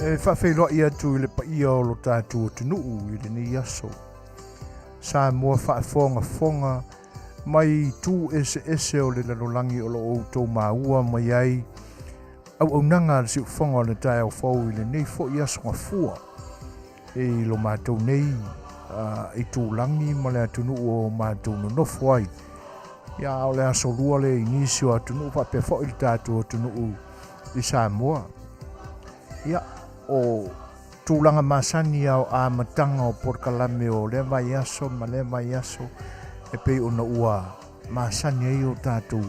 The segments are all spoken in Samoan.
E faafeiloai atu i le paia o lo tatou atunuu i lenei aso. Samoa faafogafoga mai itu eseese o le lalolagi o lo o outou maua mai ai auaunaga a le siufofoga o le taeao fou i lenei foi aso gafua i lo matou nei itulagi ma le atunuu o matou nonofo ai. Ia, a o le aso lua lea i nisi o atunuu faapea foi le tatou atunuu i Samoa. Ia, o tulaga masani a o amataga o polokalame o lea vaiaso ma lea vaiaso e pei ona ua masani ai o tatou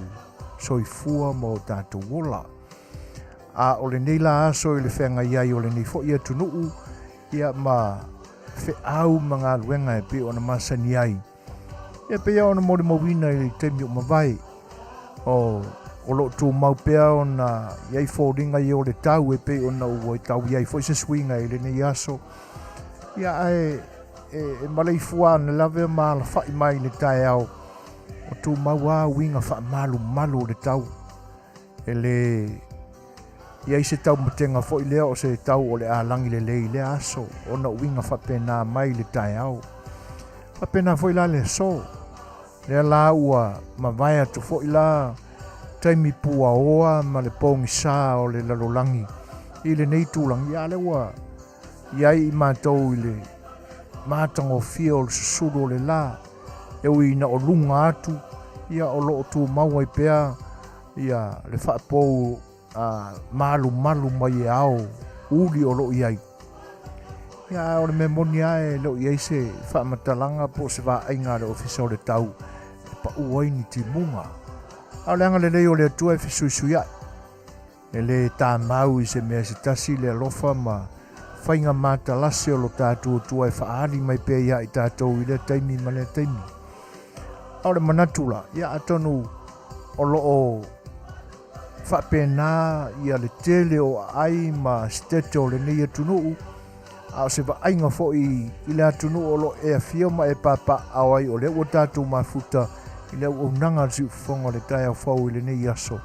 soifua ma o tatou ola. A o lenei la aso i le feagai ai o lenei foi atunuu, ia ma feau ma galuega e pei ona masani ai. Ia pei lava ona molimauina i le taimi ua mavae, o o lo o tumau pea ona i ai foliga ia o le tau e pei ona ua tau i ai foi se suiga i lenei aso. Ia ae e maleifua anelave ma alafai mai i le taeao, o tumau lava uiga faamalumalu o le tau. E le i ai se taumatega foi lea o se tau o le a lagi lelei i lea aso, ona uiga faapena mai i le taeao. Faapena foi la le aso. Lea la ua mavae atu foi la taimi puaoa ma le pogisa o le lalolagi i lenei tulaga, a lea ua i ai i matou i le matagofie o le susulu o le la, e ui ina o luga atu, ia o lo o tumau ai pea ia le faapou malumalu mai e ao uli o lo o i ai. Ia, a o le mea moni lava e le o i ai se faamatalaga po o se vaaiga a le Ofisa o le Tau e pau ai ni timuga. A o le agalelei o le Atua e fesuisuiai. E le tamau i se mea se tasi le alofa ma faiga matalase o lo tatou Atua e faaali mai pea ia i tatou i lea taimi ma lea taimi. A o le manatu la, ia atonu o lo o faapena ia le tele o aai ma sitete o lenei atunuu, a o se vaaiga foi i le atunuu o lo o e afio ma e papaaao ai, o lea ua tatou mafuta i le auaunaga a le siufofoga o le taeao fou i lenei aso.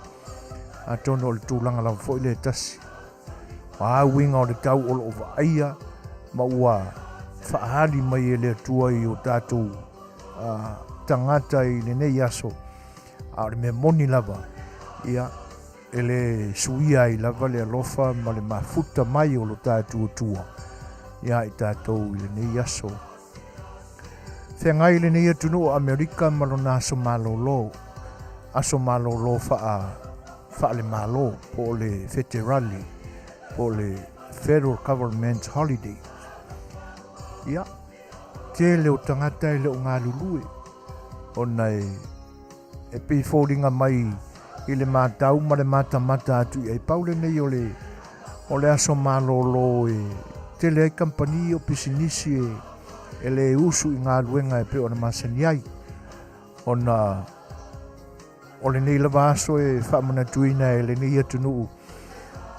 Atonu o le tulaga lava foi lea e tasi. O a uiga o le tau o lo o vaaia ma ua faaali mai e le Atua i o tatou tagata i lenei aso, a o le mea moni lava, ia, e le suia ai lava le alofa ma le mafuta mai o lo tatou Atua ia i tatou i lenei aso. Feagai lenei atunuu o Amerika ma lona aso malolo, aso malolo faalemalo po o le feterali, po o le Federal Government Holiday. Ia, tele o tagata e le o galulue ona e pei foliga mai i le matau ma le matamata atu i ai. Pau lenei o le, o le aso malolo e tele ai kamupani o pisinisi e le usu i galuega e pei ona masani ai, ona o lenei lava aso e faamanatuina e lenei atunuu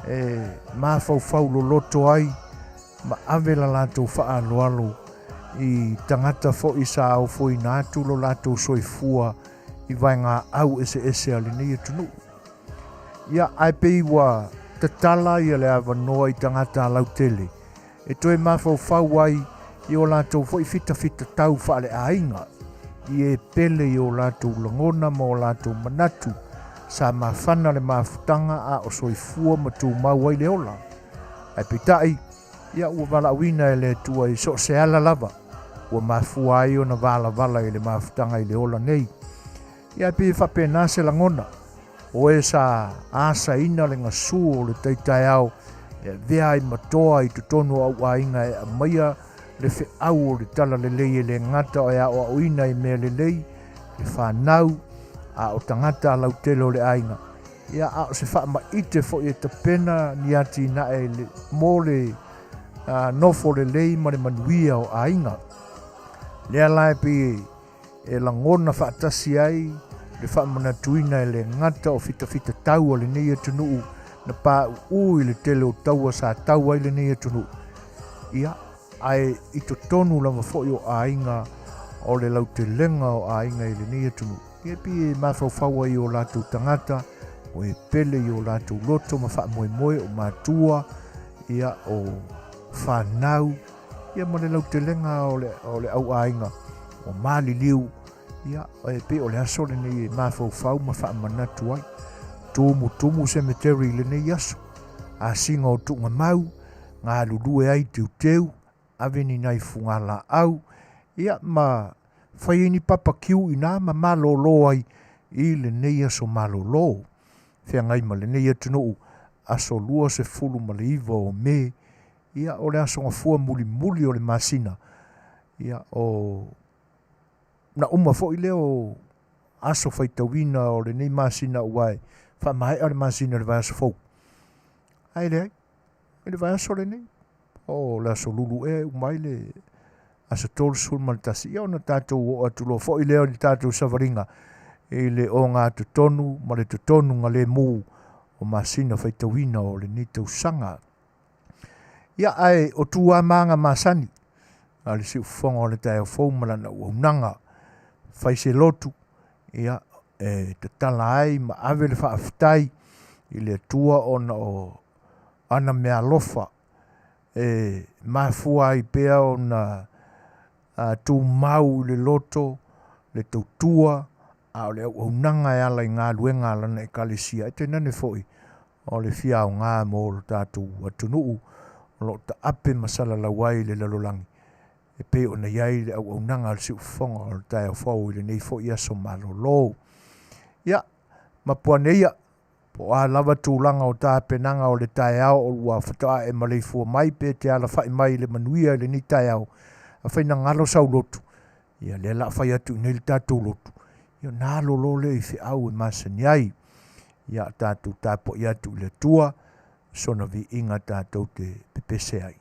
e mafaufau loloto ai ma ave la latou faaaloalo i tagata foi sa ofoina atu lo latou soifua i vaegaau eseese a lenei atunuu. Ia, ae pei ua tatala ia le avanoa i tagata lautele e toe mafaufau ai i o latou foi fitafitatau faaleaiga, i e pele i o latou lagona ma o latou manatu sa mafana le mafutaga a o soifua ma tumau ai le ola. Ae peitai, ia ua valaauina e le Atua i so o se ala lava ua mafua ai ona valavala i le mafutaga i le ola nei. Ia e pei e faapena se lagona, o e sa asaina le gasu o le tai taeao e avea ai ma toa i totonu o au aiga e aumaia le feau o le talalelei e le gata o e aoaoina i mea lelei le fanau a o tagata lautele o le aiga. Ia, a o se faamaite foi e tapena ni atinae mo le nofo lelei ma le manuia o aiga. Lea la e pei e lagona faatasi ai le faamanatuina e le gata o fitafitatau a lenei atunuu na pauu i le tele o taua sa tau ai lenei atunuu, ia, ae i totonu lava foi o aiga o le lautelega o aiga i lenei atunuu. Ia e pei e mafaufau ai i o latou tagata, o e pele i o latou loto ma faamoemoe o matua, ia, o fanau, ia ma le lautelega o le, o le auaiga ua maliliu, ia, e pei o le aso lenei e mafaufau ma faamanatu ai. Tumutumu cemetery i lenei aso, asiga o tuugamau, galulue ai teuteu, ave ni nai fugalaau, ia ma fai ai ni papa kiu ina ma malolo ai i lenei aso malolo. Feagai ma lenei atunuu aso 29 o Me, ia o le aso gafua mulimuli o le masina, ia o na uma foi lea o aso faitauina o lenei masina ua e faamaea le masina i le vaiaso fou. Ae leai, i le vaiaso lenei, o le aso Lulu ea e uma ai le aso 31, ia ona tatou oo atu loa foi lea i le tatou savaliga i le ogatotonu ma le totonugalemu o masina faitauina o lenei tausaga. Ia ae o tuamaga masani a le siufofoga o le taeao fou ma lana auaunaga, fai se lotu, ia e tatala ai ma ave le faafetai i le Atua ona o ana meaalofa e mafua ai pea ona tumau i le loto, le tautua, a o le auaunaga e ala i galuega a lana Ekalesia, e tainane foi o le fia aoga mo lo tatou atunuu o lo o taape ma salalau ai le lalolagi e pei ona i ai le auaunaga a le siufofoga o le taeao fou i lenei foi aso malolo. Ia, mapu ane ia, po o a lava tulaga o tapenaga o le taeao o ua faatoa e maleifua mai pe te alafai mai i le manuia i lenei taeao, afai na galo sau lotu, ia lea la fai atu i nei le tatou lotu, ia ona alo loa lea i feau e masani ai. Ia tatou tapuai atu i le Atua, sona viiga tatou te pepese ai.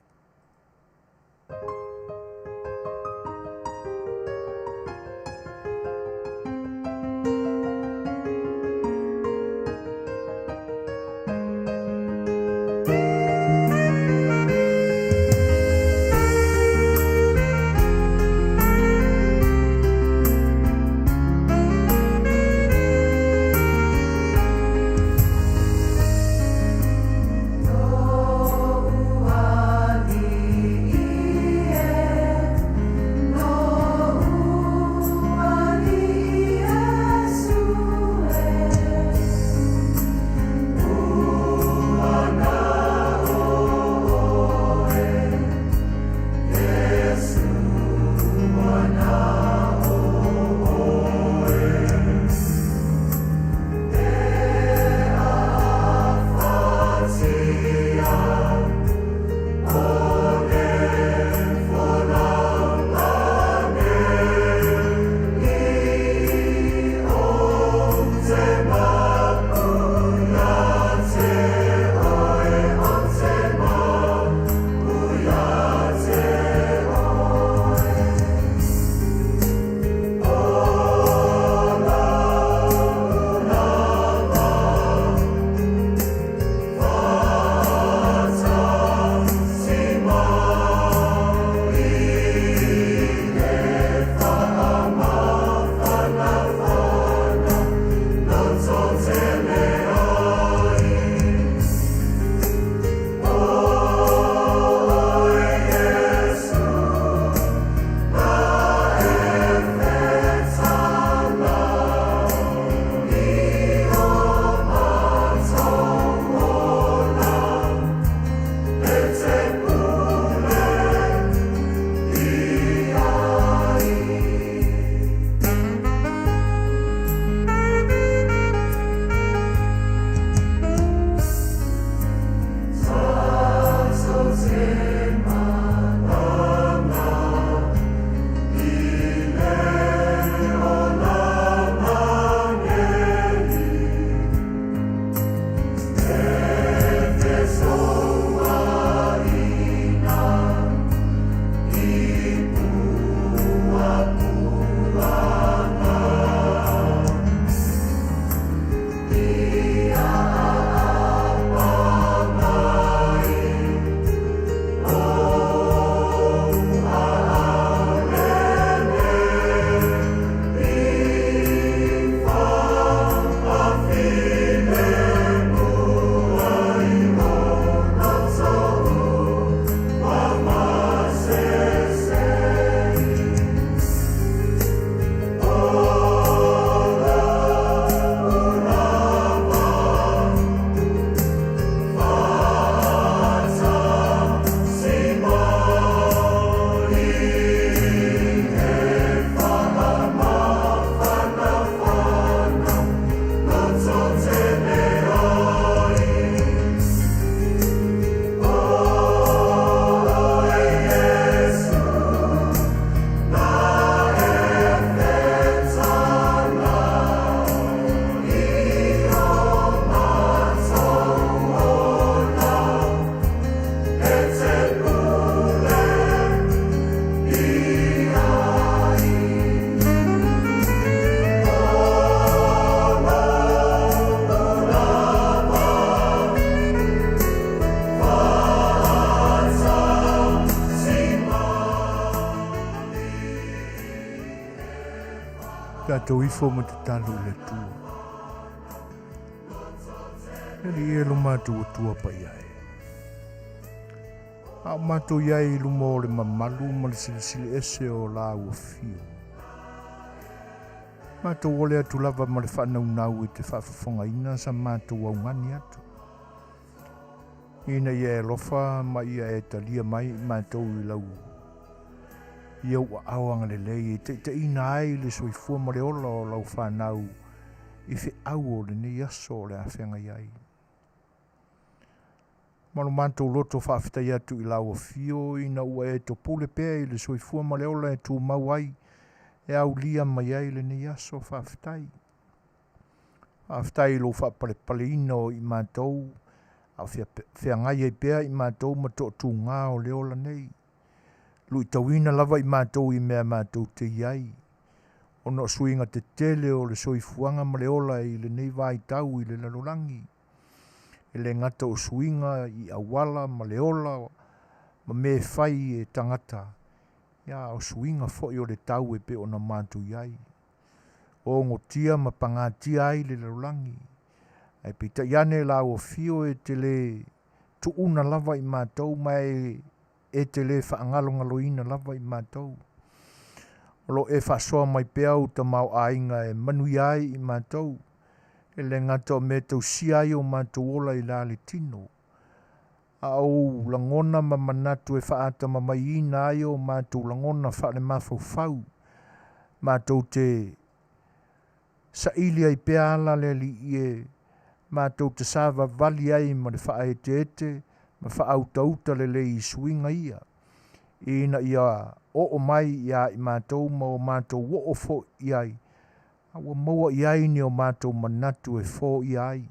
Tatou ifo ma tatalo i le Atua. E Alii e lo matou Atua paia e. A o matou i ai i luma o le mamalu ma le silisili ese o lau afio. Matou ole atu lava ma le faanaunau e te faafofogaina sa matou augani atu. Ina ia e alofa ma ia e talia mai i matou i lau i ou aao agalelei e taitaiina ai le soifua ma le ola o lau fanau i feau o lenei aso o le a feagai ai. Ma lo matou loto faafetai atu i lau afio ina ua e topule pea i le soifua ma le ola e tumau ai e aulia mai ai lenei aso. Faafetai. Faafetai i lou faapalepaleina o i matou a o feagai ai pea i matou ma toatuga o le ola nei. Luitauina lava i matou i mea matou te i ai, ona o suiga tetele o le soifuaga ma le ola i lenei vaitau i le lalolagi. E le gata o suiga i auala ma le ola ma mea e fai e tagata, ia a o suiga foi o le tau e pei ona matou i ai. Ogotia ma pagatia ai le lalolagi. Ae peitai ane lau afio e te le tuuna lava i matou ma e e te le faagalogaloina lava i matou. O lo o e faasoa mai pea ou tamaoaiga e manuia ai i matou, e le gata o mea e tausia ai o matou ola i la le tino, a o ou lagona ma manatu e faatamamaiina ai o matou lagona faalemafaufau, matou te saili ai pea ala le Alii e matou te savavali ai ma le faaeteete ma faautauta lelei i suiga ia, ina ia oo mai iā i matou ma o matou oo foi i ai, a ua maua i ai ni o matou manatu e foia ai,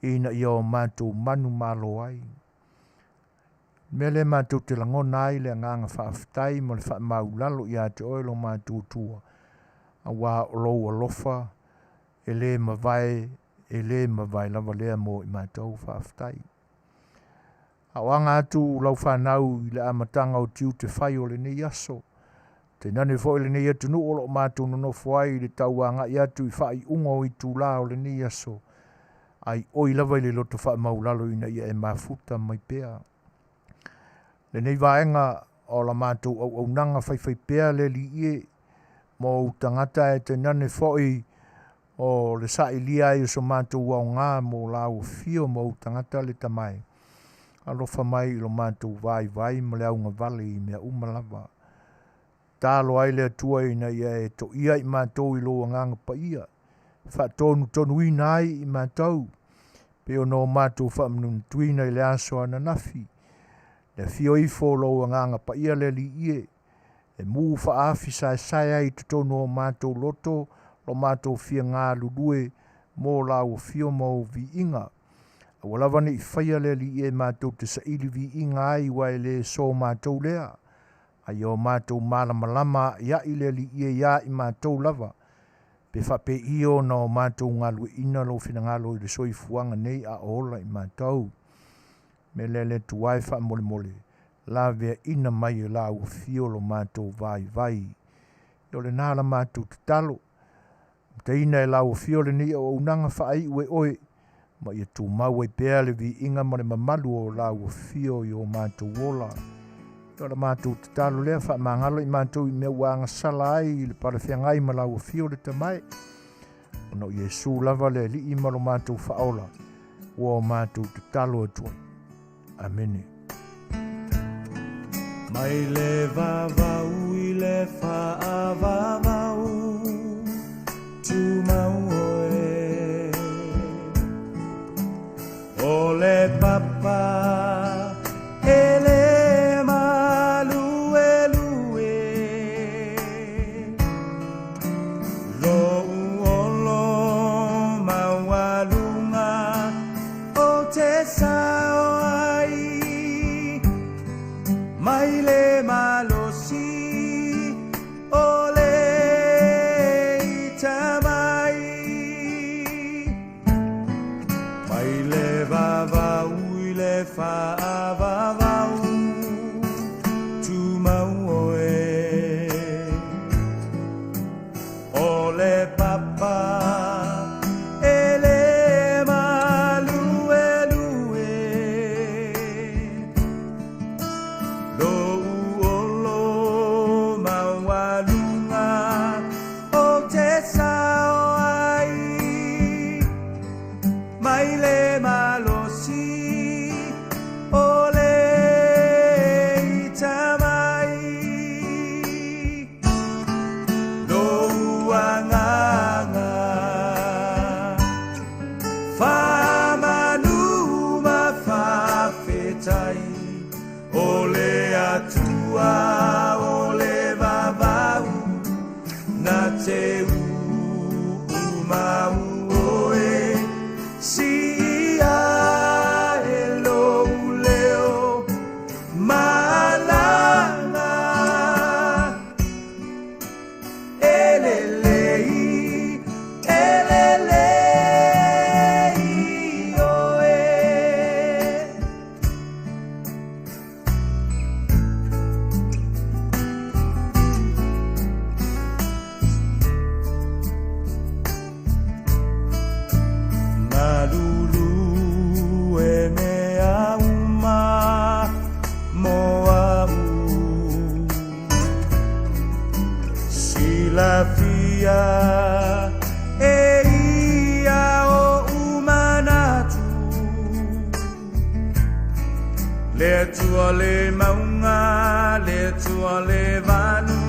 ina ia o matou manumalo ai. O le mea lea matou te lagona ai le agaga faafetai ma le faamaulalo ia te oe lo matou Atua, aua o lou alofa e le mavae, e le mavae lava lea mo i matou. Faafetai. A o aga atu lau fanau i le amataga o tiute fai o lenei aso, tainane foi lenei atunuu o lo o matou nonofo ai i le tau agai atu i faaiuga o itulā o lenei aso, a i oi lava i le loto faamaulalo ina ia e mafuta mai pea. Lenei vaega o la matou auaunaga faifaipea le Alii e, ma ou tagata ae tainane foi o le sailia ai o so matou aoga mo lau afio ma ou tagata le Tama e, alofa mai i lo matou vaivai ma le augavale i mea uma lava. Tatalo ai le Atua ina ia e toia i matou i lou Agaga Paia, e faatonutonuina ai i matou, pei ona o matou faamanunatuina i le aso ananafi, le afio ifo o lou Agaga Paia le Alii e, e mu faaafi saesae ai i totonu o matou loto lo matou fia galulue mo lau afio ma ou viiga. Aua lava ne i faia le Alii e matou te saili viiga ai ua e le so matou lea, a ia o matou malamalama a'ia'i le Alii e iā i matou lava, pe faapei ona o matou galue'ina lou finagalo i le soifuaga nei a o ola i matou. Mea lea le Atua e faamolemole, laveaina mai e lau afio lo matou vaivai. Ia o lena la matou tatalo. Amataina e lau afio lenei auaunaga faaiu e oe, ma ia tumau ai pea le viiga ma le mamalu o lau afio i o matou ola. Ia o la matou tatalo lea, faamagalo i matou i mea ua agasala ai i le palefeagai ma lau afio le Tama e. Ona o Iesu lava le Alii ma lo matou Faaola, ua o matou tatalo atu ai. Amene. Mai le vavau i le faavavau, tumau oe. O le papa e le maluelue, lou olo maualuga o te sao ai, mai le malosi o le ita mai. Mai le vavau i le faavavau, tumau oe. O le faafetai O le Atua o le vavau Na te uumau oe Siia e lou leo Malaga E lelei, e lelei oe. Malulu e mea uma mo au. Silafia e ia oʻu manatu. Le Atua le mauga, le Atua le vanu,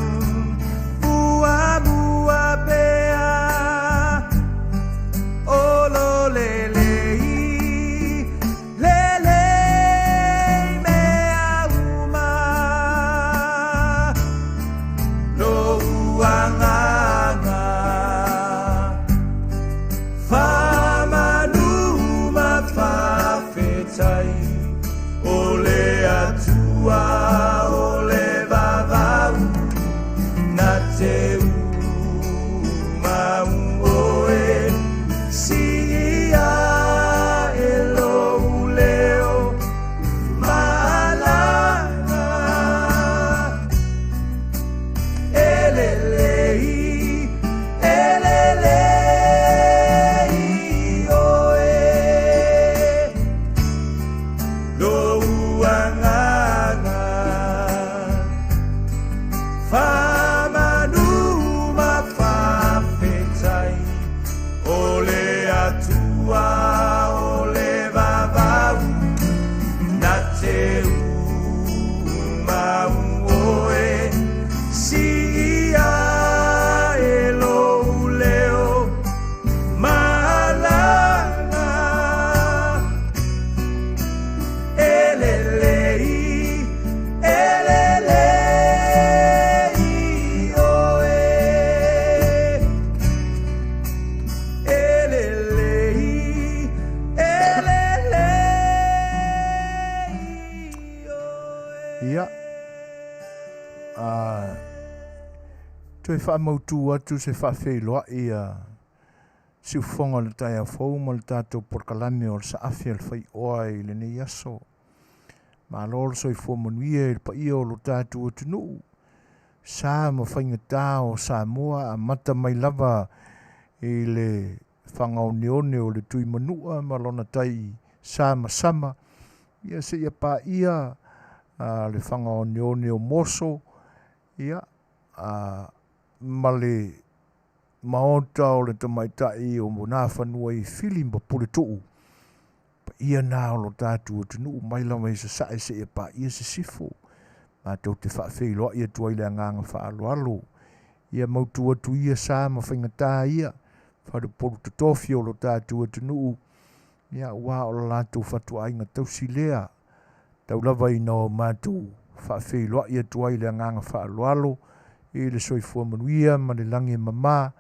Muamua pea o lo lelei, lelei mea uma. Lou agaga faamanu ma faafetai o le Atua o le vavau na te umau oe siia e lou leo malaga E lelei, e lelei oe Lou agaga faamanu ma faafetai O le Atua o le vavau Na te umau oe Siia e lou leo malaga E lelei, e lelei oe E lelei, e lelei oe. Ia, a toe faamautu atu se faafeiloai a Siufofoga o le taeao fou ma le tatou polokalame o le Saafi a le Faioa i lenei aso. Malo le soifua manuia i le paia o lo tatou atunuu, sa ma faigata o Samoa amata mai lava i le fagaoneone o le Tuimanua ma lona tai samasama, ia seia paia le fagaoneone o Moso, ia, ma le Maota o le tamaitai o Nafanua i Fili ma Puletuu, paia na o lo tatou atunuu mai lava i Sasae seia paia Sisifo. Matou te faafeiloai atu ai le agaga faaaloalo. Ia mautu atu ia sa ma faigata ia, faleupolu totofi o lo tatou atunuu, ia aua o le latou fatuaiga tausi lea. Tau lava ina o matou faafeiloai atu ai le agaga faaaloalo i le soifua manuia ma le lagi e mama,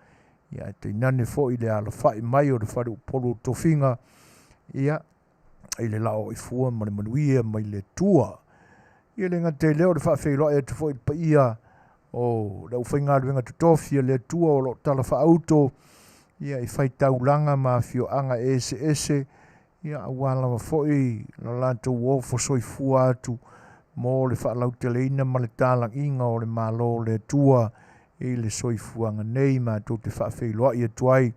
ia ae tainane foi le alafai mai o le faleupolu o tofiga, ia, i le laoifua ma le manuia mai le Atua. Ia le gata i lea o le faafeiloai atu foi i le paia o le aufaigaluega totofi a le Atua o lo o talafaauto ia i faitaulaga ma afioaga eseese, ia aua lava foi lo latou ofo soifua atu mo le faalauteleina ma le talagiga o le Malo o le Atua i le soifuaga nei. Matou te faafeiloai atu ai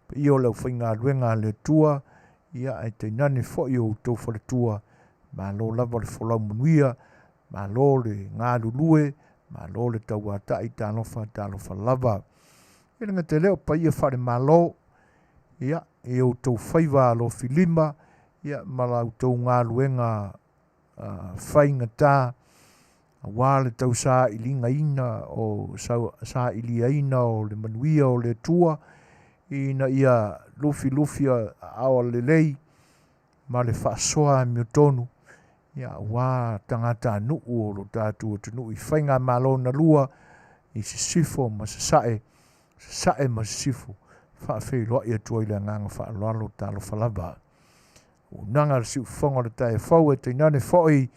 paia o le aufaigaluega a le Atua, ia ae tainane foi o outou faletua. Malo lava le folau manuia, malo le galulue, malo le tauatai, talofa, talofa lava. E le gata i lea o paia faale-Malo, ia, i outou faiva alofilima, ia, ma la outou galuega faigata, aua le tausailigaina o sailiaina o le manuia o le Atua, ina ia lufilufi aao lelei ma le faasoa amiotonu. Ia, aua tagatanuu o lo tatou atunuu i faigamalo na lua i sisifo ma sasae, sasae ma sisifo, faafeiloai atu ai le agaga faaaloalo talofa lava. Auaunaga a le Siufofoga o le Tae Fou e tainane foi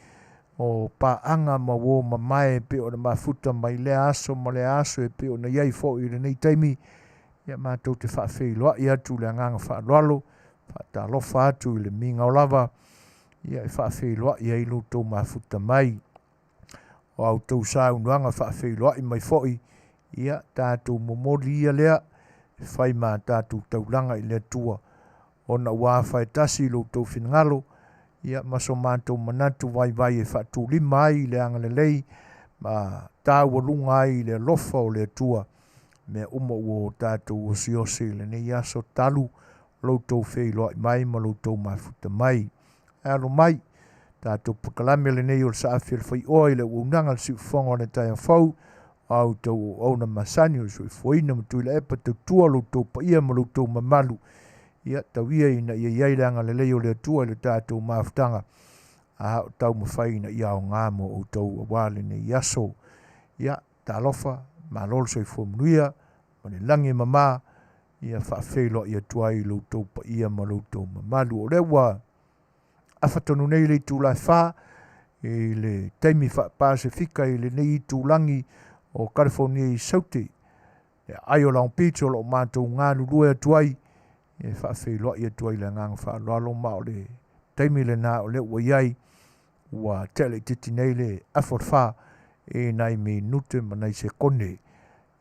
o paaga ma uo mamae e pei ona mafuta mai lea aso ma lea aso e pei ona i ai foi i lenei taimi, ia matou te faafeiloai atu i le agaga faaaloalo, faatalofa atu i le migao lava, ia e faafeiloai ai lo outou mafuta mai. O a outou saunoaga faafeiloai mai foi, ia tatou momoli ia lea e fai ma tatou taulaga i le Atua, ona ua afa e tasi lo outou finagalo, ia ma so matou manatu vaivai e faatulima ai i le agalelei ma taualuga ai i le alofa o le Atua mea uma ua o tatou osiosi i lenei aso talu lo outou feiloai mai ma lo outou mafuta mai. Ae alo mai, tatou polokalame lenei o le Saafi o le Faioa i le auaunaga a le Siufofoga o le Taeao Fou, o a outou auauna masani o le soifuaina ma Tuilaepa tautua lo outou paia ma lo outou mamalu. Ia tau ia ina ia i ai le agalelei o le Atua i le tatou mafutaga, a o taumafai ina ia aoga mo outou aua lenei aso. Ia, talofa, malo le soifua manuia, ma le lagi e mama, ia faafeiloai atu ai i lo outou paia ma lo outou mamalu. O lea ua afa tonu nei le itula e 4 i le taimi faa-Pasefika i lenei itulagi o California i Saute, le aai o Long Beach o lo o matou galulue atu ai, e faafeiloai atu ai le agaga faaaloalo, ma o le taimi lena o lea ua i ai, ua tea laitiiti nei le afa o le 4 i nai minute ma nai sekone.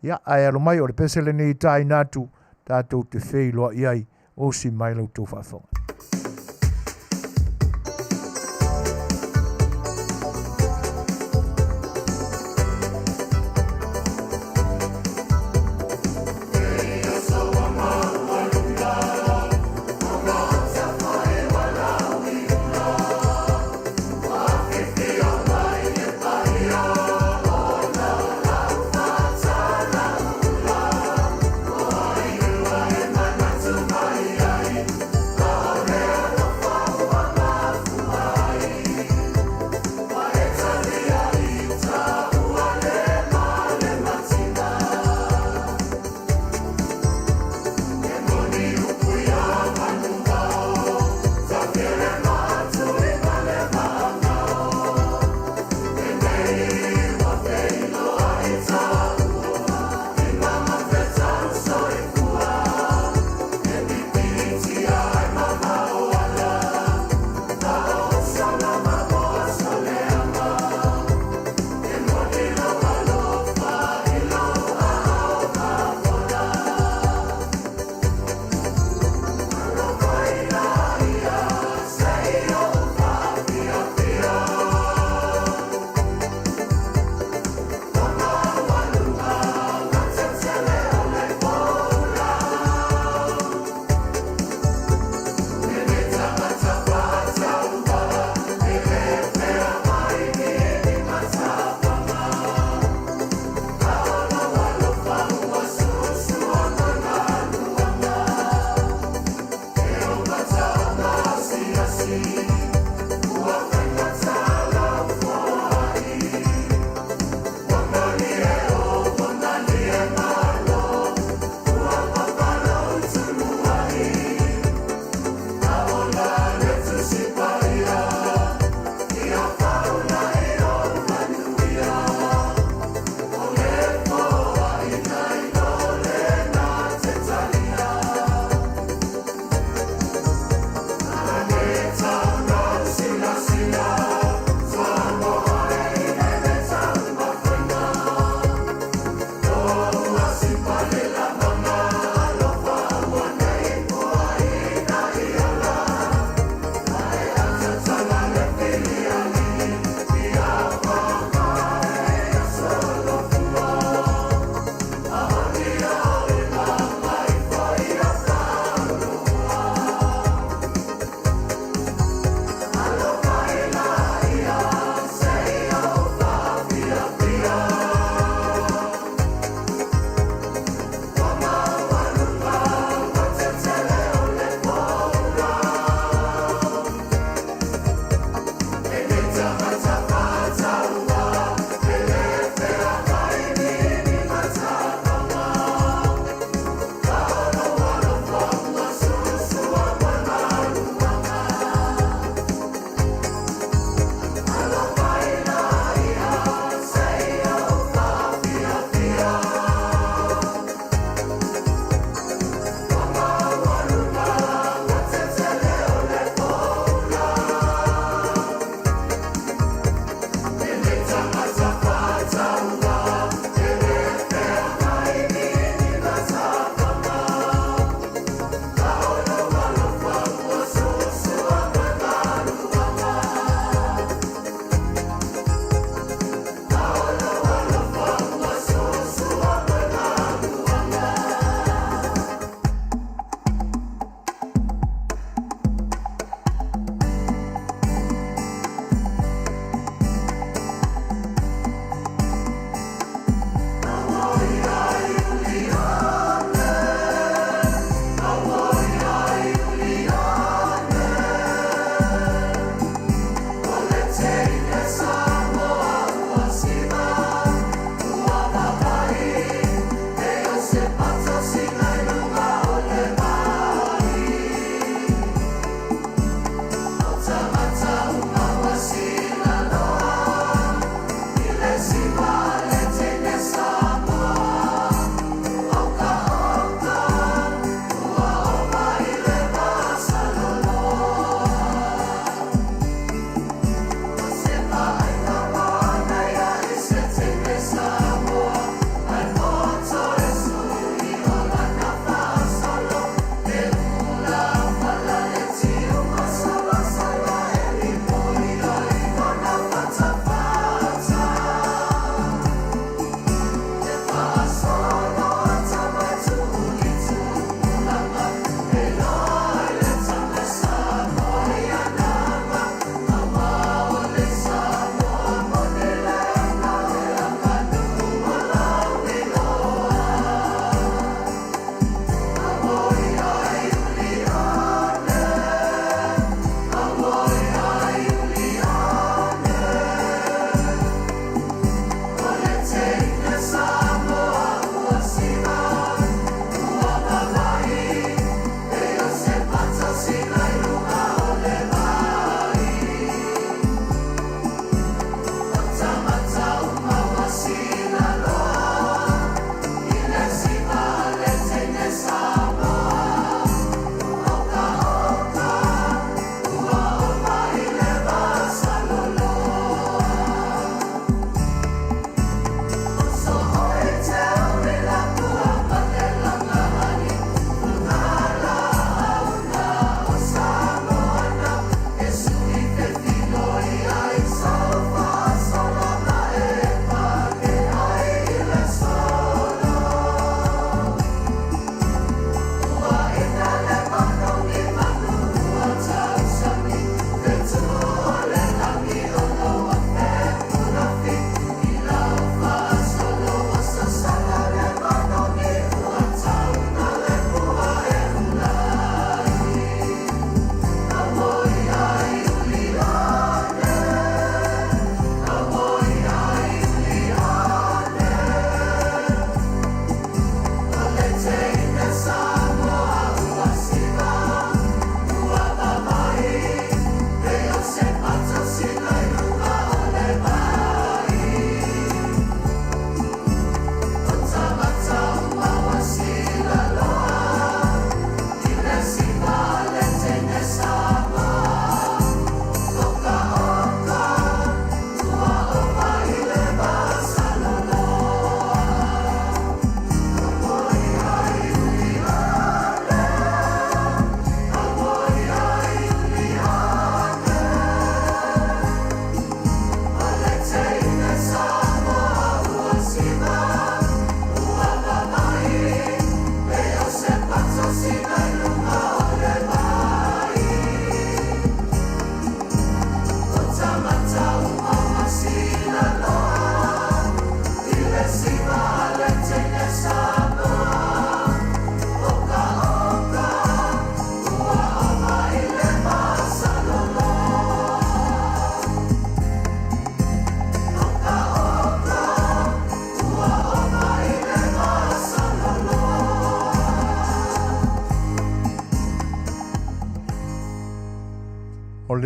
Ia, ae alo mai o le pese lenei e taina atu, tatou te feiloai ai, osi mai la outou faafofoga.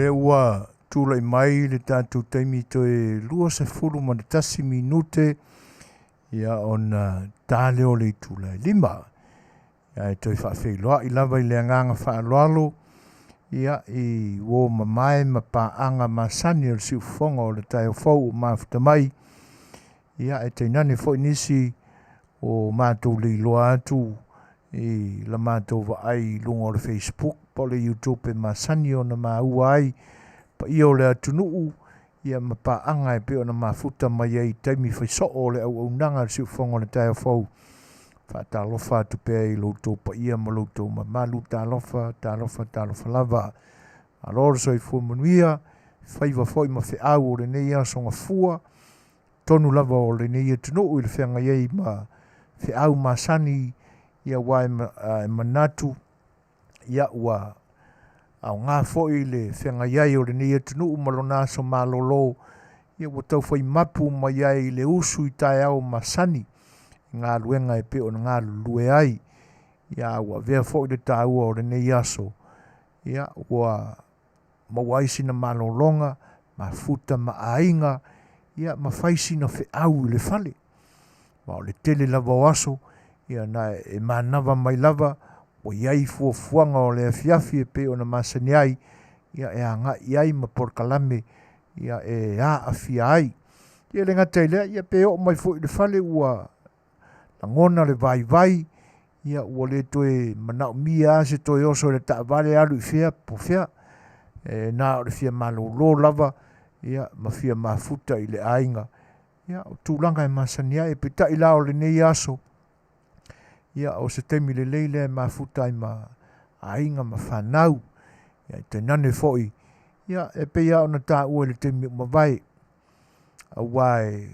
lea ua tulai mai le tatou taimi toe 21 minute ia ona ta lea o le itula e 5. Ae toe faafeiloai lava i le agaga faaaloalo ia i uo mamae ma paaga masani o le siufofoga o le taeao fou ua mafuta mai, ia ae tainane foi nisi o matou leiloa atu i la matou vaai i luga o le Facebook po o le YouTube e masani ona maua ai paia o le atunuu ia ma paaga e pei ona mafuta mai ai i taimi faisoo o le auaunaga a le siufofoga o le taeao fou. Faatalofa atu pea i lo outou paia ma lo outou mamalu. Talofa, talofa, talofa lava. Malo le soifua manuia, faiva foi ma feau o lenei aso gafua, tonu lava o lenei atunuu i le feagai ai ma feau masani, ia aua e manatu ia ua aoga foi le feagai ai o lenei atunuu ma lona aso malolo, ia ua taufai mapu mai ai i le usu i taeao masani i galuega e pei ona galulue ai. Ia ua avea foi le taua o lenei aso, ia ua maua ai sina malologa, mafuta ma aiga, ia ma fai sina feau i le fale. Ma o le tele lava o aso, ia na e manava mai lava, ua i ai fuafuaga o le afiafi e pei ona masani ai, ia e agai i ai ma polokalame, ia e aafia ai. Ia e le gata i lea, ia pe oo mai foi i le fale ua lagona le vaivai, ia ua le toe manaomia lava se toe oso i le taavale alu i fea po o fea. E na o le fia malolo lava, ia ma fia mafuta i le aiga. Ia o tulaga e masani ai, peitai la o lenei aso, ia o se taimi lelei lea e mafuta ai ma aiga ma fanau. Ia e tainane foi, ia e pei lava ona taua i le taimi ua mavae, aua e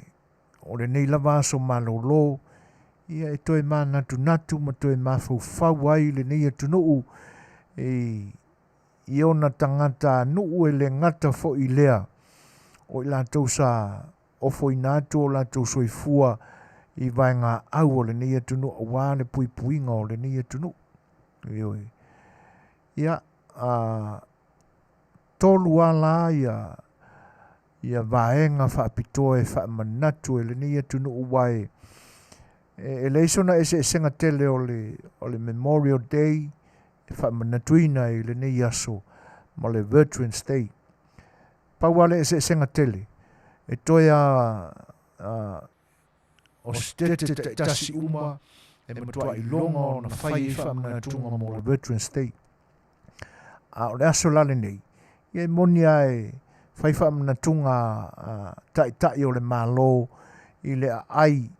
o lenei lava aso malolo, ia e toe manatunatu ma toe mafaufau ai lenei atunuu i i ona tagatanuu e le gata foi i lea, o i latou sa ofoina atu o latou soifua i vaegaau o lenei atunuu aua le puipuiga o lenei atunuu. Ioe. Ia, a, tolu lava la ia, ia vaega faapitoa e faamanatu e lenei atunuu aua e, e leai sona eseesega tele o le, o le Memorial Day e faamanatuina i lenei aso ma le Veterans Day. Pau lava le eseesega tele, e toe a, a o setete taitasi uma e matua iloga ona fai ai faamanatuga mo le Veterans Day. A o le aso la lenei, ia e moni lava e fai faamanatuga a taitai o le Malo i le aai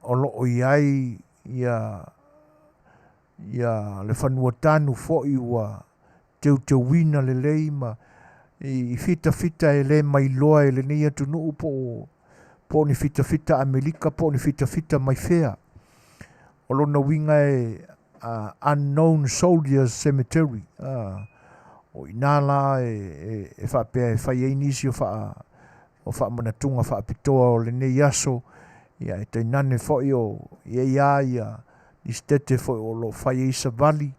o lo o i ai ia ia le fanua tanu foi ua teuteuina lelei ma i fitafita e le mailoa e lenei atunuu po o po o ni fitafita Amerika po o ni fitafita mai fea. O lona uiga e uh, Unknown Soldiers Cemetery. Uh, o ina la e, e, e faapea e fai ai nisi o faa o faamanatuga faapitoa o lenei aso, ia e tainane foi o i ai lava ia nisi tete foi o lo o fai ai savali,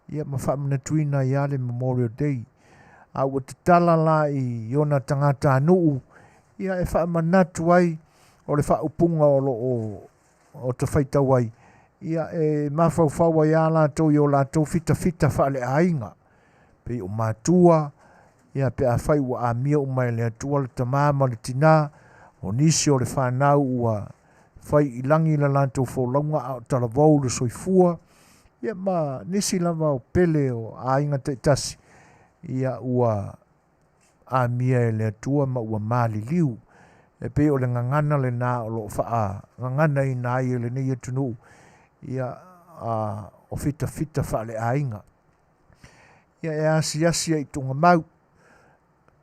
ia ma faamanatuina ai lava le Memorial Day. A ua tatala la i ona tagatanuu, ia e faamanatu ai o le faaupuga o lo o o ta faitau ai, ia e mafaufau ai lava latou i o latou fitafita faaleaiga, pei o matua, ia pe afai ua amia uma e le Atua le tama ma le tina, o nisi o le fanau ua fai i lagi la latou folauga a o talavou le soifua, ia ma nisi lava o pele o aiga taitasi, ia ua amia e le Atua ma ua maliliu. E pei o le gagana lena o lo o faagaganaina ai e lenei atunuu, ia, a, o fitafita faaleaiga. Ia e asiasi ai i tugamau,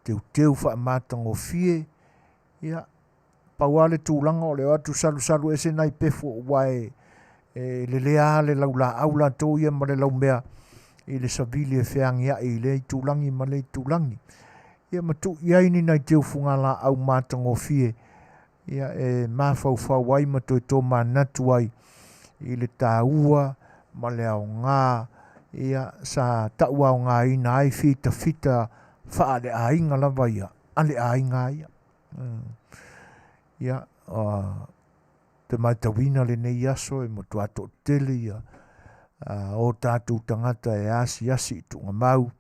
teuteu faamatagofie, ia, Pau lava le tulaga o le o atu salusalu ese nai pefu aua e, e lelea lava le laulaau latou ia ma le laumea i le savili e feagiai i lea itulagi ma lea itulagi. Ia ma tuu i ai ni nai teufugalaau matagofie ia e mafaufau ai ma toe tomanatu ai i le taua ma le aoga ia sa tauaogaina ai fitafita. faaleaiga lava ia a le aiga ia. Ia, te matauina lenei aso e matua toatele ia o tatou tagata e asiasi i tuugamau,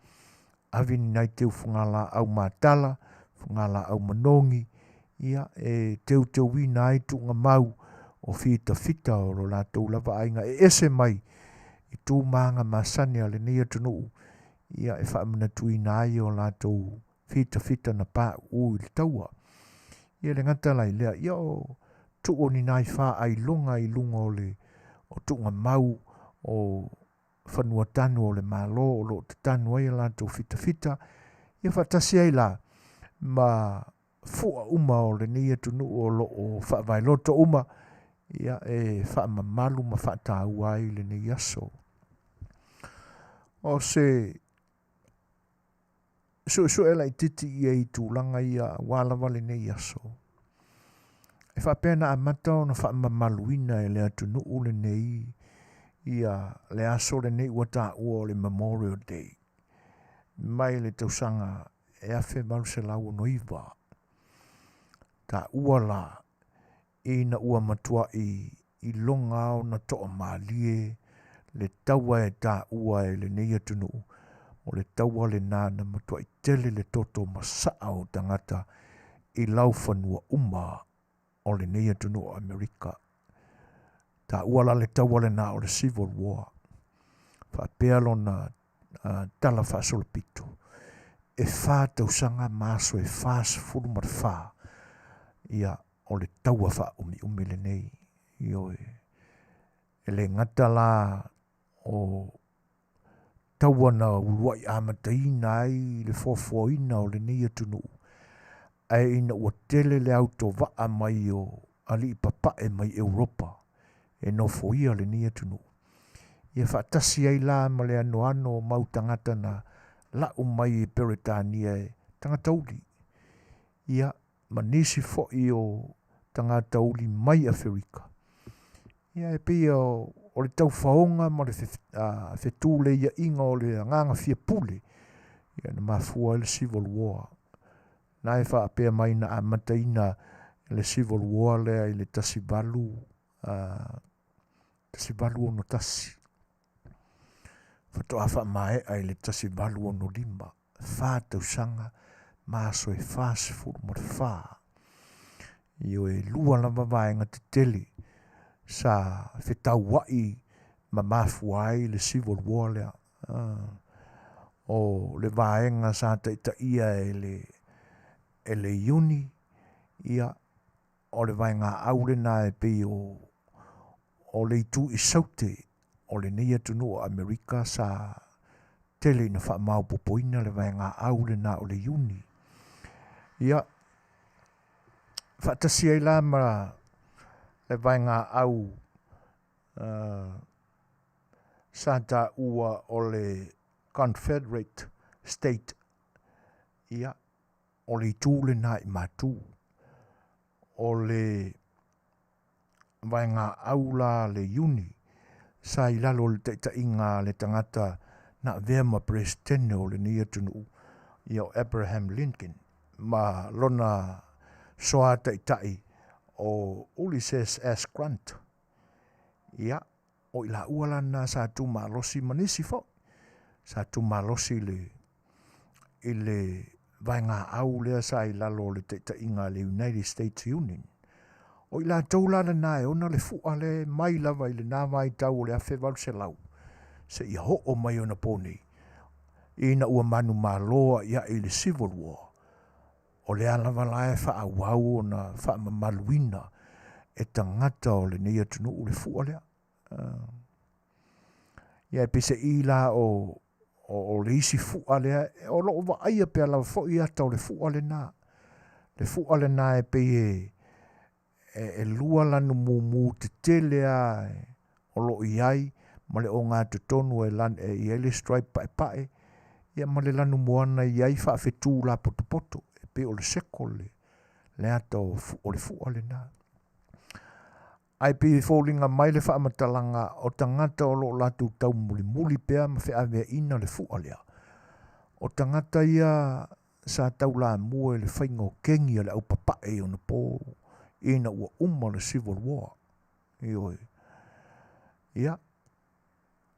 ave ni nai teu fugalaau matala, fugalaau manogi, ia e teuteuina ai tuugamau o fitafita o lo latou lava aiga e ese mai i tu ma aga masani a lenei atunuu, ia e faamanatuina ai o latou fitafita na pauu i le taua. Ia e le gata la i lea, ia o tuu o ni nai faailoga i luga o le o tuugamau o fanua tanu o le Malo o lo o tatanu ai a latou fitafita, ia faatasi ai la ma fua uma o lenei atunuu o lo o faavaeloto uma, ia e faamamalu ma faataua ai lenei aso. O se suesue laititi ia i tulaga ia aua lava lenei aso. E faapea na amata ona faamamaluina e le atunuu lenei ia le aso lenei ua taua o le Memorial Day mai le tausaga e 1869. Taua la ina ua matua'i iloga ona toamalie le taua e taua e lenei atunuu, o le taua lena na matua'i tele le toto masaa o tagata i laufanua uma o lenei atunuu o Amerika. Taua la le taua lena o le Civil War. Faapea lona tala faasolopito, e fa tausaga ma aso e 44, ia o le taua faaumiumi lenei. Ioe. E le gata la o taua na uluai amataina ai le foafoaina o lenei atunuu, ae ina ua tele le autovaa mai o alii papae mai Europa e nofoia lenei atunuu, ia faatasi ai la ma le anoano o mau tagata na lau mai i Peretania e tagata uli, ia ma nisi foi o tagata uli mai Aferika. Ia e pei o le taufaoga ma le fetuleiaiga o le agaga fia pule, ia na mafua ai le Civil War. Na e faapea mai na amataina le Civil War lea i le 1861. Faatoa faamaea i le 1865, fa tausaga ma aso e 44. Ioe, e lua lava vaega tetele sa fetauai ma mafua ai le Civil War lea. O le vaega sa taitaia e le e le Iuni, ia o le vaegaau lena e pei o o le itu i Saute o lenei atunuu o Amerika sa tele ina faamaopoopoina le vaegaau lena o le Iuni. Ia, faatasi ai la ma le vaegaau sa taua o le Confederate State, ia, o le itu lena i Matu. O le vaegaau la a le Iuni sa i lalo o le taitaiga a le tagata na avea ma Peresetene o lenei atunuu, ia o Abraham Lincoln, ma lona soa taitai o Ulysses S. Grant. Ia, o i laua la na sa tumalosi ma nisi foi sa tumalosi i le i le vaegaau lea sa i lalo o le taitaiga a le United States Union. O i latou la lena e ona le fua lea mai lava i lena vaitau o le 1800 seia oo mai ona po nei, ina ua manumalo a'ia'i i le Civil War, o lea lava la e faaauau ona faamamaluina e tagata o lenei atunuu le fua lea. Ia e peiseai la o o le isi fua lea, o lo o vaaia pea lava foi ata o le fua lena. Le fua lena e pei e e lua lanu mumu tetele lava o lo o i ai ma le ogatotonu e e i ai le stripe paepae, ia ma le lanu moana e i ai faafetu lapotopoto, e pei o le circle le, le ata o, o le fua lena. Ae pei e foliga mai le faamatalaga o tagata o lo o latou taumulimuli pea ma feaveaiina le fua lea, o tagata ia sa taulamua i le faiga o kegi a le aupapae i ona po ina ua uma le Civil War. Ioe. Ia,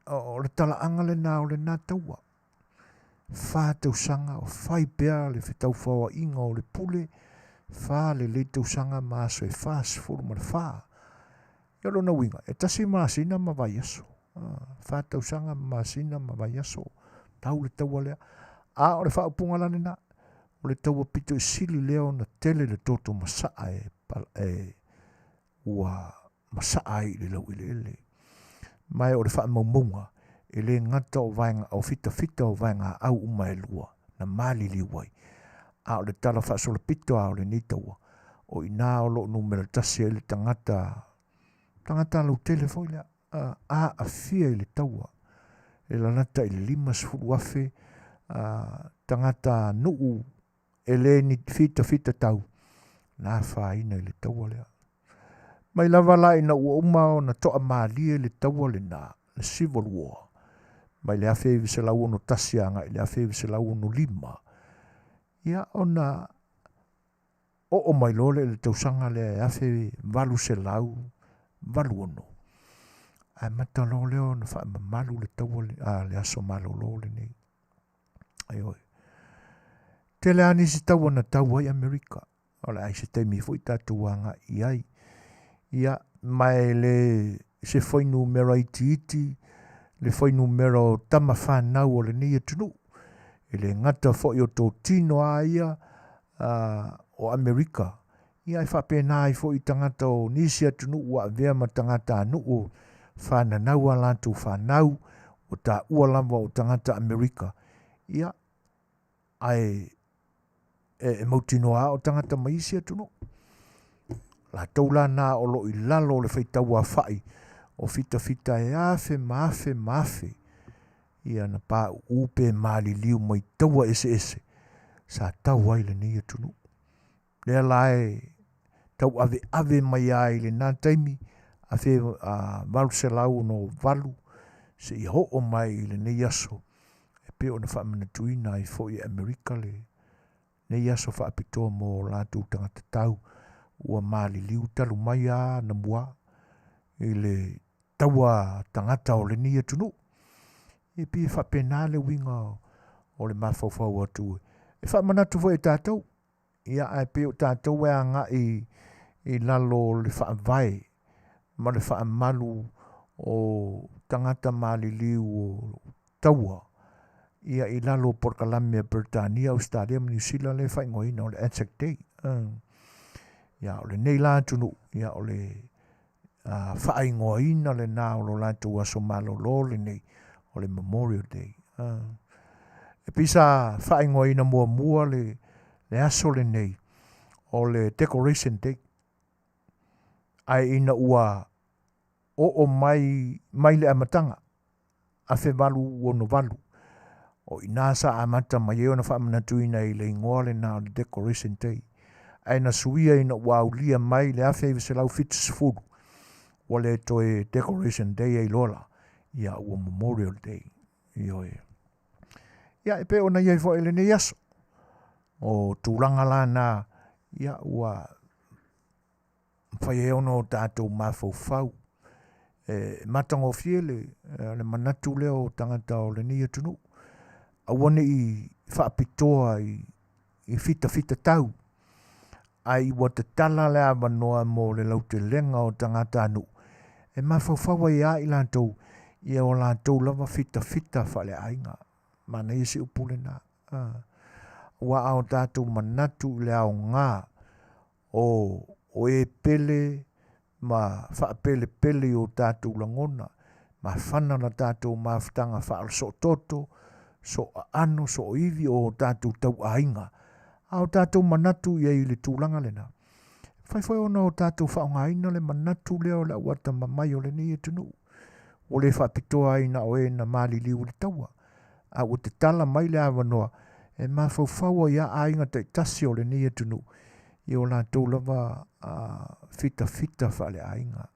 o le talaaga lena o lena taua. Fa tausaga o fai pea le fetaufaoaiga o le pule, fa lelei tausaga ma aso e 44. Ia o lona uiga, e tasi masina ma vaiaso. Fa tausaga ma masina ma vaiaso. Tau le taua lea. A o le faaupuga la lena, o le taua pito i sili lea ona tele le toto masaa e, e ua masaa ai i le laueleele. Ma o le faamaumauga, e le gata o vaega o fitafita o vaegaau uma e lua na maliliu ai, a o le tala faasolopito lava o lenei taua, o i ina o lo o numera tasi ai le tagata, tagata lautele foi lea, aafia i le taua, e lalata i le 50,000 tagata nuu e le ni fitafita tau na afaina i le taua lea. Mai lava la ina ua uma ona toamalie le taua lena, le Civil War, mai le 1961 agai i le 1965, ia ona oo mai loa lea i le tausaga lea e 1886, amata loa lea ona faamamalu le taua a le aso malolo lenei. Ioe. Tele lava nisi taua na tau ai Amerika. O le a i se taimi foi tatou agai i ai. Ia, ma e le se fuainumera itiiti le fuainumera o tama fanau o lenei atunuu. E le gata foi o totino lava ia o Amerika, ia ae faapena ai foi i tagata o nisi atunuu ua avea ma tagatanuu fananau a latou fanau, ua taua lava o tagata Amerika, ia, ae e mautinoa lava o tagata mai isi atunuu. Latou la na o lo o i lalo o le faitauaofai o fitafita e afe ma afe ma afe, ia na pauu pe maliliu mai taua eseese sa tau ai lenei atunuu. Lea la e tauaveave mai lava i lena taimi 1868 seia oo mai i lenei aso e pei ona faamanatuina ai foi e Amerika lenei aso faapitoa mo latou tagata tau ua maliliu talu mai lava anamua i le taua tagata o lenei atunuu. E pei e faapena le uiga o le mafaufau atu e faamanatu foi e tatou. Ia, ae pei o tatou e agai i lalo o le faavae ma le faamalu o tagata maliliu o taua, ia i lalo o polokalame a Peretania, Ausetalia ma Niu Sila lea e faaigoaina o le Anzac Day. Ia, o lenei la atunuu, ia o le faaigoaina lena o lo latou aso malolo lenei, o le Memorial Day. E pei sa faaigoaina muamua le aso lenei o le Decoration Day, ae ina ua oo mai mai le amataga 1868, o i ina sa amata mai ai ona faamanatuina i le igoa lena o le Decoration Day, ae na suia ina ua aulia mai le 1970, ua le toe Decoration Day ai loa la, ia ua Memorial Day. Ioe. Ia, e pei ona i ai foi i lenei aso, o tulaga la na, ia ua mafai ai ona o tatou mafaufau e matagofie le, le manatu lea o tagata o lenei atunuu. Aua ne i faapitoa i, i fitafita tau, ai ua tatala le avanoa mo le lautelega o tagatanuu e mafaufau ai lava i latou ia o latou lava fitafita faaleaiga. Manaia si upu lena. Aua a o tatou manatu i le aoga o, o e pele ma faapelepele i o tatou lagona, mafana la tatou mafutaga faasootooto, sooaano, sooivi o o tatou tauaiga, a o tatou manatu i ai i le tulaga lena, e mafai foi ona o tatou faaaogaina le manatu lea o le au atamamai o lenei atunuu, ua le faapitoa ai na o e na maliliu i le taua, a ua tatala mai le avanoa e mafaufau ai lava aiga taitasi o lenei atunuu i o latou lava fitafita faaleaiga.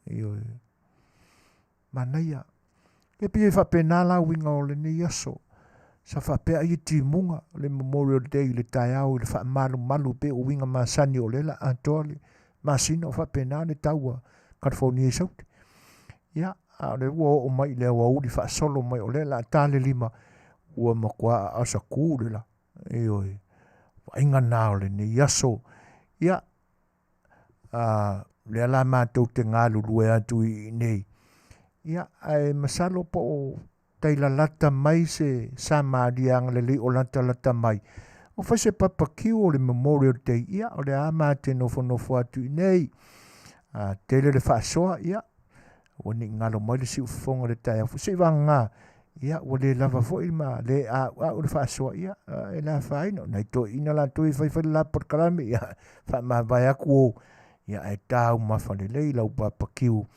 Ioe. Manaia. E pei e faapena la uiga o lenei aso. Sa faapea ai e timuga le Memorial Day i le taeao i le faamalumalu pei o uiga masani o lea la atoa le masina o faapena le tau a California i Saute. Ia, a o lea ua oo mai i le aoauli faasolo mai o lea la ta le lima, ua matua aasa ku le la. Ioe, vaaiga na o lenei aso. Ia, a, lea la matou te galulue atu i inei. Ia, ae masalo po o tai lalata mai se Samaria agalelei o latalata mai. O fai se papakiu o le Memorial Day, ia, o le a ma te nofonofo atu i nei. A, tele le faasoa, ia, ua ni galo mai le siufofoga le taeao foi. Se i vagana, ia, ua le lava foi ma le a'ua'u le faasoa, ia, e le afaina. O nai toeaiina latou e faifai le la polokalame, ia, faamavae atu o, ia, ae taumafa lelei lau papakiu,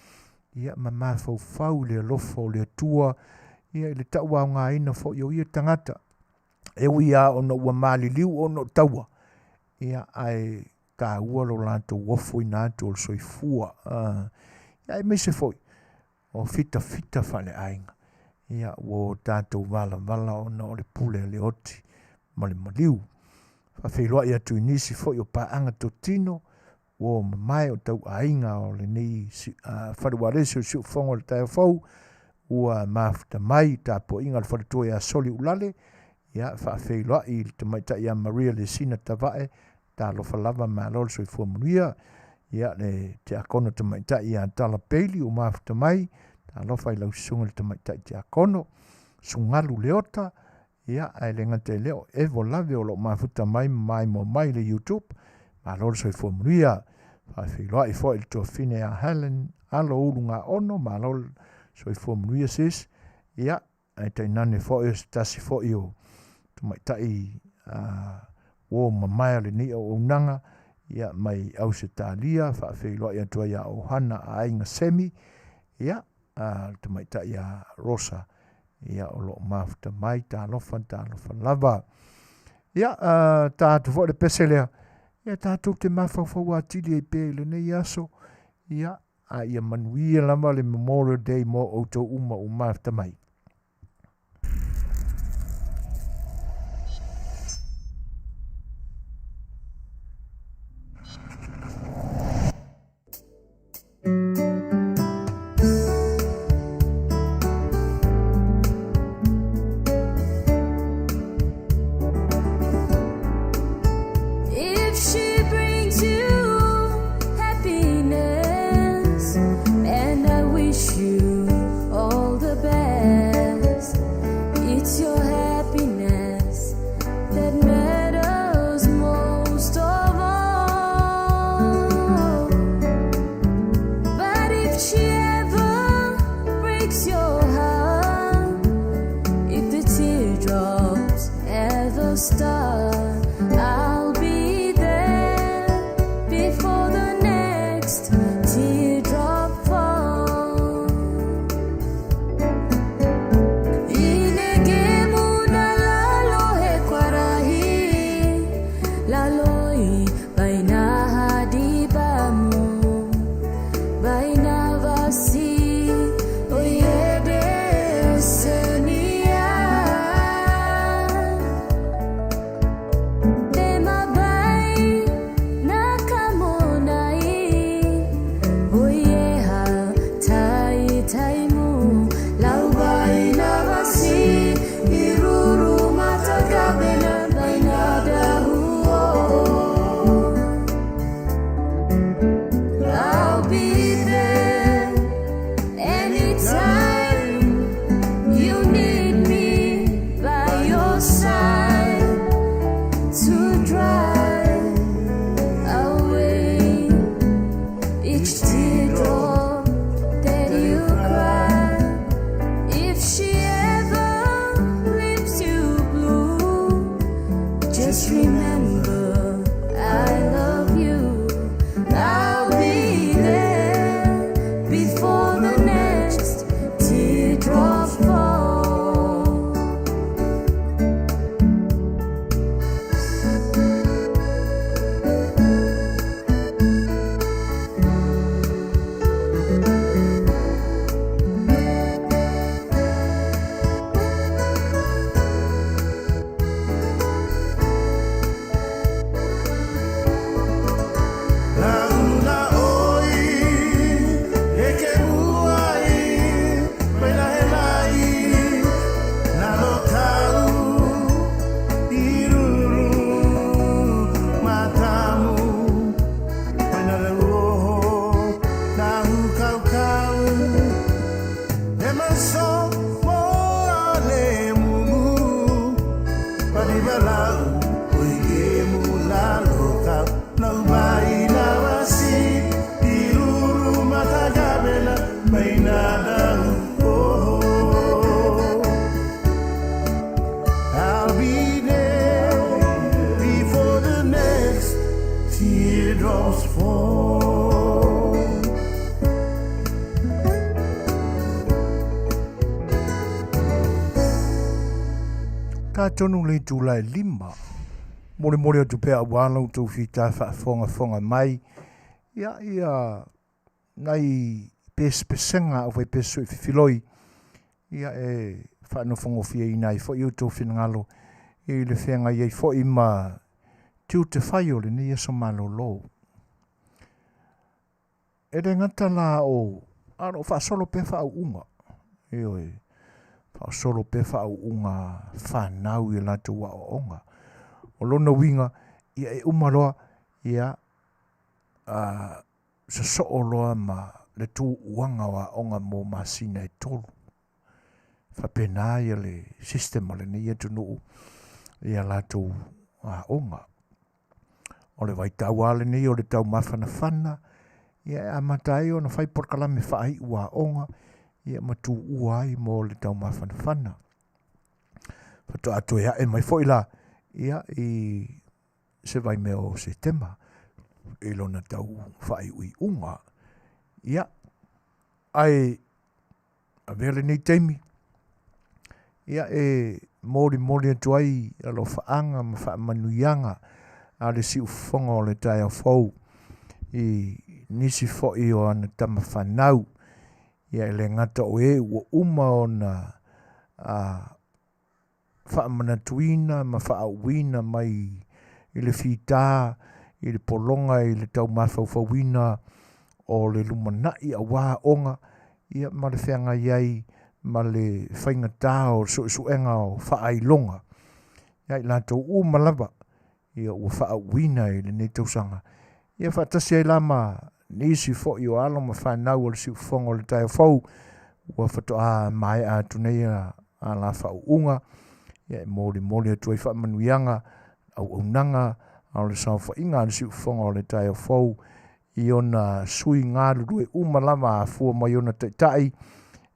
ia, ma mafaufau i le alofa o le Atua, ia, i le tauaogaina foi o ia tagata. E ui lava ona ua maliliu ona o taua, ia, ae taua lo latou ofoina atu o le soifua. Ia, aemaise foi o fitafita faaleaiga, ia, ua o tatou valavala ona o le pule a le oti ma le maliu. Faafeiloai atu i nisi foi o paaga totino ua o mamae o tauaiga o lenei fale ualesi o le siufofoga o le taeao fou ua mafuta mai tapuaiga a le faletua ia Soli Ulale, ia faafeiloai i le tamaitai ia Maria Lesina Tavae, talofa lava, malo le soifua manuia. Ia le tiakono tamaitai ia Tala Peili ua mafuta mai, talofa i lau susuga i le tamaitai tiakono, Sugalu Leota, ia ae le gata i lea o Evo Lave o lo o mafuta mai ma maimoa mai le YouTube, malo le soifua manuia. Faafeiloai foi i le tuafafine ia Helen Alo Ulugaono, malo le soifua manuia sis. Ia ae tainane foi o se tasi foi o tamaitai uo mamae o lenei auaunaga, ia mai Ausetalia, faafeiloai atu ai ia Ohana Aiga Semi, ia le tamaitai ia Rosa, ia o lo o mafuta mai, talofa, talofa lava. Ia, ta atu foi le pese lea, ia tatou te mafaufau atili ai pea i lenei aso, ia, a ia manuia lava le Memorial Day mo outou uma ua mafuta mai. If she brings you happiness, and I wish you all the best, it's your happiness that matters most of all. But if she ever breaks your heart, if the teardrops ever start, I'll be there before the next teardrop falls. Inegemu na lalo he kwarahi, laloi baina hadibamu, baina vasi oyede senia. Tema bai nakamonai, oyeha tai taimu, lau baina vasi iruru matakabena baina dahuo. Teardrops fall. Ta tonu le itula e lima. Molemole atu pea auā la outou fita faafogafoga mai ia ia nai pesepesega a aufaipesu e fifiloi ia e faanofogofieina ai foi outou finagalo i le feagai ai foi ma tiute fai o lenei aso malolo. E le gata la o a o lo o faasolo pea faauuga, ioe, faasolo pea faauuga fanau i latou aoaoga. O lona uiga, ia e uma loa, ia, sosoo loa ma le tuuaga o aoga mo masina e tolu. Faapena ia le system a lenei atunuu ia latou aoga. O le vaitau lava lenei o le taumafanafana, ia e amata ai ona fai polokalame faaiu aoga, ia ma tuua ai mo le taumafanafana. Faatoa toe ae mai foi la, ia i se vaimea o Setema i lona tau faaiuiuga. Ia, ae avea lenei taimi, ia e molimoli atu ai alofaaga ma faamanuiaga a le siufofoga o le taeao fou i nisi foi o ana tama fanau. Ia e le gata o e ua uma ona a, faamanatuina ma faaauuina mai i le fita i le pologa i le taumafaufauina o le lumanai auā aoga ia ma le feagai ai ma le faigatā o suesuega o faailoga ia i latou uma lava ia ua faauuina i lenei tausaga ia faatasi ai la ma nisi foi o alo ma fanau o le siufofoga o le taeao fou ua faatoa maea atu nei a la faauuga ia e molimoli atu ai faamanuiaga auaunaga a o le saofaiga a le siufofoga o le taeao fou i ona sui galulue uma lava afua mai ona taitai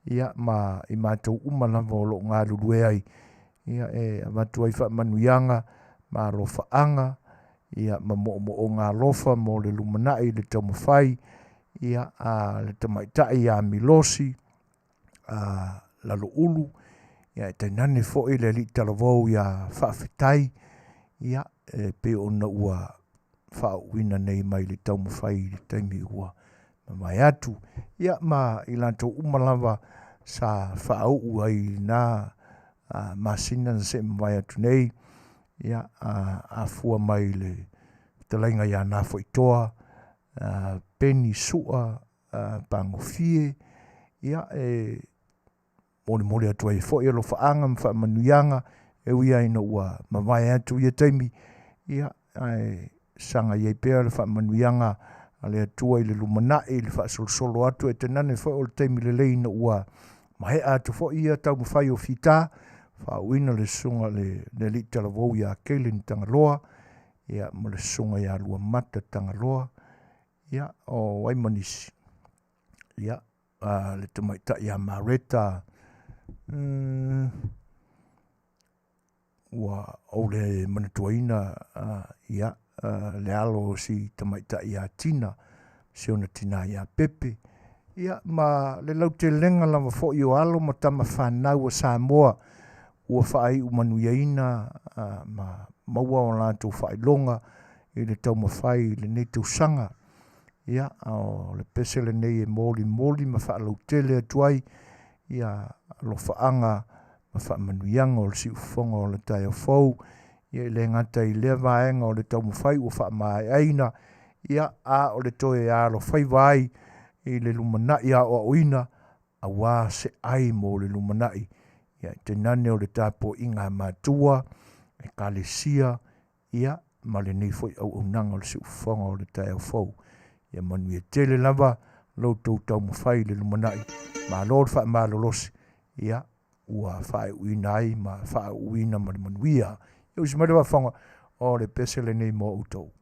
ia ma i matou uma lava o lo o galulue ai ia e avatu ai faamanuiaga ma alofaaga ia ma moomooga alofa mo le lumanai i le taumafai ia a le tamaitai ia Milosi a Laloulu ia e tainane foi le alii talavou ia Faafetai ia e pei ona ua faauuina nei mai le taumafai i le taimi ua mavae atu ia ma i latou uma lava sa faauu ai i lena masina na se'i mavae atu nei ia afua mai le fetalaiga ia Nafoitoa Peni Sua Pagofie ia e molimoli atu ai foi alofaaga ma faamanuiaga e ui lava ina ua mavae atu ia taimi ia ae saga i ai pea le faamanuiaga a le Atua i le lumanai i le faasolosolo atu e tainane foi o le taimi lelei ina ua maea atu foi ia taumafai o fita faauuina le susuga le, le alii talavou ia Kelen Tagaloa ia ma le susuga ia Luamata Tagaloa ia o ai ma nisi ia a le tamaitai ia Mareta ua ou le manatuaina ia le alo o si tamaitai ia Tina si ona tinā ia Pepe ia ma le lautelega lava foi o alo ma tama fanau a Samoa ua faaiu manuiaina ma maua o latou faailoga i le taumafai i lenei tausaga. Ia, o le pese lenei e molimoli ma faalautele atu ai ia alofaaga ma faamanuiaga o le siufofoga o le taeao fou. Ia e le gata i lea vaega o le taumafai ua faamaeaina, ia, a o le toe alofaiva ai i le lumanai aoaoina auā se ai mo le lumanai. Ia, e tainane o le tapuaiga a matua, ekalesia, ia, ma lenei foi auaunaga o le siufofoga o le taeao fou. Ia manuia tele lava lo outou taumafai i le lumanai. Malo le faamalolosi, ia, ua faaiuina ai ma faauuina ma le manuia. Ia usi mai le faafofoga o le pese lenei mo outou.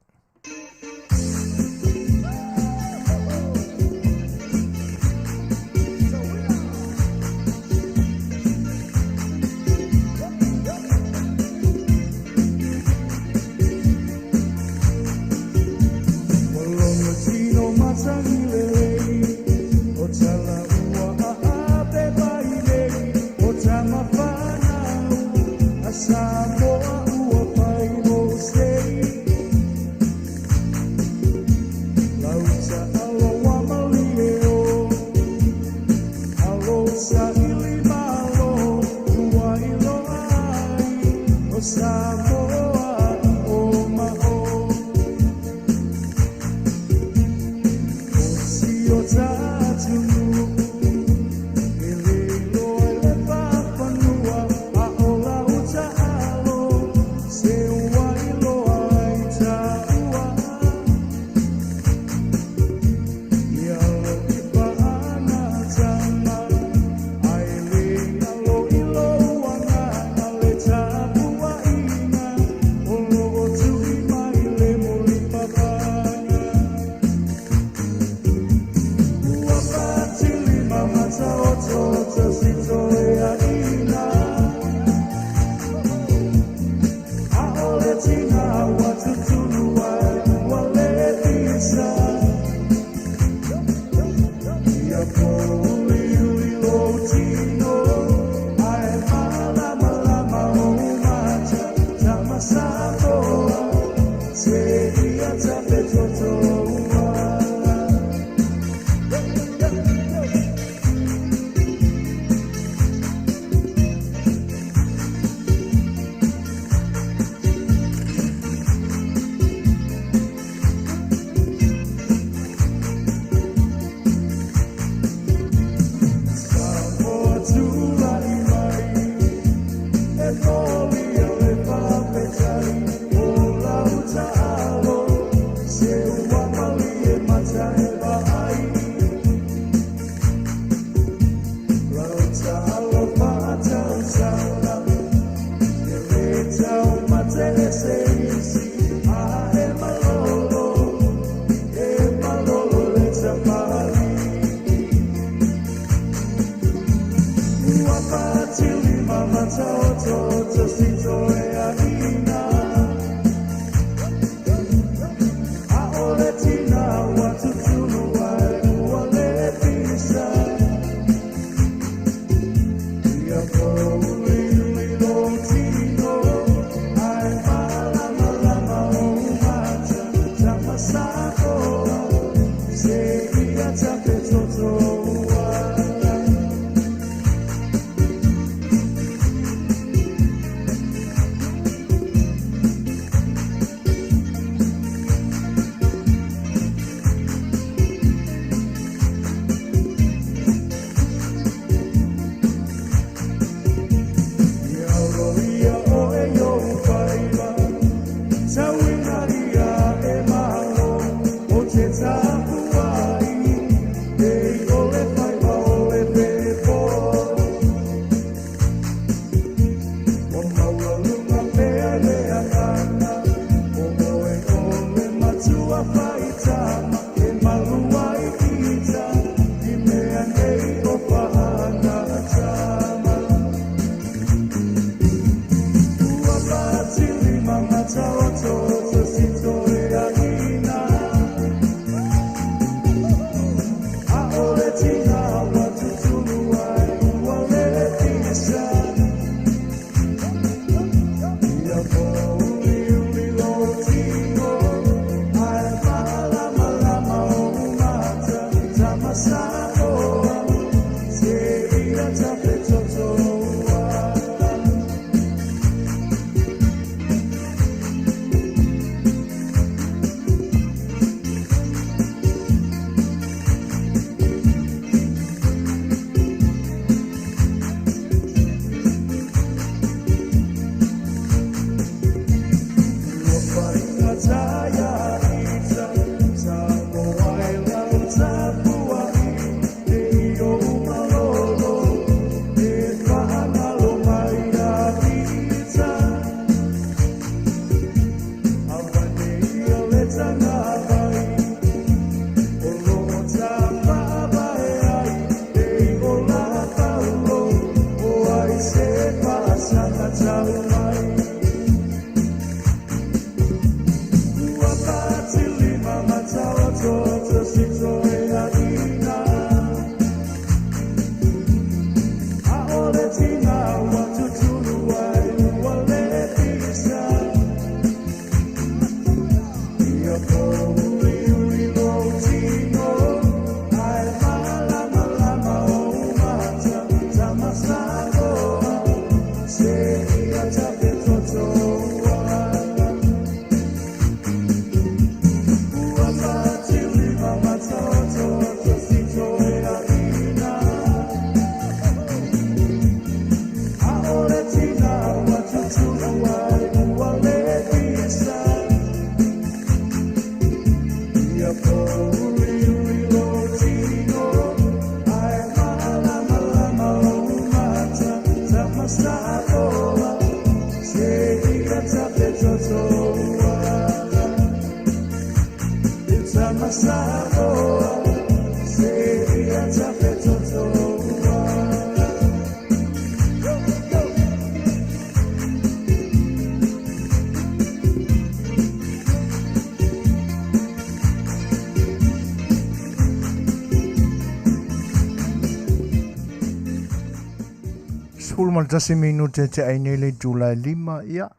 11 minute e te ai nei le itula e 5, ia,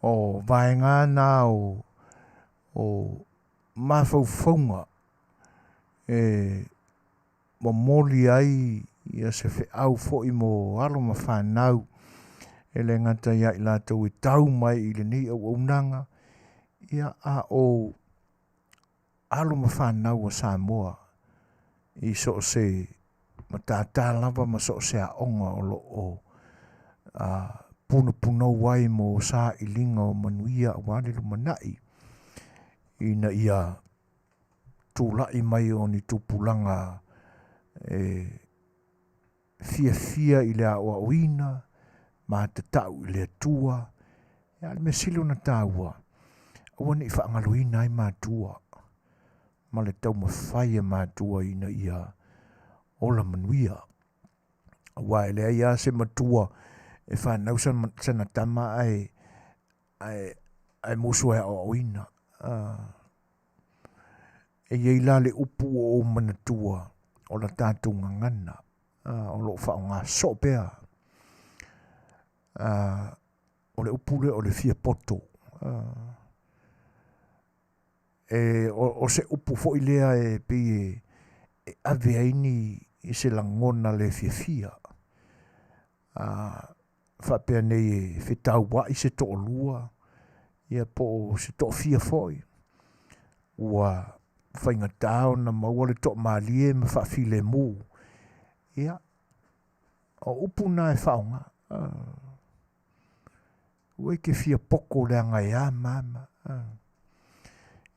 o vaega na o mafaufauga e momoli ai ia se feau foi mo alo ma fanau e le gata ia i latou e tau mai i lenei auaunaga, ia a o alo ma fanau a Samoa i so o se matata lava ma so o se aoga o lo o punopunou ai mo sailiga o manuia aua le lumanai, ina ia tulai mai o ni tupulaga e fiafia i le aoaoina ma tatau i le Atua. Ia, le mea sili ona taua, aua ne i faagaloina ai matua ma le taumafai a matua ina ia ola manuia. Aua e leai lava se matua e fanau sana tama ae musu e aoaoina. E i ai la le upu ua ou manatua o la tatou gagana, o lo o faaaoga soo pea. O le upu lea o le fia poto. O se upu foi lea e pei e ave ai ni i se lagona le fiafia. Faapea nei e fetauai se toalua, ia po o se toafia foi, ua faigata ona maua le toamalie ma faafilemu. Ia, o upu na e faaaoga. Ua e te fia poto leaga e a ma a.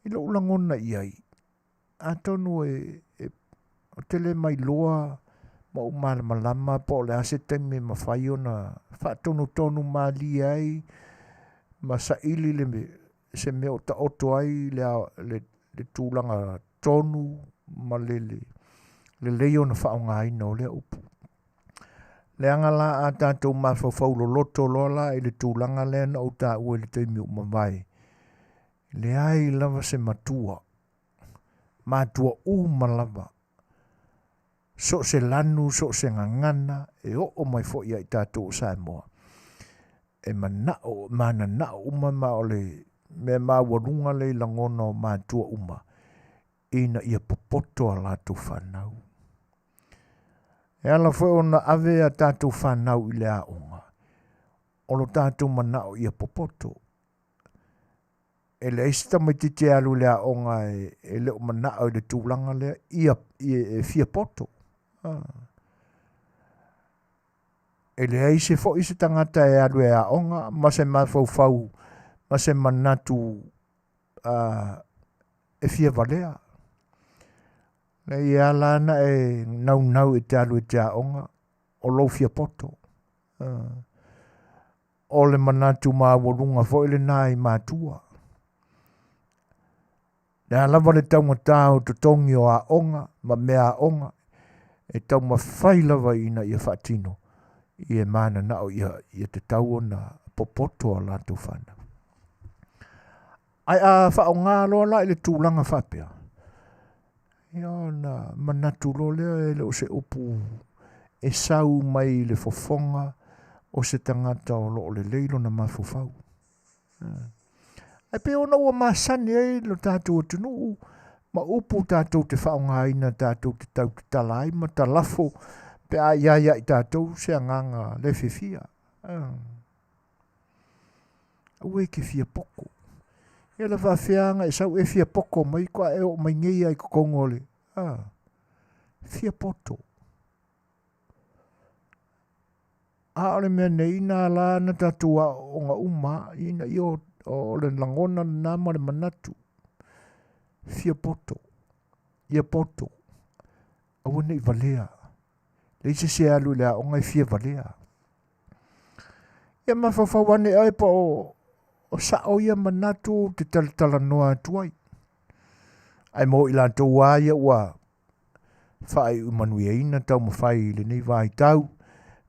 I lou lagona i ai, atonu e ou te le mailoa ma ou malamalama po o le a se taimi e mafai ona faatonutonu malie ai ma saili le se mea o taoto ai le le tulaga tonu ma le lelei ona faaaogaina o lea upu. Leaga la a tatou mafaufau loloto loa la i le tulaga lea na ou taua i le taimi ua mavae, leai lava se matua, matua uma lava, so o se lanu, so o se gagana e oo mai foi ia i tatou o Samoa, e manao, mananao uma ma o le mea maualuga lea i lagona o matua uma ina ia popoto a latou fanau. E ala foi ona ave a tatou fanau i le aoga, o lo tatou manao ia popoto. E leai se tamaititi e alu i le aoga e le o manao i le tulaga lea ia, ia e fia poto. E leai se foi se tagata e alu e aoga ma se mafaufau ma se manatu e fia valea. Leai e ala ona e naunau e te alu e te aoga o lou fia poto. O le manatu maualuga foi lena i matua. Le a lava le taugata o totogi o aoga ma mea aoga, e taumafai lava ina ia faatino ia mananao ia, ia tatau ona popoto a latou fanau. Ae a faaaoga loa la i le tulaga faapea, ia ona manatu loa lea e le o se upu e sau mai le fofoga o se tagata o lo o lelei lona mafaufau. Ae pei ona ua masani ai lo tatou atunuu ma upu tatou te faaaogaina tatou te tautatala ai ma talafo pe a i ai ia i tatou se agaga le fiafia. Aua e te fia poto. Ia na faafefea ona e sau e fia poto mai faatoa e oo mai nei lava i totonu o le fia poto. A o le mea nei na ala ona tatou aooga uma lava ina ia o le lagona lena ma le manatu fia poto, ia poto, aua ne i valea. Leai se isi e alu i le aoga e fia valea. Ia mafaufau ane oe po o sao ia manatu ou te talatalanoa atu ai. Ae mo i latou lava ia ua faaiu manuiaina taumafai i lenei vaitau,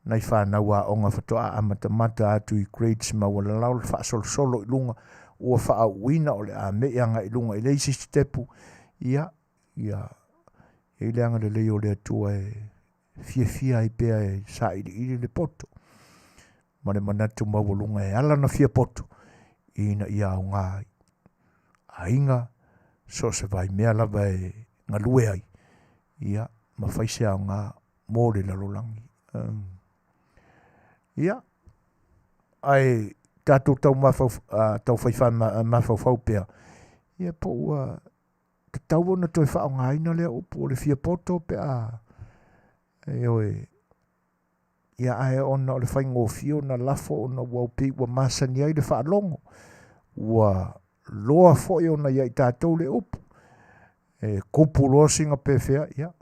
nai fanau aoga faatoa amatamata atu i grades maualalalo le faasolosolo i luga ua faauuina o le a mei agai i luga i le isi sitepu, ia, ia i le agalelei o le Atua e fiafia ai pea e sailiili le poto ma le manatu maualuga e ala ona fia poto ina ia aoga i aiga, so o se vaimea lava e galue ai, ia ma fai se aoga mo le lalolagi. Ia, ae tatou tau taufai mafaufau pea, ia po ua tatau ona toe faaaogaina lea upu o le fia poto pe a ioe ia ae ona o le faigofie ona lafo ona ua pei ua masani ai le faalogo ua loa foi ona ia i tatou le upu e tupu loa sina pefea ia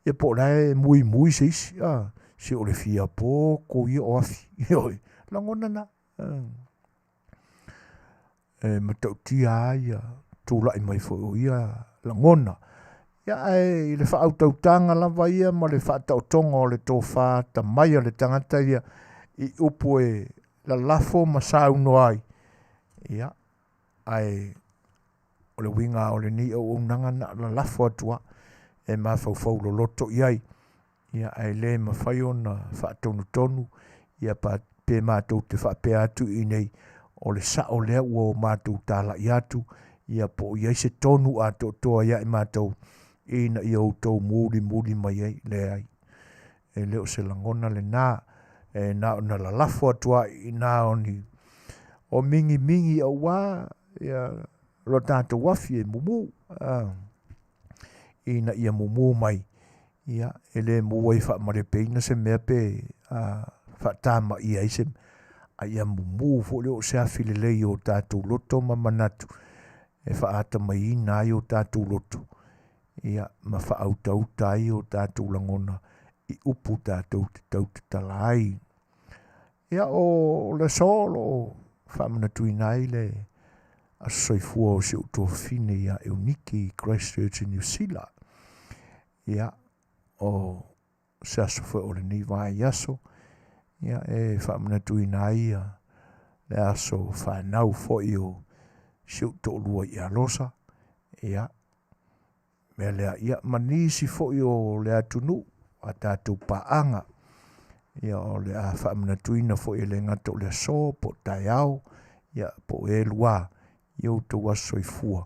ia po o la e muimui se isi a se o le fia poto ia o afi ioe lagona na e matautia lava ia tulai mai foi o ia lagona. Ia ae i le faautautaga lava ia ma le faataotoga o le tofa atamai a le tagata ia i upu e lalafo ma saunoa ai, ia, ae o le uiga o lenei auaunaga na o lalafo atu lava e mafaufau loloto i ai, ia ae le mafai ona faatonutonu ia pe matou te faapea atu i inei o le sao lea ua matou talai atu ia po o i ai se tonu atoatoa ia i matou ina ia outou mulimuli mai ai. Leai, e le o se lagona lena, e na ona lalafo atu lava i ina o ni o mingimingi aua ia lo tatou afi e mumu ina ia mumu mai, ia e le mu ai faamalepeina se mea pe faatamaia ai se a ia mumu foi lea o se afi lelei i o tatou loto ma manatu e faatamaiina ai o tatou loto ia ma faautauta ai o tatou lagona i upu tatou te tautatala ai. Ia o le aso o lo o faamanatuina ai le Aso Soifua o si ou tuafafine ia Eunike i Christchurch i Niu Sila. Ia, o se aso foi o lenei vaiaso, ia, e faamanatuina ai ia le aso fanau foi o si ou toalua ia Losa, ia, mea lea, ia, ma nisi foi o le atunuu a tatou paaga, ia, o le a faamanatuina foi e le gata o le aso po o taeao, ia, po o elua i outou aso soifua.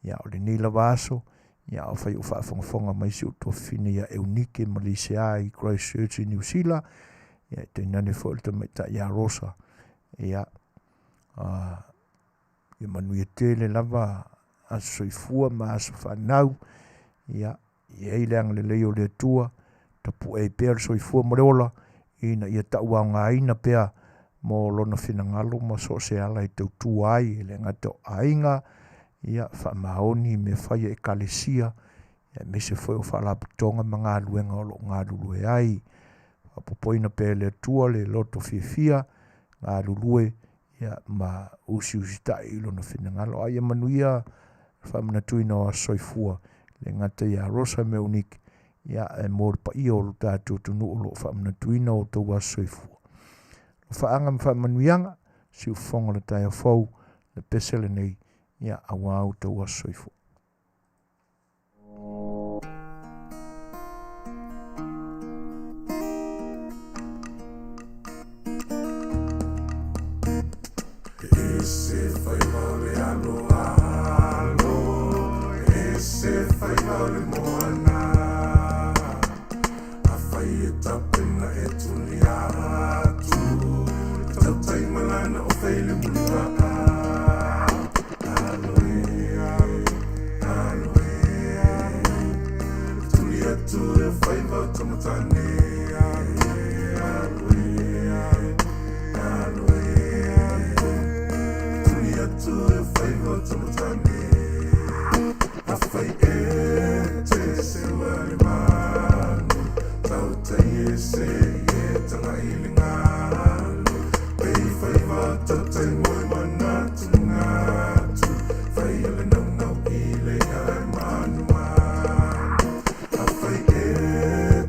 Ia, o lenei lava aso, ia, afai o faafogafoga mai si ou tuafafine ia Eunike ma Lisea i Christchurch i Niu Sila, ia, e tainane foi o le tamaitai ia Rosa, ia, ia manuia tele lava aso soifua ma aso fanau, ia, i ai le agalelei o le Atua, tapu'e ai pea le soifua ma le ola, ina ia tauaogaina pea mo lona finagalo ma so o se ala e tautua ai, e le gata o aiga, ia, faamaoni i mea fai a Ekalesia, aemaise foi o faalapotopotoga ma galuega o lo o galulue ai. Faaopoopoina pea e le Atua le loto fiafia, galulue ia ma usiusitai i lona finagalo. A ia manuia le faamanatuina o aso soifua, e le gata ia Rosa ma Eunike, ia ae mo le paia o lo tatou atunuu o lo o faamanatuina o outou aso soifua. Alofaaga ma faamanuiaga, siufofoga o le taeao fou, le pese lenei, ia aua outou aso soifua. Ese faiva o le aloalo, ese faiva o le moana. Afai e tapena e tuli atu, tautai malana o fai le mulivaa. Alo e, alo e, tuli atu e faiva o tamatane. Alo e, alo e, tuli atu e faiva o tamatane. Afai e te seua le manu, tautai e se e tanga i le ngalu. Pei faiva tautai moe manatu natu, fai le naunau i le ai manu manu. Afai e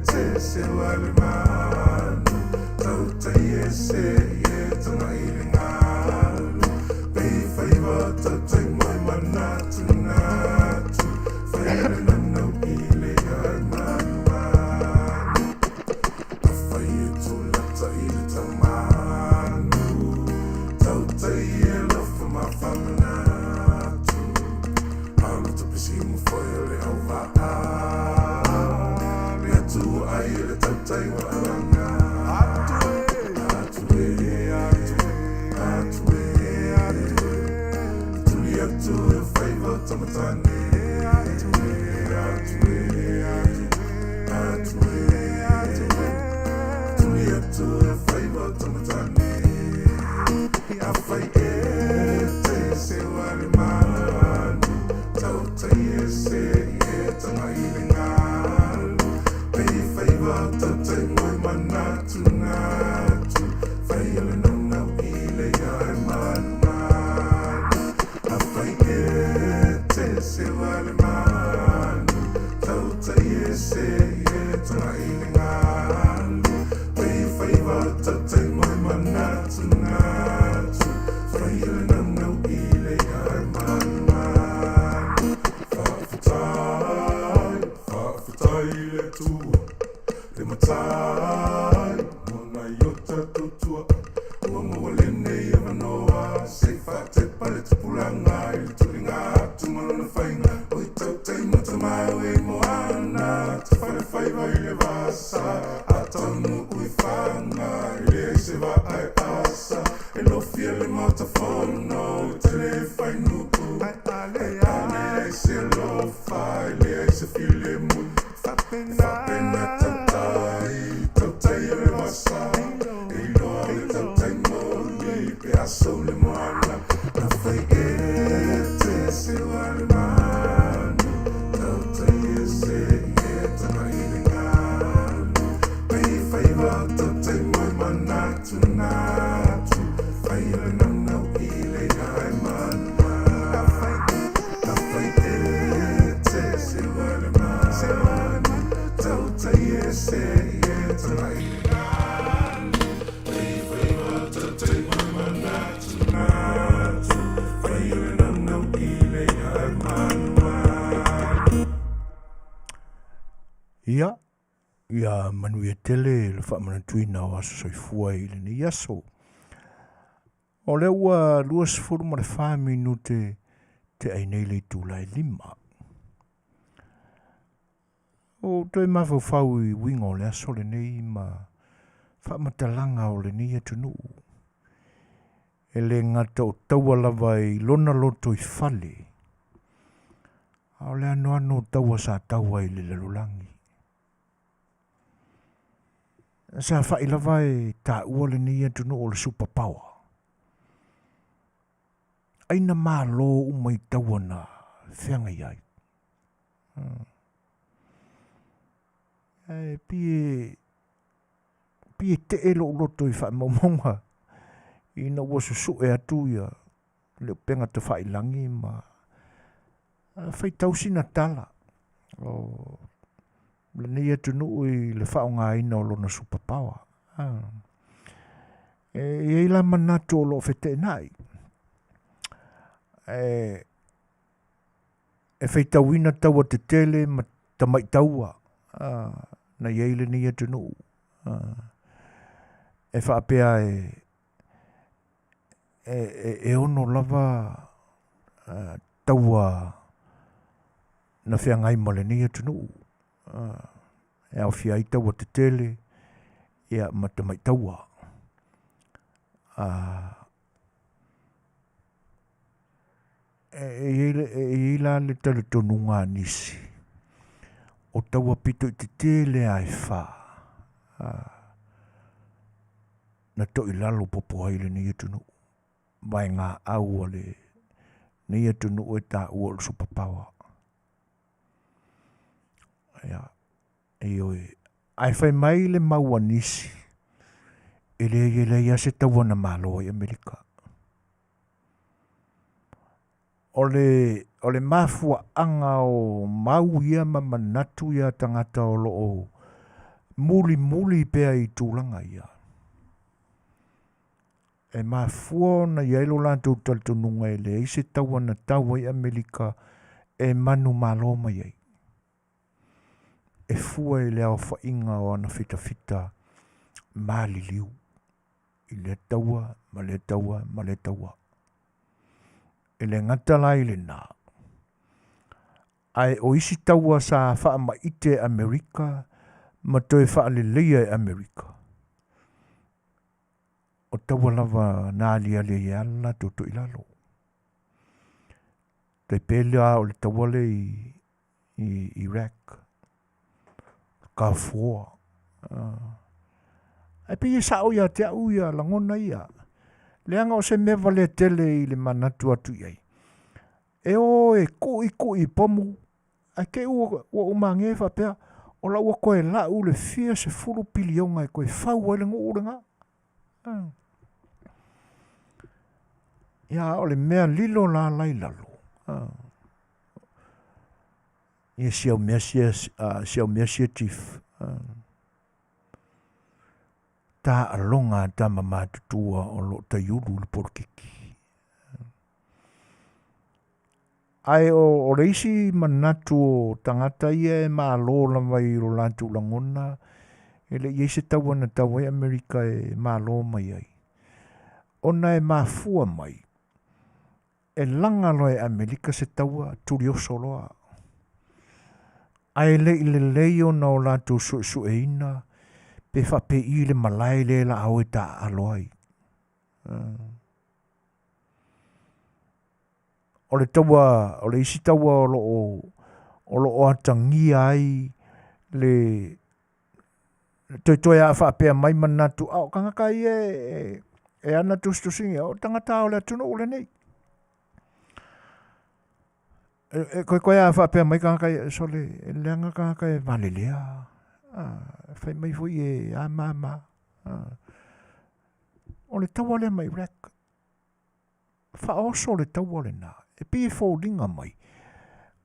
te seua le manu, tautai e se e tanga i le ngalu. Pei faiva tautai moe manatu natu, fai le naunau i le ai manu manu. Afai e tulata i le tamanu, tautai e lofa ma whamanatu. Alo tapisi mo foi o le au vaa, le atu ai e le tautai wa alanga. Atu e, atu e, tuli atu e faiva o tamatane. Atu e, atu e, tuli atu e faiva o tamatane. Afai e te seua le manu, tautai e se e tanga i le ngalu. Pei faiva tautai moe manatu natu, fai le naunau i le ai manu manu. Afai e te seua le manu, tautai e se e tanga i le ngalu. Pei faiva tautai moe manatu natu, fai le naunau i le ai manu manu. Faafetai, faafetai i le Atua, le matai, mo nai o tatou tua. Ua maua lenei avanoa, se i faatepa le tupulaga i le tuliga atu ma lona faiga. O i tautai ma tamau e moana, tafalefaiva i le vasa, a taunuu i faga, e leai se vaa e asa. E lofia le Maota Fono, e tele e fainuu, ae a leai se alofa, e leai se filemu. Faapena tautai, tautai o le vasa, e iloa le tautai moni, pe aso le moana. Afai e te seua le manu, tautai e se e tanga i le ngalu. Pei faiva tautai moe manatu natu, fai le naunau i le ai manu. Ia, ia manuia tele le faamanatuina o aso soifua i lenei aso. O lea ua 24 minute te ai nei le itula e 5. Ua ou toe mafaufau i uiga o le aso lenei ma faamatalaga o lenei atunuu. E le gata o taua lava i lona lotoifale, a o le anoano o taua sa tau ai i le lalolagi. Sa fai lava e taua lenei atunuu o le super power. Ai na malo uma i taua na feagai ai. Ae pei e tee lou loto i faamaumauga ina ua susue atu ia le upega tafailagi ma faitau sina tala o lenei atunuu i le faaaogaina o lona super power. E i ai la manatu o lo o feteenai. E faitauina taua tetele ma tamai taua na i ai lenei atunuu. E faapea e ono lava taua na feagai ma lenei atunuu. E aofia ai taua tetele ma tamai taua. E i ai la le talitonuga a nisi, o taua pito i tetele lava e fa, na toilalo popo ai lenei atunuu, vaegaau a lenei atunuu e taua o le super power. Ia, ioe. Ae fai mai le mau a nisi, e leai e leai lava se taua na malo ai Amerika. O le, o le mafuaaga o mau ia ma manatu ia tagata o lo o mulimuli pea i tulaga ia, e mafua ona i ai lo latou talitonuga e leai se taua na tau ai Amerika e manumalo mai ai. E fua i le aofaiga o ana fitafita maliliu i lea taua ma lea taua ma lea taua. E le gata la i lena, ae o isi taua sa faamaite e Amerika ma toe faaleleia e Amerika, o taua lava na aliali ai lava le latou toilalo. Tai pei la o le taua lea i Iraq, Gulf War. Ae pei e sao ia te au ia lagona ia. Leaga o se mea valea tele i le manatu atu i ai. E o e kuʻikuʻi pomu, ae te i ua ou magē faapea, o la ua toe lau le fia sefulu piliona e toe fau ai le nuu lena. Ia, o le mea lilo la la i lalo. Ia si au mea sia, si au mea sia chief. Taaloga a tama matutua o lo o taiulu i le polokiki. Ae o le isi manatu o tagata ia e malo lava i lo latou lagona, e le i i ai se taua na tau ai Amerika e malo mai ai. Ona e mafua mai, e laga loa e Amerika se taua, tulioso loa. Ae le i lelei ona o latou suesueina pe faapei le malae lea la a o e taaalo ai. O le taua, o le isi taua o lo o, o lo o atagia ai le toetoe a faapea mai manatu, a o tagata ia e ana tusitusiga, o tagata o le atunuu lenei. E koekoe a faapea mai tagata ia, sole, e leaga tagata e valelea, fai mai foi e a ma ma. O le taua lea ma Iraq, faaoso le taua lena, e pei e foliga mai,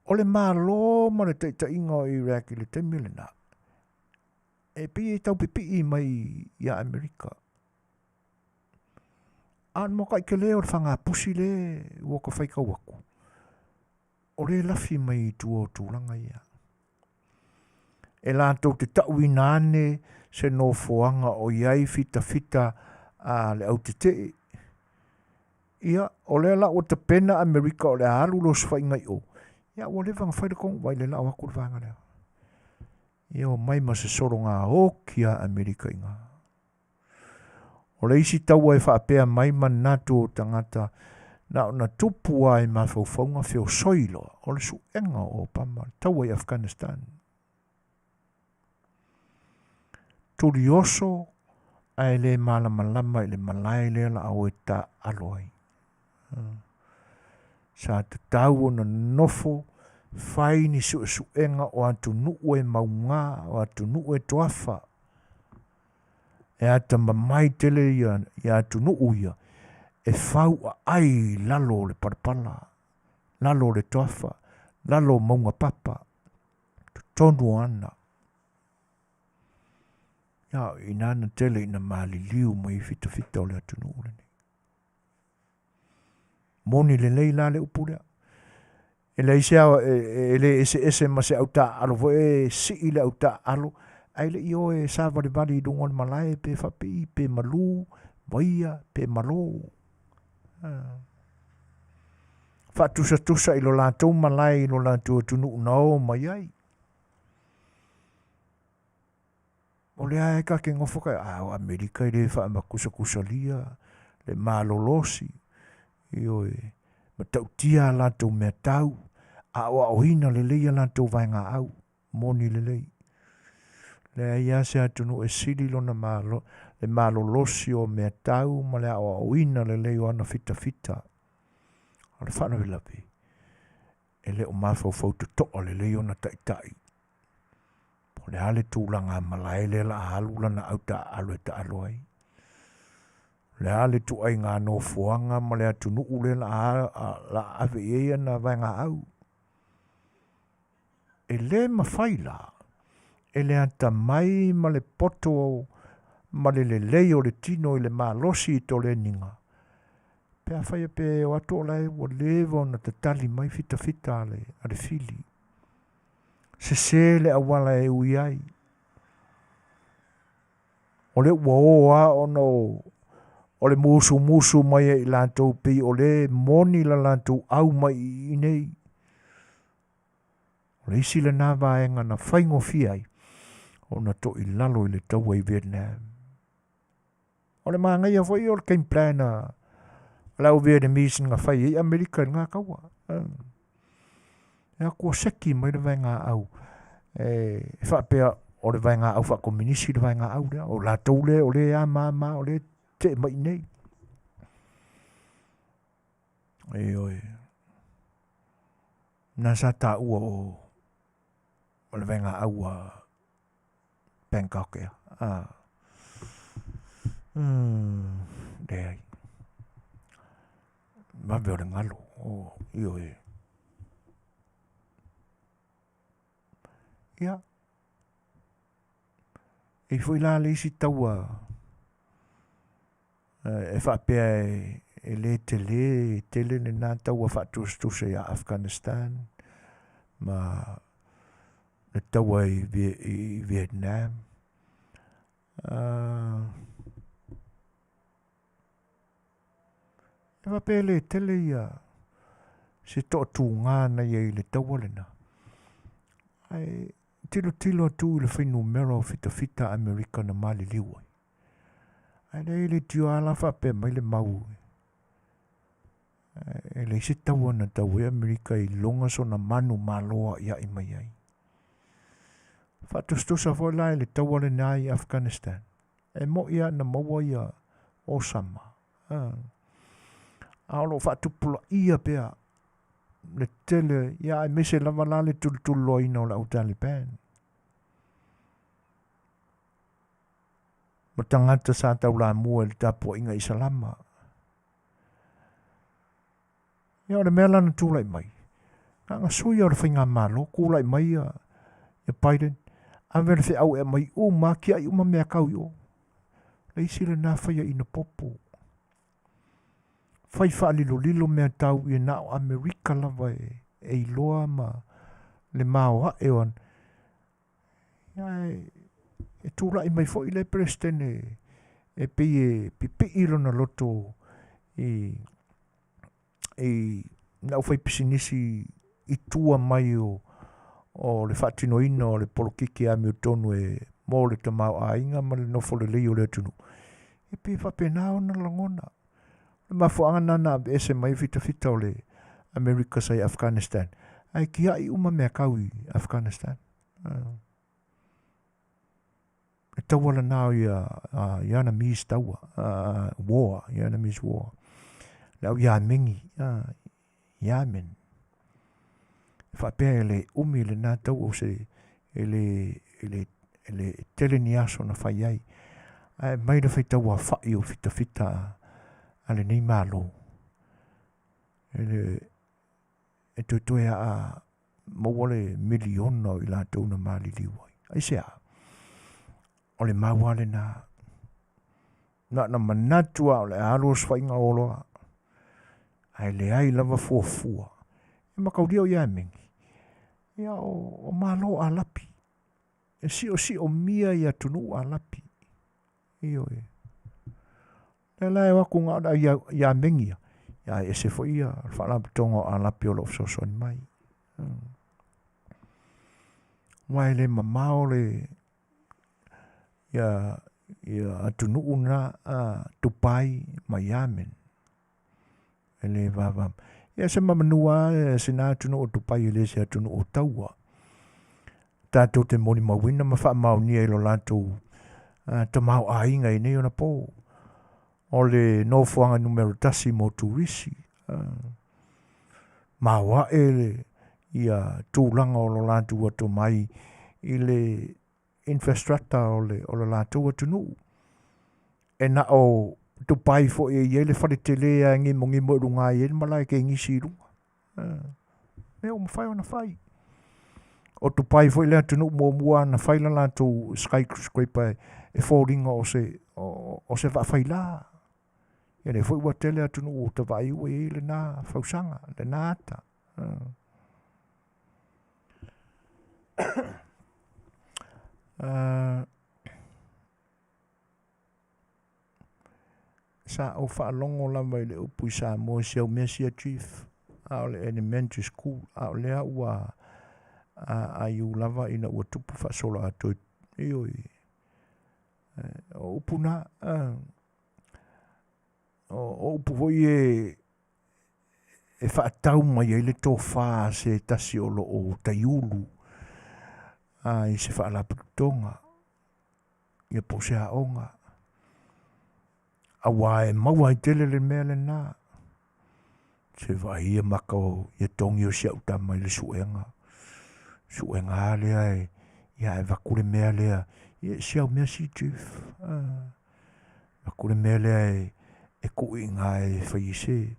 o le Malo ma le taitaiga o Iraq i le taimi lena, e pei e tau pipii mai ia Amerika. A o le mata'i tele o le fagapusi le ua ta faitau atu, o lea e lafi mai i tua o tulaga ia. E latou te tauina ane se nofoaga o i ai fitafita a le autetee. Ia, o lea la ua tapena Amerika o le a alu le osofaiga i o, ia ua leva ona fai le kogovai le lao atu le vaega lea. Ia omai ma se sologa oki a Amerika i ina. O le isi taua e faapea mai manatu o tagata na ona tupu lava i mafaufauga feosoi loa, o le suega o Obama, le taua i Afghanistan. Tulioso ae le malamalama i le malae lea la a o e taaalo ai. Sa tatau ona nofo fai ni suesuega o atunuu e mauga, o atunuu e toafa. E atamamai tele ia, ia atunuu ia e fauaai i lalo o le palapala, lalo o le toafa, lalo o mauga papa, totonu o ana. Ia, ina na tele ina maliliu mai fitafita o le atunuu lenei. Moni lelei la le upu lea. E leai se ao, e, e le eseese ma se autaaalo foi e sii le autaaalo, ae le i o e savalivali i luga o le malae pe faapei, pe malu, vaia, pe malo. Faatusatusa i lo latou malae i lo latou atunuu na o mai ai. O lea e ta te nofo kai, a o Amerika e le faamakusakusalia le malolosi, ioe, matautia a latou mea tau, aoaoina lelei a latou vaegaau, moni lelei. Leai lava se atunuu e sili lona malo, le malolosi o mea tau ma le aoaoina lelei o ana fitafita. O le faalavelave, e le o mafaufau totoa lelei ona taitai. Po o le a le tulaga malae lea la a alu lana autaaalo e taalo ai. O le a le ituaiga nofoaga ma le atunuu lea la a, la a ave i ai ana vaegaau. E le mafai la e le atamai ma le poto ma le lelei o le tino i le malosi i toleniga, pe afai pe o atu o la e ua leva ona tatali mai fitafita a le, a le fili. Sese le auala e ui ai. O lea ua o lava ona o, o le musumusu mai a i latou pei o lea e moni la latou au mai i i nei. O le isi lena vaega na faigofie ai ona toilalo i le taua i Vietnam. O le manaia foi o le game plan a le au Vietnamese na fai ai Amerika i lena taua. E atu ua seki mai le vaegaau e faapea o le vaegaau faakominisi le vaegaau lea. O latou lea o lea e amaama o lea e tetee mai i inei. Ioe. Na sa taua o o le vaegaau a Bangkok ea. Ah. Leai. Vave o le galo. Oh, ioe. Ia. E foi la le isi taua e faapea e, e le tele tele lena taua faatusatusa ia Afghanistan ma le taua i, i Vietnam. Uh, e faapea e le tele ia se toatuga na ia i le taua lena. Ae tilotilo atu i le fuainumera o fitafita Amerika na maliliu ai. Ae leai e le tio lava la faapea mai le mau e leai se taua na tau ai Amerika i loga sona manu malo a'ia'i mai ai. Faatusatusa foi la i le taua lena i Afghanistan. E mo'i lava na maua ia Osama. A o lo o faatupulaia pea le tele, ia aemaise lava la le tulituliloaina o le au Taliban. Ma tagata sa taulamua i le tapuaiga Isalama. Ia o le mea la na tulai mai, na ona sui o le faigamalo, tulai mai ia, ia Biden, ave le feau e aumai uma, tiai uma mea tau i o. Le isi lena faiaina popo. Fai faalilolilo mea tau ia na o Amerika lava e, e iloa ma le maoae o ana. Ia e tulai mai foi le Peresetene e pei e pipii lona loto i i le aufaipisinisi i tua mai o, o le faatinoina o le polokiki amiotonu e mo le tamaoaiga ma le nofo lelei o le atunuu. E pei e faapena ona lagona. O le mafuaaga lena na aveese mai fitafita o le Amerika sa i Afghanistan, ae tiai uma mea tau i Afghanistan. E taua lena o ia Vietnamese taua, war, Vietnamese war. Le au Iameni, Yemen. E faapea e le umi lena taua o se e le, e le, e le tele ni aso na fai ai. Ae mai le faitau aofai o fitafita a lenei Malo. E le, e toetoe aa maua le miliona o i latou na maliliu ai. Aisea? O le mau lava lena. Na ona manatu lava o le a alu osofaiga oloa, ae leai lava fuafua. E mataulia o Iameni, ia o, o Malo Alapi. E siosiomia i atunuu Alapi. Ioe. Lea la e o atu na o le au Iameni ia, ae ese foi ia le Faalapotopotoga o Alapi o lo o fesoasoani mai. Aua e le mamao le ia, ia atunuu na a Dubai ma Yemen. E le vava. Ia se mamanua e sina atunuu o Dubai e le se atunuu o taua. Tatou te molimauina ma faamaonia i lo latou tamaoaiga i nei ona po. O le nofoaga numera tasi mo turisi. Maoae le, ia tulaga o lo latou atomai i le infrastructure o le, o le latou atunuu. E na o Dubai foi e i ai le fale tele lava e gimogimo i luga e i ai le malae tenisi i luga. Mea ua mafai ona fai. O Dubai foi le atunuu muamua na fai la latou skyscraper e foliga o se, o, o se vaafaila. Ia lea foi ua tele atunuu ua ta vaai ua i ai lena fausaga, lena ata. Sa ou faalogo lava i le upu i Samoa i si au mea sia Chief, a o le elementary school, a o lea ua aiu lava ina ua tupu faasoloatoa ioe. O upu na, o upu foi e e faatau mai ai le tofa a se tasi o lo o taiulu a i se faalapotopotoga ia po o se aoga. Auā e maua ai tele le mea lenā. Se vaai ia maka o ia togi o si au tama i le suega. Suega lava lea e, ia e avatu le mea lea, ia si au mea si chief. Avatu le mea lea e, e tuu i ina e fai ai se,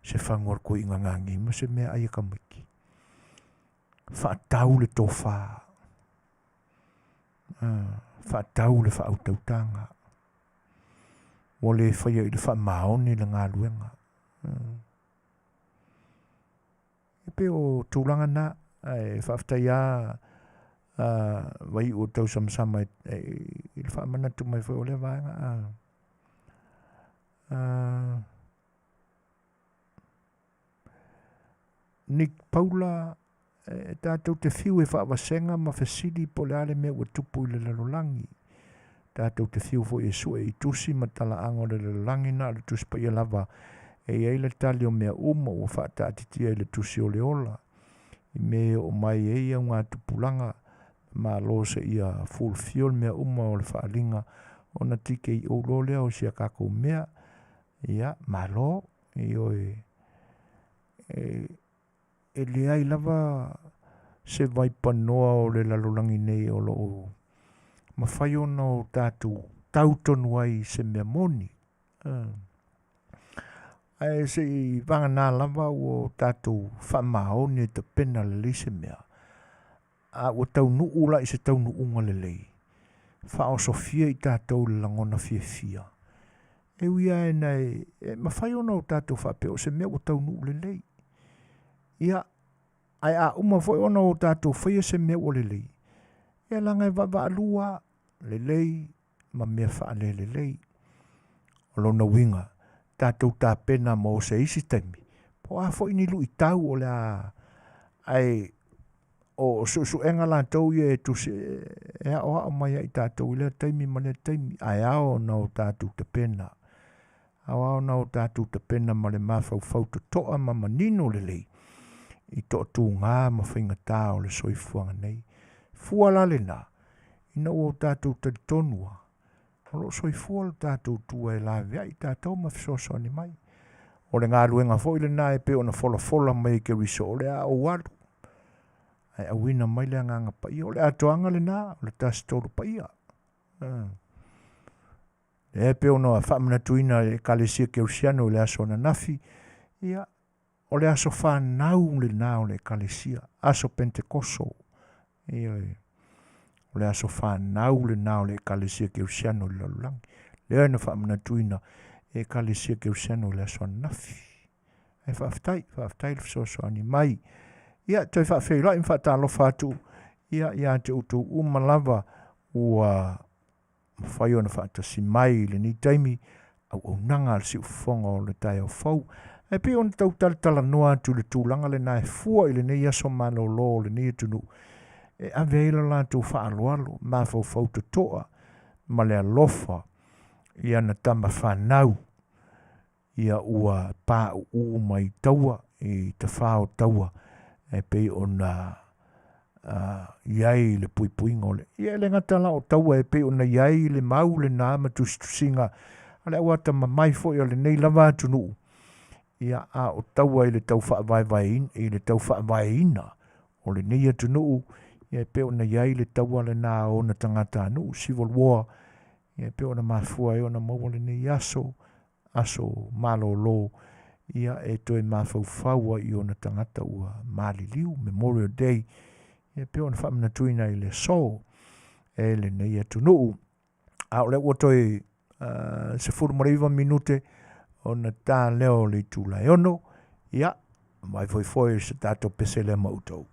se fagu a le toeaina nani ma se meaai a tamaiti. Faatau le tofa. Faatau le faautautaga. Ua le faia i le faamaoni le galuega. E pei o tulaga na, ae faafetai lava Vaiuu o tausamasama i le faamanatu mai foi o lea vaega. Nick Paula, e tatou te fiu e faavasega ma fesili po o le a le mea ua tupu i le lalolagi. Tatou te fiu foi e sue i tusi ma talaaga o le lalolagi, na o le Tusi Paia lava e i ai le tali o mea uma ua faataatitia i le Tusi o le Ola, i mea e oo mai ai augatupulaga Malo seia fulfill mea uma o le faaaliga ona TKO loa lea o si a tatou mea. Ia, malo, ioe, e, e leai lava se vaipanoa o le lalolagi nei o lo o mafai ona o tatou tau tonu ai i se mea moni. Ae se i vagana lava ua o tatou faamaoni e tapena lelei se mea, a ua taunuu la i se taunuuga lelei, faaosofia i tatou i le lagona fiafia. E ui lava ina e, e mafai ona o tatou faapea o se mea ua taunuu lelei. Ia, ae a uma foi ona o tatou faia se mea ua lelei, Ia leaga e vaavaalua lelei ma mea faalelelei. O lona uiga, tatou tapena mo se isi taimi, po o a foi ni luitau o le a ae o suesuega latou ia e tusi e aoao mai ia i tatou i lea taimi ma lea taimi, ae ao ona o tatou tapena. Ao ona o tatou tapena ma le mafaufau totoa ma manino lelei i toatuga ma faigata o le soifuaga nei. Fua la lena, ina ua o tatou talitonu lava, o lo o soifua lo tatou Atua e laveai tatou ma fesoasoani mai. O le galuega foi lena e pei ona folafola mai e Keriso, o le a ou alu, ae auina mai le Agaga Paia. O le atoaga lena, o le Tasi Tolu Paia. Lea e pei ona faamanatuina e le Ekalesia Kerisiano i le aso ananafi, ia, o le aso fanau lena o le Ekalesia, aso Pentekoso. Ioe. O le aso fanau lena o le Ekalesia Kerisiano i le lalolagi. Lea na faamanatuina e Ekalesia Kerisiano i le aso ananafi. Ae faafetai, faafetai le fesoasoani mai. Ia, toe faafeiloai ma faatalofa atu ia ia te outou uma lava ua mafai ona faatasi mai i lenei taimi auaunaga a le siufofoga o le taeao fou. Ae pei ona tau talatalanoa atu i le tulaga lena e fua i lenei aso malolo o lenei atunuu e ave ai lo latou faaaloalo, mafaufau totoa ma le alofa i ana tama fanau ia ua pauu mai taua i tafā o taua e pei ona i ai le puipuiga o le ia e le gata la o taua e pei ona i ai le mau lena ma tusitusiga a le auatamamai foi o lenei lava atunuu ia a o taua i le tau faavaevaeina i le tau faavaeina o lenei atunuu ia e pei ona i ai le taua lena a ona tagatanuu civil war ia e pei ona mafua ai ona maua lenei aso aso malolo ia e toe mafaufau ai i ona tagata ua maliliu, Memorial Day, ia pei ona faamanatuina i le aso e lenei atunuu. A o lea ua toe 19 minute ona ta lea o le itula e 6, ia, mai foefoe se tatou pese lea ma outou.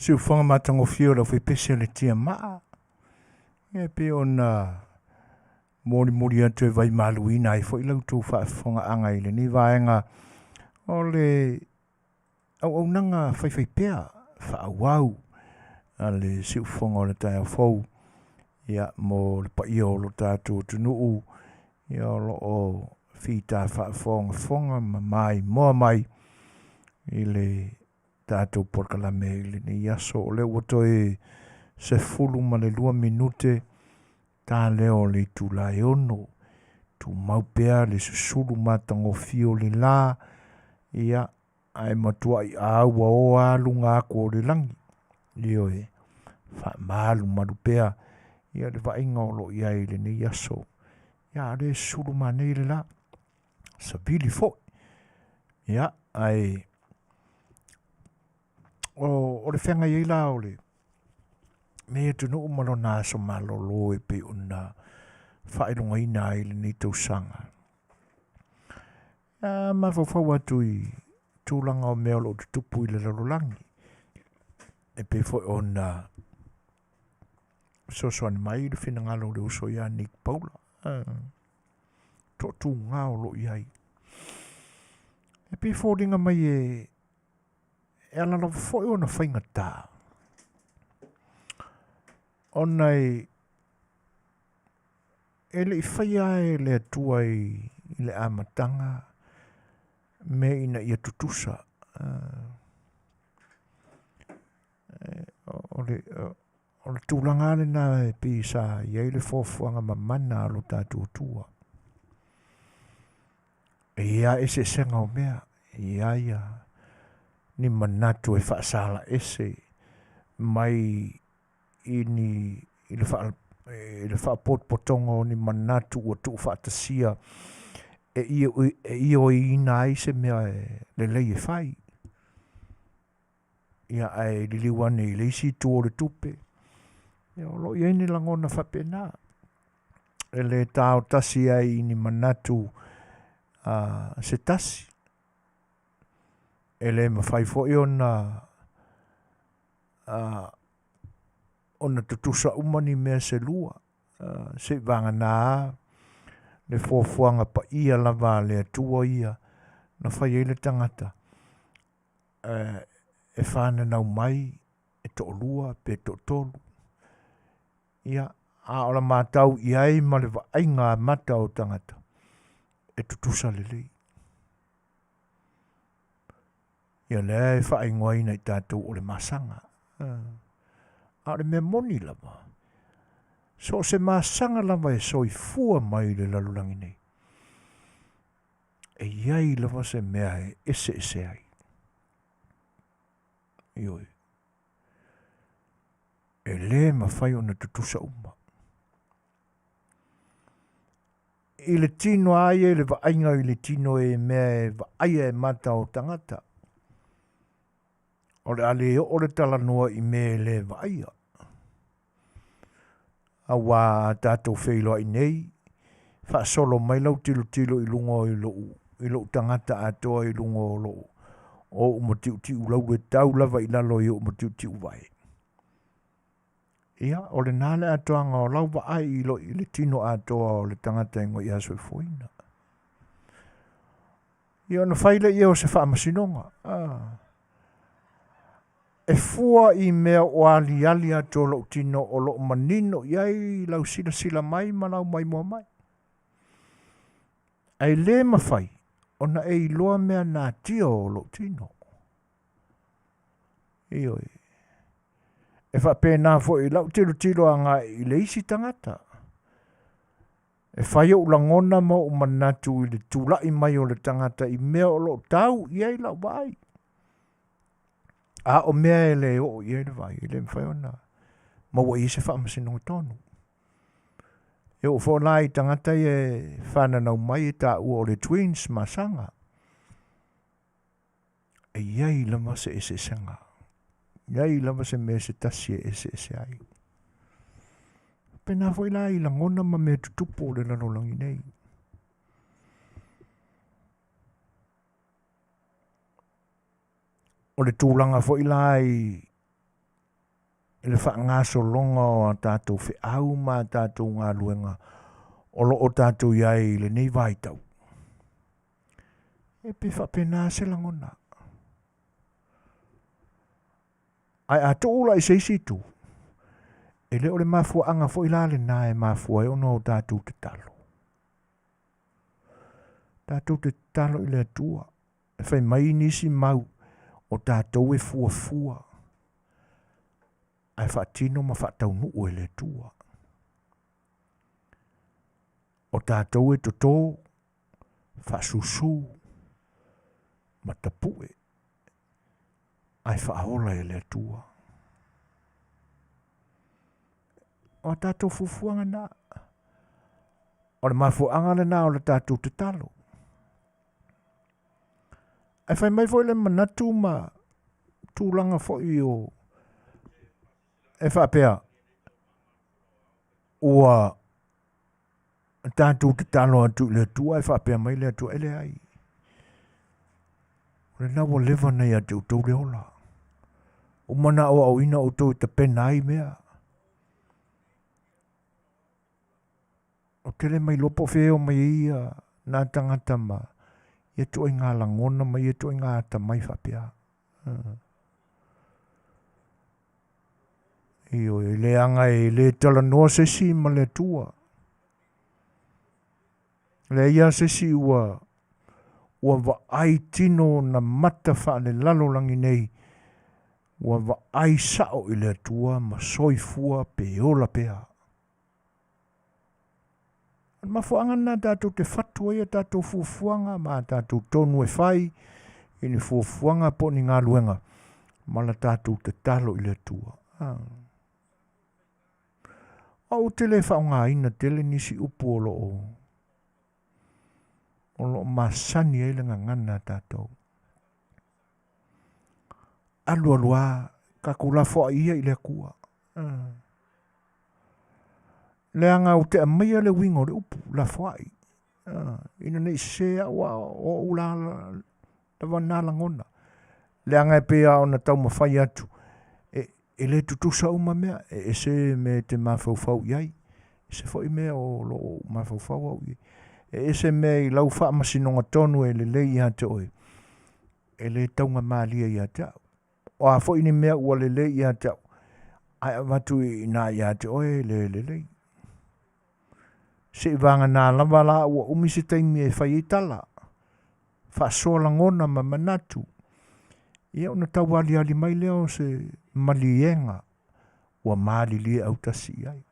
Siufofoga matagofie o le aufaipese a le Tiamaa, ia e pei ona molimoli atu e vaimaluina ai foi la outou faafofogaaga i lenei vaega o le auaunaga faifaipea faaauau a le siufofoga o le taeao fou ia mo le paia o lo tatou atunuu ia o lo o fita faafogafoga ma maimoa mai i le tatou polokalame i lenei aso. O lea ua toe 12 minute ta lea o le itula e 6. Tumau pea le susulu matagofie o le la, ia, ae matuai auaoa luga atu o le lagi. Ioe, faamalumalu pea ia le vaaiga o lo o i ai i lenei aso. Ia, a o lea e susulu manei le la, savili foi. Ia, ae o le feagai ai la o le nei atunuu ma lona aso malolo e pei ona faailogaina ai lenei tausaga. A mafaufau atu i tulaga o mea o lo o tutupu i le lalolagi, e pei foi ona fesoasoani mai le finagalo o le uso ia Nick Paula, toatuga o lo o i ai. E pei e foliga mai e e ala lava foi ona faigata, ona e e le i faia e le Atua i le amataga mea ina ia tutusa. O le, o le tulaga lena e pei sa i ai le fuafuaga mamana a lo tatou Atua. E i ai eseesega o mea, e i ai ia ni manatu e faasala ese mai i ni i le faa i le faapotopotoga o ni manatu ua tuufaatasia e ioeina ai se mea e lelei e fai. Ia ae liliu ane i le isi itu o le tupe, ia o lo o i ai ni lagona faapena. E le tao tasi ai i ni manatu a se tasi. E le mafai foi ona a, ona tutusa uma ni mea se lua, se i vagana le fuafuaga paia lava a le Atua ia na fai ai le tagata e fananau mai e toalua pe toatolu. Ia, a o le matau i ai ma le vaaiga amata o tagata, e tutusa lelei. Ia lea e faaigoaina i tatou o le masaga. A o le mea moni lava, so o se masaga lava e soifua mai i le lalolagi nei, e i ai lava se mea e eseese ai. Ioe. E le mafai ona tutusa uma. I le tino a ia i le vaaiga i le tino e mea e vaaia e mata o tagata. O le a le oo le talanoa i mea e le vaaia. Auā a tatou feiloai nei, faasolo mai lau tilotilo i luga i lou, i lou tagata atoa i luga o lou, o ou matiutiu laulu e tau lava i lalo i ou matiutiu vae. Ia, o lena le atoaga o lau vaai i, lo, i le tino atoa o le tagata e ngoi a soifuaina. Ia ona fai lea o se faamasinoga. Ah. E fua i mea o aliali atu o lou tino o lo o manino i ai lau silasila mai ma lau maimoa mai. Ae le mafai ona e iloa mea natia o lou tino. Ioe. E faapena foi i lau tilotilo agai i le isi tagata. E fai ou lagona ma ou manatu i le tulai mai o le tagata i mea o lo o tau i ai lau vaai. A o mea e le oo i ai le vaai, e le mafai ona maua i ai se faamasinoga tonu. E oo foi la i tagata ia e fananau mai e taua o le twins masaga. E i ai lava se eseesega. E i ai lava se mea se tasi e eseese ai. Pena foi la i lagona ma mea tutupu o le lalolagi nei. O le tulaga foi la i i le faagasologa o a tatou feau ma a tatou galuega o lo o tatou i ai i lenei vaitau. E pei faapena se lagona. Ae a tuu la i se isi itu, e le o le mafuaaga foi la lena e mafua ai ona o tatou tatalo. Tatou te tatalo i le Atua e fai mai nisi mau o tatou e fuafua ae faatino ma faataunuu e le Atua. O tatou e toto, faasusu ma tapue ae faaola e le Atua. O a tatou fuafuaga na. O le mafuaaga lena o le tatou tatalo. Ae fai mai foi le manatu ma tulaga foi o e faapea ua tatou tatalo atu i le Atua ae faapea mai le Atua, e leai. O lena ua leva ona ia te outou le ola. Uma na aoaoina outou e tapena ai mea. Ou te le mailoa po o fea e o mai ai ia nā tagata ma ia ituaiga lagona ma ia ituaiga atamai faapea. Ioe, leaga e le talanoa se isi ma le Atua. Leai lava se isi ua ua vaai tino ona mata faalelalolagi nei, ua vaai sao i le Atua ma soifua pe ola pea. O le mafuaaga lena tatou te fatu ai a tatou fuafuaga ma a tatou tonu e fai i ni fuafuaga po o ni galuega ma la tatou tatalo i le Atua. Ah. Ou te le faaaogaina tele nisi upu o lo o o lo o masani ai le gagana a tatou. Alu alu a, tatou lafoai ia i le Atua. Ah. Leaga ou te aumaia le uiga o le upu, lafoai. Ah, ina ne i sese au a o ou la lava na lagona. Leaga e pei lava ona taumafai atu, e, e le tutusa uma mea, e ese mea e te mafaufau i ai, ese foi mea o lo o mafaufau au i ai. E ese mea i lau faamasinoga tonu e lelei ia te oe, e le taugamalie ia te au. O a foi ni mea ua lelei ia te au, ae avatu i ina ia te oe e le lelei. Seiavagana lava la ua umi se taimi e fai ai tala, faasoa lagona ma manatu, ia ona tau aliali mai lea o se maliega ua malilie autasi i ai.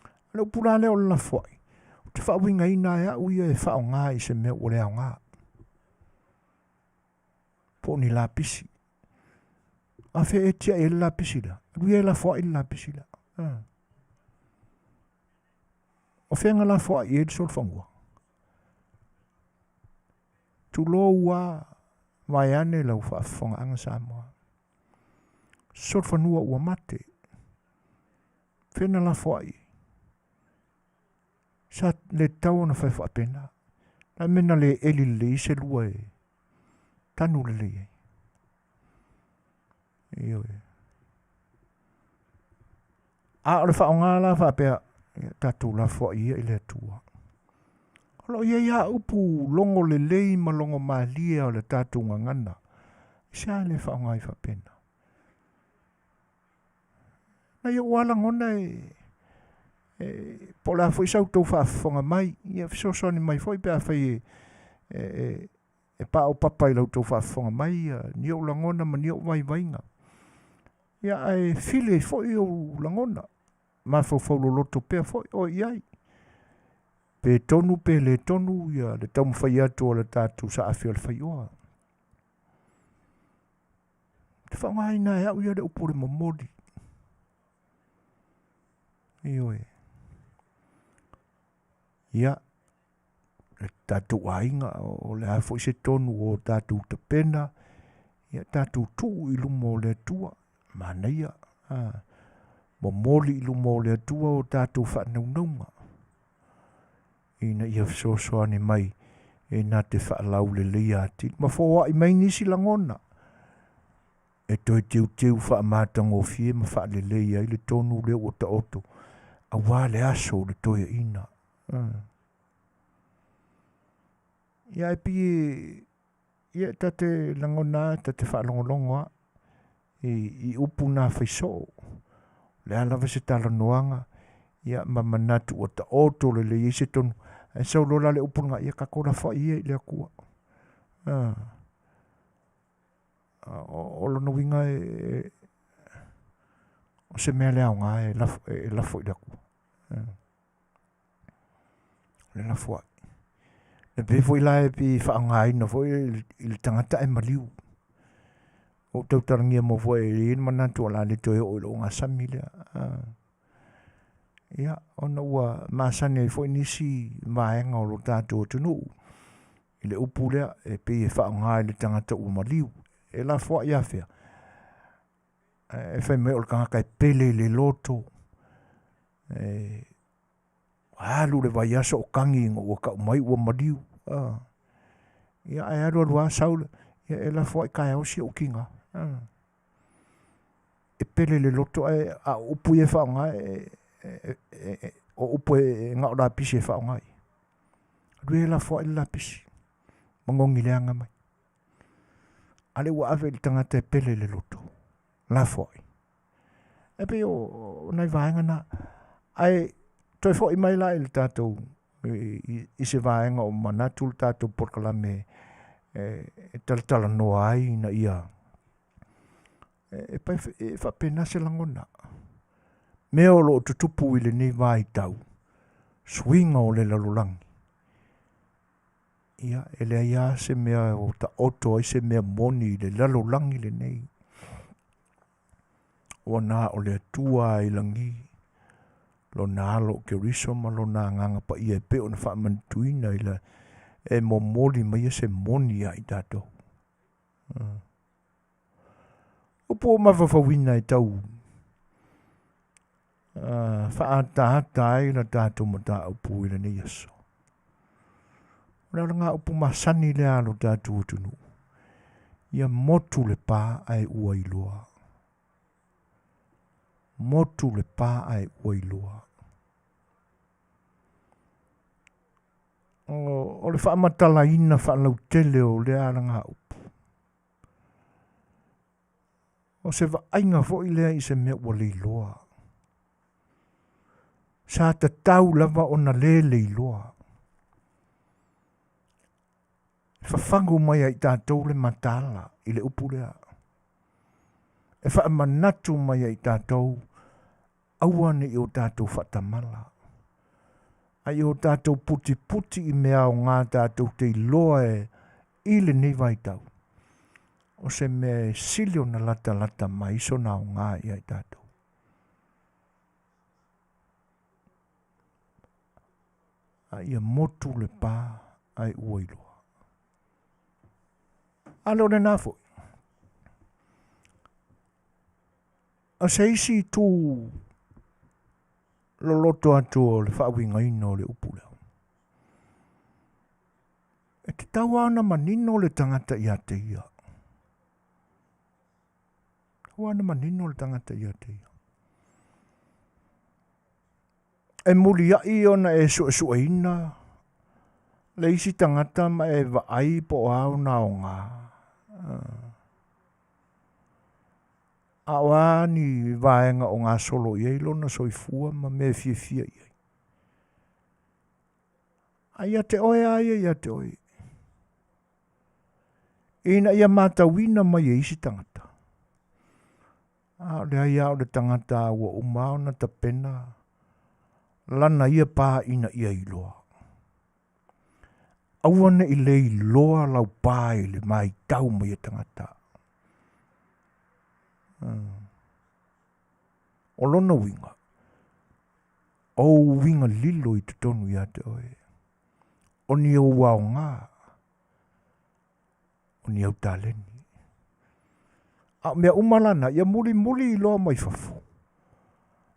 O le upu la lea o le lafoai, ou te faauigaina e au ia e faaaoga i se mea ua le aoga. Po o ni lapisi. A fea e tiai ai le lapisi lea? Alu ia e lafoai le lapisi lea. Ah. O fea na lafoai ai le solofanua? Tulou a vaeane lau faafofogaaga Samoa. Solofanua ua mate. Fea na lafoai ai? Sa le tatau ona fai faapena. Na mea na le eli lelei se lua e tanu lelei ai. Ioe. A o le faaaoga la faapea, ia tatou lafoai ia i le Atua. O lo o i ai lava upu logo lelei ma logo malie o le tatou gagana. I se a le faaaoga ai faapena? Nai ou lava lagona e, e, po o le a foi sa outou faafofoga mai, ia fesoasoani mai foi pe afai e, e, e, e paopapa i la outou faafofoga mai ia ni ou lagona ma ni ou vaivaiga. Ia ae fili ai foi ou lagona, mafaufau loloto pea foi oe i ai. Pe tonu pe le tonu ia le taumafai atu o le tatou saafi o le faioa. Te faaaogaina e au ia le upu o le momoli. Ioe. Ia, le tatou aiga, o le a foi se tonu o tatou tapena, ia tatou tuu i luma o le Atua, manaia, a, momoli i luma o le Atua o tatou faanaunauga, ina ia fesoasoani mai e na te faalauleleia atili, ma foai mai nisi lagona. E toe teuteu faamatagofie ma faalelei ai le tonu lea ua taoto aua le aso o le toeaina. Ia ae pei e ia ta te lagona lava, ta te faalogologo lava i upu na fai soo. O le a lava se talanoaga ia ma manatu ua taoto lelei ai se tonu, ae sau loa la le upu lena, ia tatou lafoai ia i le Atua. O lona uiga e o se mea le aoga e lafo i le Atua. O le lafoai. E pei foi la e pei e faaaogaina foi i le tagata ae maliu. Ua ou tautalagia muamua foi e i ai le manatu o le a le toe oo i lou ogasami lea. Ia, ona ua masani ai foi nisi vaega o lo tatou atunuu i le upu lea e pei e faaaoga i le tagata ua maliu. E lafoai afea? E fai mai o le tagata e pele i le loto, e alu le vaiaso o tagi ina ua tau mai ua maliu. Ia ae alu alu lava sau, ia e lafoai taeao si ou tina. E pele i le loto ae a o upu ia e faaaoga o upu e na o lapisi e faaaoga ai. Alu ia e lafoai le lapisi, manogi leaga mai. A lea ua ave i le tagata e pele i le loto, lafoai. E pei o nai vaega na. Ae toe foi mai la i le tatou i se vaega o manatu le tatou polokalame e talatalanoa ai ina ia e faapena se lagona. Mea o lo o tutupu i lenei vaitau, suiga o le lalolagi, ia, e leai lava se mea o taoto ai se mea moni i le lalolagi lenei. Ua na o le Atua i lagi, lona alo o Keriso ma lona agaga paia e pei ona faamanatuina i le e momoli maia se moni ia i tatou. Upu ua mafaufauina e tau faaataata ai la tatou mataupu i lenei aso. O le alaga upu masani lea a lo tatou atunuu, ia motu le pa ae ua iloa. Motu le pa ae ua iloa. O le faamatalaina faalautele o lea alagaupu, o se vaaiga foi lea i se mea ua leiloa. Sa tatau lava ona le leiloa. E fafagu mai ai tatou le mataala i le upu lea. E faamanatu mai ai tatou aua ne i o tatou faatamala, a i o tatou putiputi i mea aoga tatou te iloa e i lenei vaitau, o se mea e sili ona latalata mai sona aoga ia i tatou. A ia motu le pa ae ua iloa. A le o lena foi. O se isi itu loloto atu o le faauigaina o le upu lea, e tatau lava ona manino le tagata ia te ia. Tatau lava ona manino le tagata ia te ia. E muliai ona e suesueina le isi tagata ma e vaai po o a ona aoga. A o a ni vaega o gasolo i ai lona soifua ma mea e fiafia i ai. A ia te oe lava ia ia te oe, ina ia matauina mai e isi tagata, a o leai lava o le tagata ua uma ona tapena lana ia pa ina ia iloa. Aua ne i le iloa lau pa i le matau mai e tagata. O lona uiga, o ou uiga lilo i totonu ia te oe, o ni ou aoga, o ni au taleni. A o mea uma la na, ia mulimuli iloa mai fafo,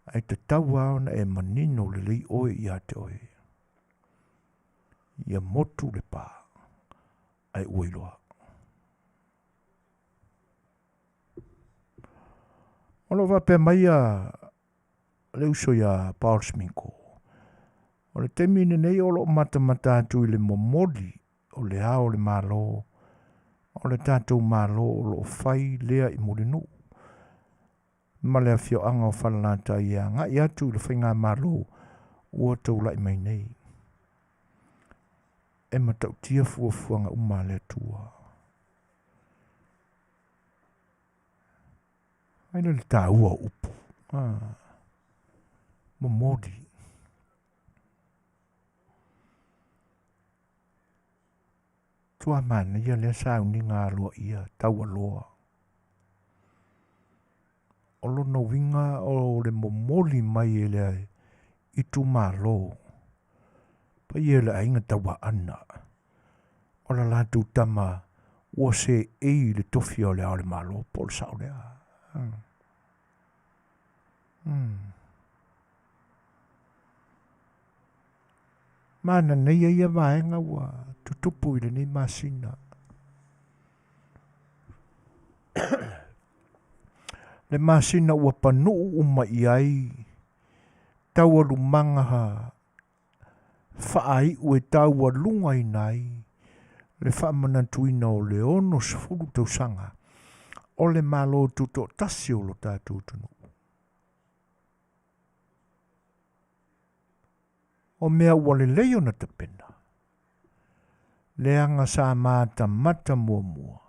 ae tatau lava ona e manino lelei oe ia te oe. Ia motu le pa, ae ua iloa. O lo o faapea mai a le uso ia Paul Sminko, o le taimi lenei o lo o matamata atu i le momoli o le ao o le Malo, o le tatou Malo o lo o fai lea i Mulinuu ma le afioaga o Falelatai e agai atu i le faigamalo ua taulai mai nei. E matautia fuafuaga uma a le Atua. Ai lea le taua o upu. Ah, momoli. Tua manaia lea sauniga aloaia taualoa. O lona uiga o le momoli mai e le itumalo paia o le aiga Tauaana o la latou tama ua seei i le tofi o le Ao o le Malo po o le sao lea. Mananaia ia vaega ua tutupu i lenei masina. Le masina ua panuu uma i ai taualumaga faaiu e taualugaina ai le faamanatuina o le 60 tausaga o le Malo Tutoatasi o lo tatou atunuu. O mea ua lelei ona tapena, leaga sa matamata muamua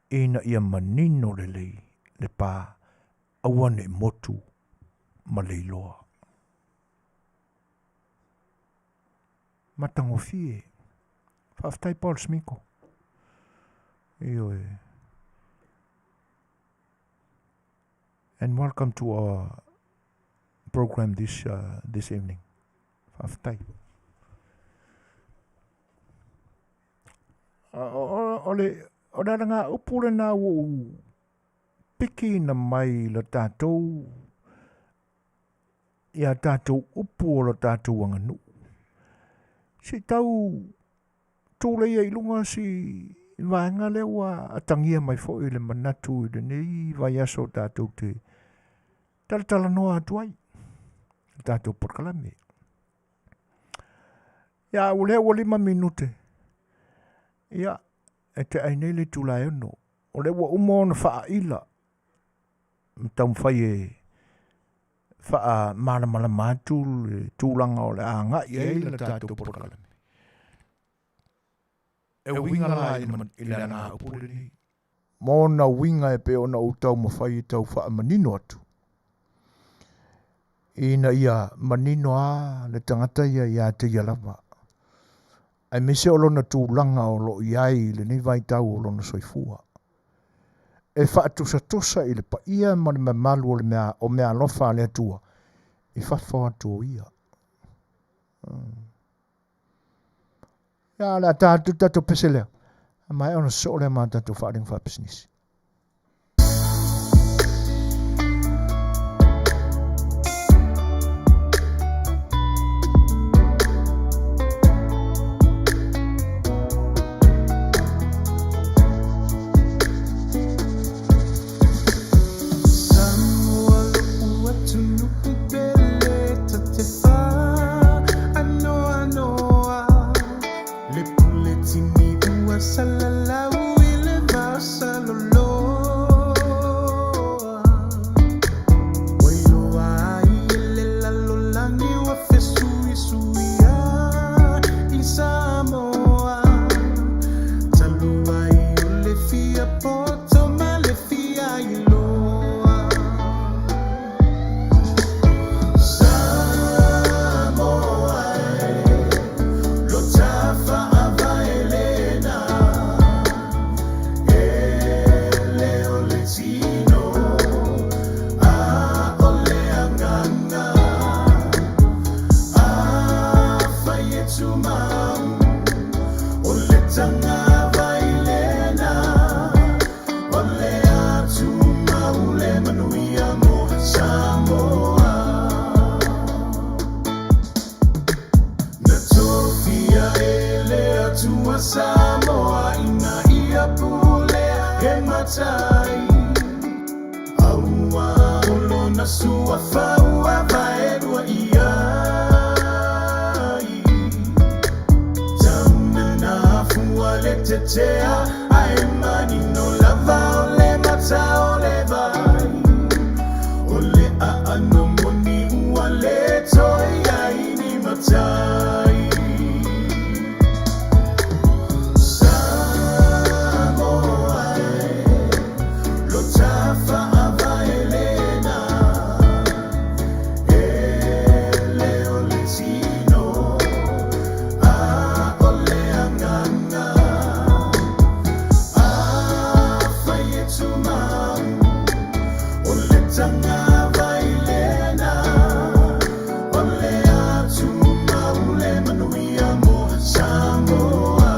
ina ia manino lelei le pa aua ne i motu ma leiloa. Matagofie. Faafetai Paul Sminko. Ioe. And welcome to our program this this evening. Faafetai. O le o le alaga upu lena ua ou pikiina mai la tatou ia tatou upu o la tatou aganuu. Se i tau tulei ai i luga si vaega lea ua atagia mai foi i le manatu i lenei vaiaso tatou te talatalanoa atu ai le tatou polokalame. Ia, ua lea ua 5 minute. Ia, e te ai nei le itula e 6. O lea ua uma ona faaila ma taumafai e faamalamalama atu le tulaga o le a agai i ai le tatou polokalame. E uiga la i le alagaupu lenei. Ma ona uiga e pei ona ou taumafai e tau faamanino atu, ina ia manino lava le tagata ia ia te ia lava, aemaise o lona tulaga o lo o i ai i lenei vaitau o lona soifua. E faatusatusa i le paia ma le mamalu o le mea, o meaalofa a le Atua i fafo atu o ia. Ia, o le a ta atu le tatou pese lea. A maea ona sosoo lea ma tatou faaaliga faapisinisi. Lona suafa ua vaelua i ai. Tauna na afua le tetea ae manino lava o le mata o le vai. O le aano moni ua le toe i ai ni matai. Samoa e, lo tafaavae lena. E le o le tino, a o le agaga. Afai e tumau, o le tagavai lena. O le a tumau le manuia mo Samoa.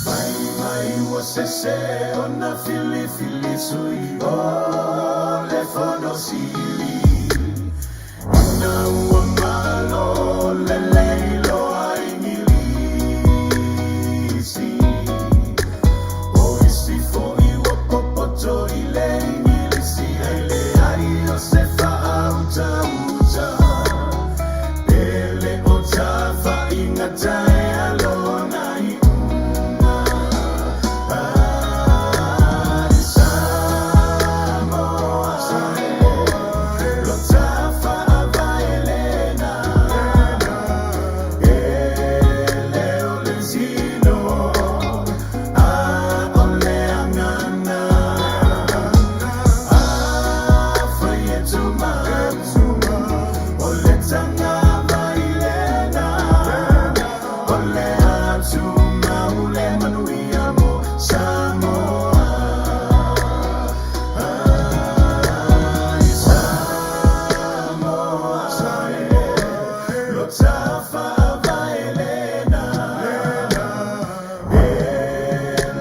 Fai mai ua sese ona filifili sui o le Fono Sili. Ina ua malo lelei loa Igilisi. O isi foi ua popoto i le Igilisi ae leai o se faautauta. Pe le o tafaigata taea lona iuga. Ai Samoa, lo tafaavae lena. E le o le tino, a o le agaga. Afai e tumau, o le tagavai lena. O le a tumau le manuia mo Samoa. Ai Samoa, lo tafaavae lena. E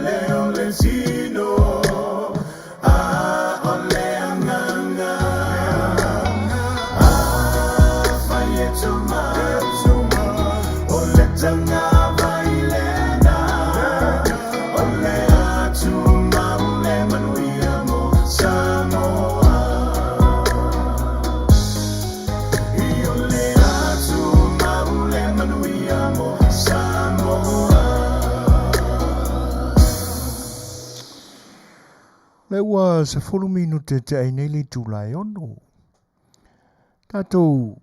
le o le tino, a o le agaga. Afai e tumau, o le tagavai lena. O le a tumau le manuia mo Samoa. I o le a tumau le manuia mo Samoa. Le ua 10 minute te ai nei le itula e 6. Tatou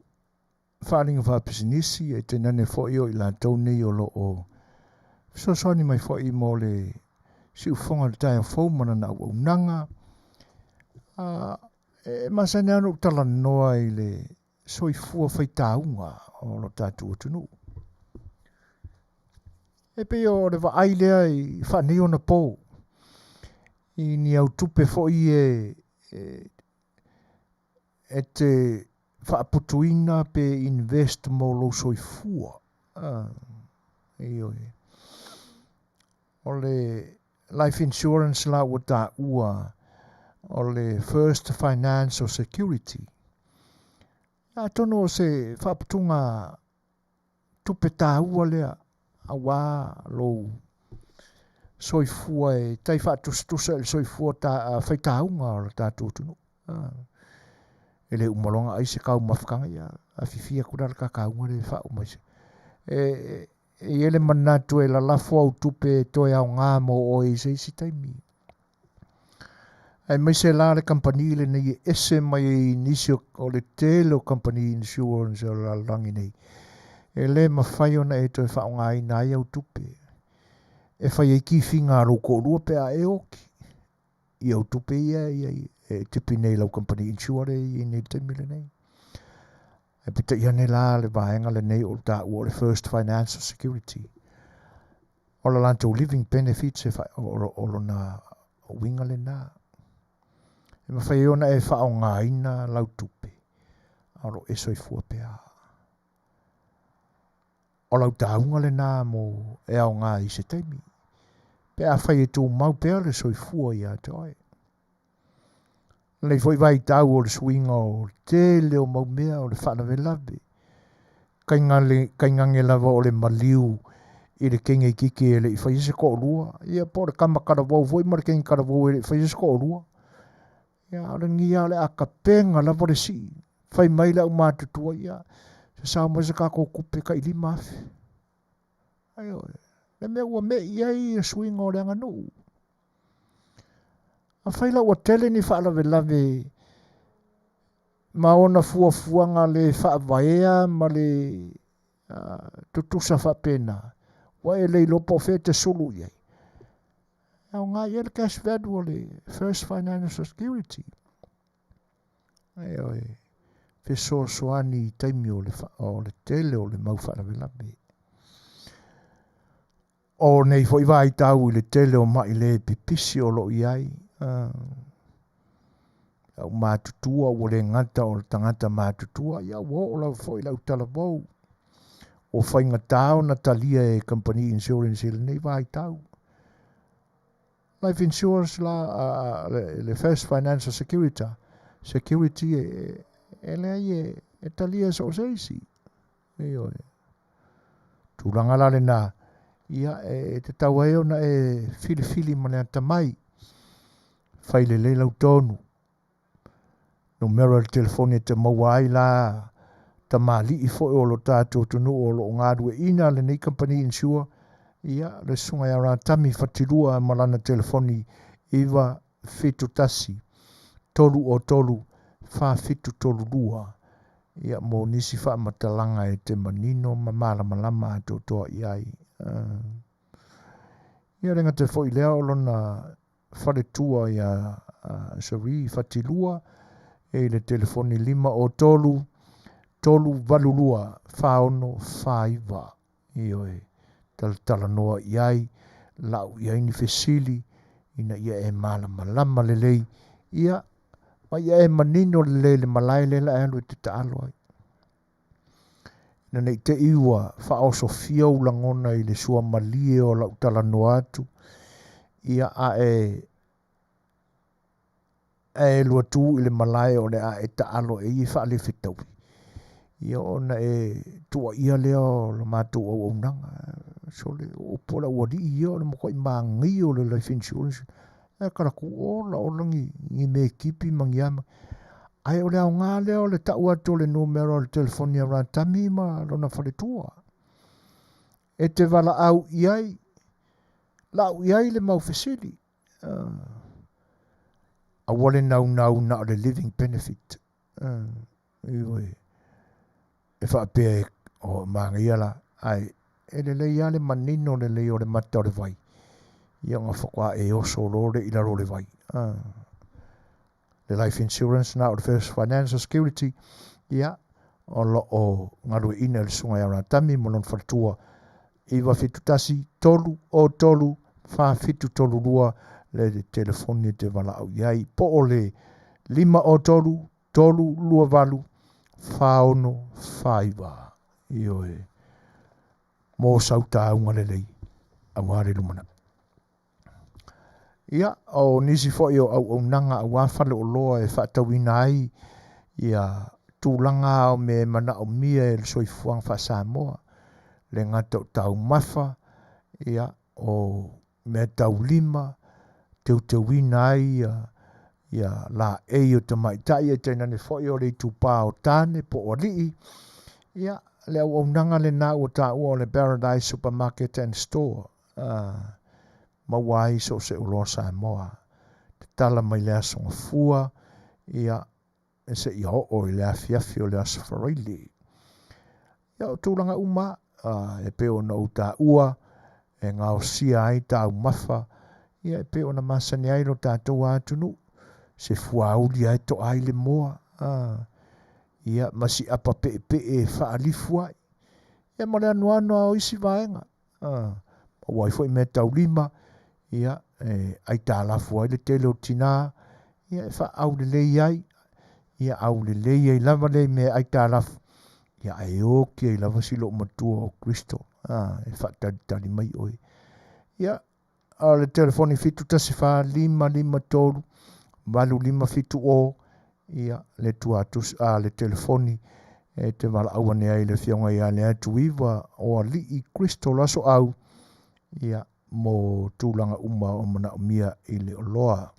faaaliga faapisinisi e tainane foi o i latou nei o lo o fesoasoani mai foi mo le siufofoga o le taeao fou ma lana auaunaga. E masani lava ona ou talanoa i le soifua faitauga o lo tatou atunuu. E pei o le vaai lea i faanei ona po i ni au tupe foi e te faaputuina pe invest mo lou soifua. Ioe. O le life insurance la ua taua o le first financial security. Atonu o se faaputuga tupe taua lea aua lou soifua e tai faatusatusa i le soifua faitauga o le tatou atunuu. E le uma loa ona ai se taumafataga, ia afifia atu la le kakauga lea e faauma ai se. E i ai le manatu e lalafo au tupe e toe aoga mo oe i se isi taimi. Aemaise la le kamupani lenei e ese mai ai i nisi o le tele o kamupani insurance o le lalolagi nei. E le mafai ona e toe faaaogaina ai au tupe e fai ai kifiga a lou toalua pe a e oti i au tupe ia e tipi nei i lau kamupani insure lea e i ai nei i le taimi lenei. Ae peitai ane la le vaega lenei o le taua o le First Financial Security. O la latou living benefits e o lona uiga lena. E mafai ai ona e faaaogaina lau tupe a o lo o e soifua pea. O lau tauga lena mo e aoga i se taimi. Pe afai e tumau pea le soifua ia te oe. Lenei foi vaitau o le suiga o le tele o mau mea o le faalavelave. Kainane lava o le maliu i le teine itiiti e le i faia se toalua, ia po o le tama talavou foi ma le teine talavou e le i faia se toalua. Ia, a o lenei lava o le a tapena lava le sii. Fai mai le aumatutua, ia, sasao mai se tatou tupe tai 5,000. Ioe. Le mea ua me'i ai le suiga o le aganuu. Afai la ua tele ni faalavelave ma ona fuafuaga le faavaea ma le tutusa faapena, ua e le iloa po o fea e te sulu i ai. E aoga i ai le cash value o le First Financial Security. Ioe, fesoasoani i taimi o le, o le tele o le mau faalavelave. O nei foi vaitau i le tele o mai le pipisi o lo o i ai, au matutua ua le gata o le tagata matutua, ia ua oo lava foi i le autalavou. Ua faigata ona talia e kamupani insurance i lenei vaitau. Life insurance la, le, le First Financial Security, security e, e leai e, e talia e so o se isi. Ioe. Tulaga la lena, ia e tatau ai ona e filifili ma le atamai. Fai lelei lau tonu. Numera o le telefoni e te maua ai la tamalii foi o lo tatou atunuu o lo o galueaiina lenei kamupani insure, ia le susuga ia Ratami Fatilua ma lana telefoni 971 303 4732 ia mo nisi faamatalaga e te manino ma malamalama atoatoa i ai. Ia le gata foi lea o lona faletua ia Cherie Fatilua e i le telefoni 503 382 4649. Ioe, talatalanoa i ai, lau i ai ni fesili ina ia e malamalama lelei, ia, ma ia e manino lelei i le malae lea la e alu e te taalo ai. Ina ne i te i ua faaosofia ou lagona i le suamalie o lau talanoa atu, ia a e ae alu atu i le malae o le a e taalo e ia faalefetaui, ia ona e tuuaia lea o le matou auaunaga. Sole, o upu a le aualii ia o le matuai manaia o le life insurance. E talaatu ola ola ni, ni mekipi ma ni a ma. Ae o le aoga lea o le tau atu o le numera o le telefoni a Ratami ma lona faletua. E te valaau i ai, lau i ai le mau fesili. Aua le naunau na o le living benefit. Ioe. E faapea e o manaia la, ae e lelei lava le manino lelei o le mata o le vai. Ia ona faatoa e oso loa lea i lalo o le vai. Le life insurance na o le First Financial Security, ia, o lo o galueaiina e le Susuga ia Ratami ma lona faletua 971 303 4732 le telefoni e te valaau i ai, po o le 503 328 4649. Ioe, mo sau tāuga lelei aua le lumanai. Ia, o nisi foi o auaunaga aua faleoloa e faatauina ai ia tulaga o mea e manaomia e le soifuaga faa-Samoa, le gata o taumafa, ia, o mea taulima, teuteuina ai ia, ia laei o tamaitai, ae tainane foi o le itupa o tane po o alii. Ia, le auaunaga lena ua taua o le Paradise Supermarket and Store, maua ai so o se oloa Samoa. Tatala mai le Aso Gafua, ia, seia oo i le afiafi o le Aso Faraile. Ia, o tulaga uma e pei ona ou taua, e gaosia ai taumafa, ia, e pei ona masani ai lo tatou atunuu, se fuauli lava e toa ai le moa, ia, ma si apa peepee e faalifu ai, ia, ma le anoano lava o isi vaega. Maua ai foi meataulima, ia, e aitalafu ai le tele o tinā, ia, e faaaulelei ai, ia aulelei ai lava lea i mea e aitalafu, ia ae oki ai lava si loomatua o Kristo, e faatalitali mai oe. Ia, o le telefoni 714 553 8570, ia, le tuatus, a, le telefoni e te valaau ane ai i le Afioga ia Leatuiva o Alii Kristo Lasoau, ia, mo tulaga uma o manaomia i le oloa.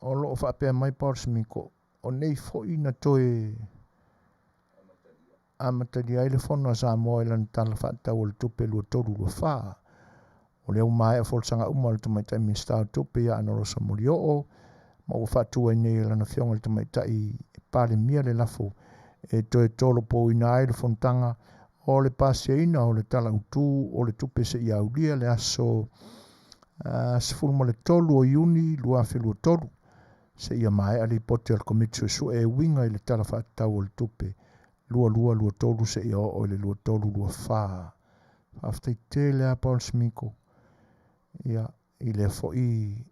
O lo o faapea mai Paul Smiko, o nei foi na toe amatalia ai le Fono a Samoa i lana Tala Faatatau o le Tupe 23/24. O lea ua maea folasaga uma a le Tamaitai Minisita o Tupe ia Ana Rosa Molioo ma ua faatu ai nei e lana Afioga i le Tamaitai Palemia le lafo e toe tolopouina ai le fonotaga o le pasiaina o le Tala Autu o le Tupe seia aulia le aso 13 o Iuni 2023 seia maea lipoti a le Komiti Suesue e uiga i le Tala Faatatau o le Tupe 22/23 seia oo i le 23/24. Faafetai tele lava Paul Smiko ia, i lea foi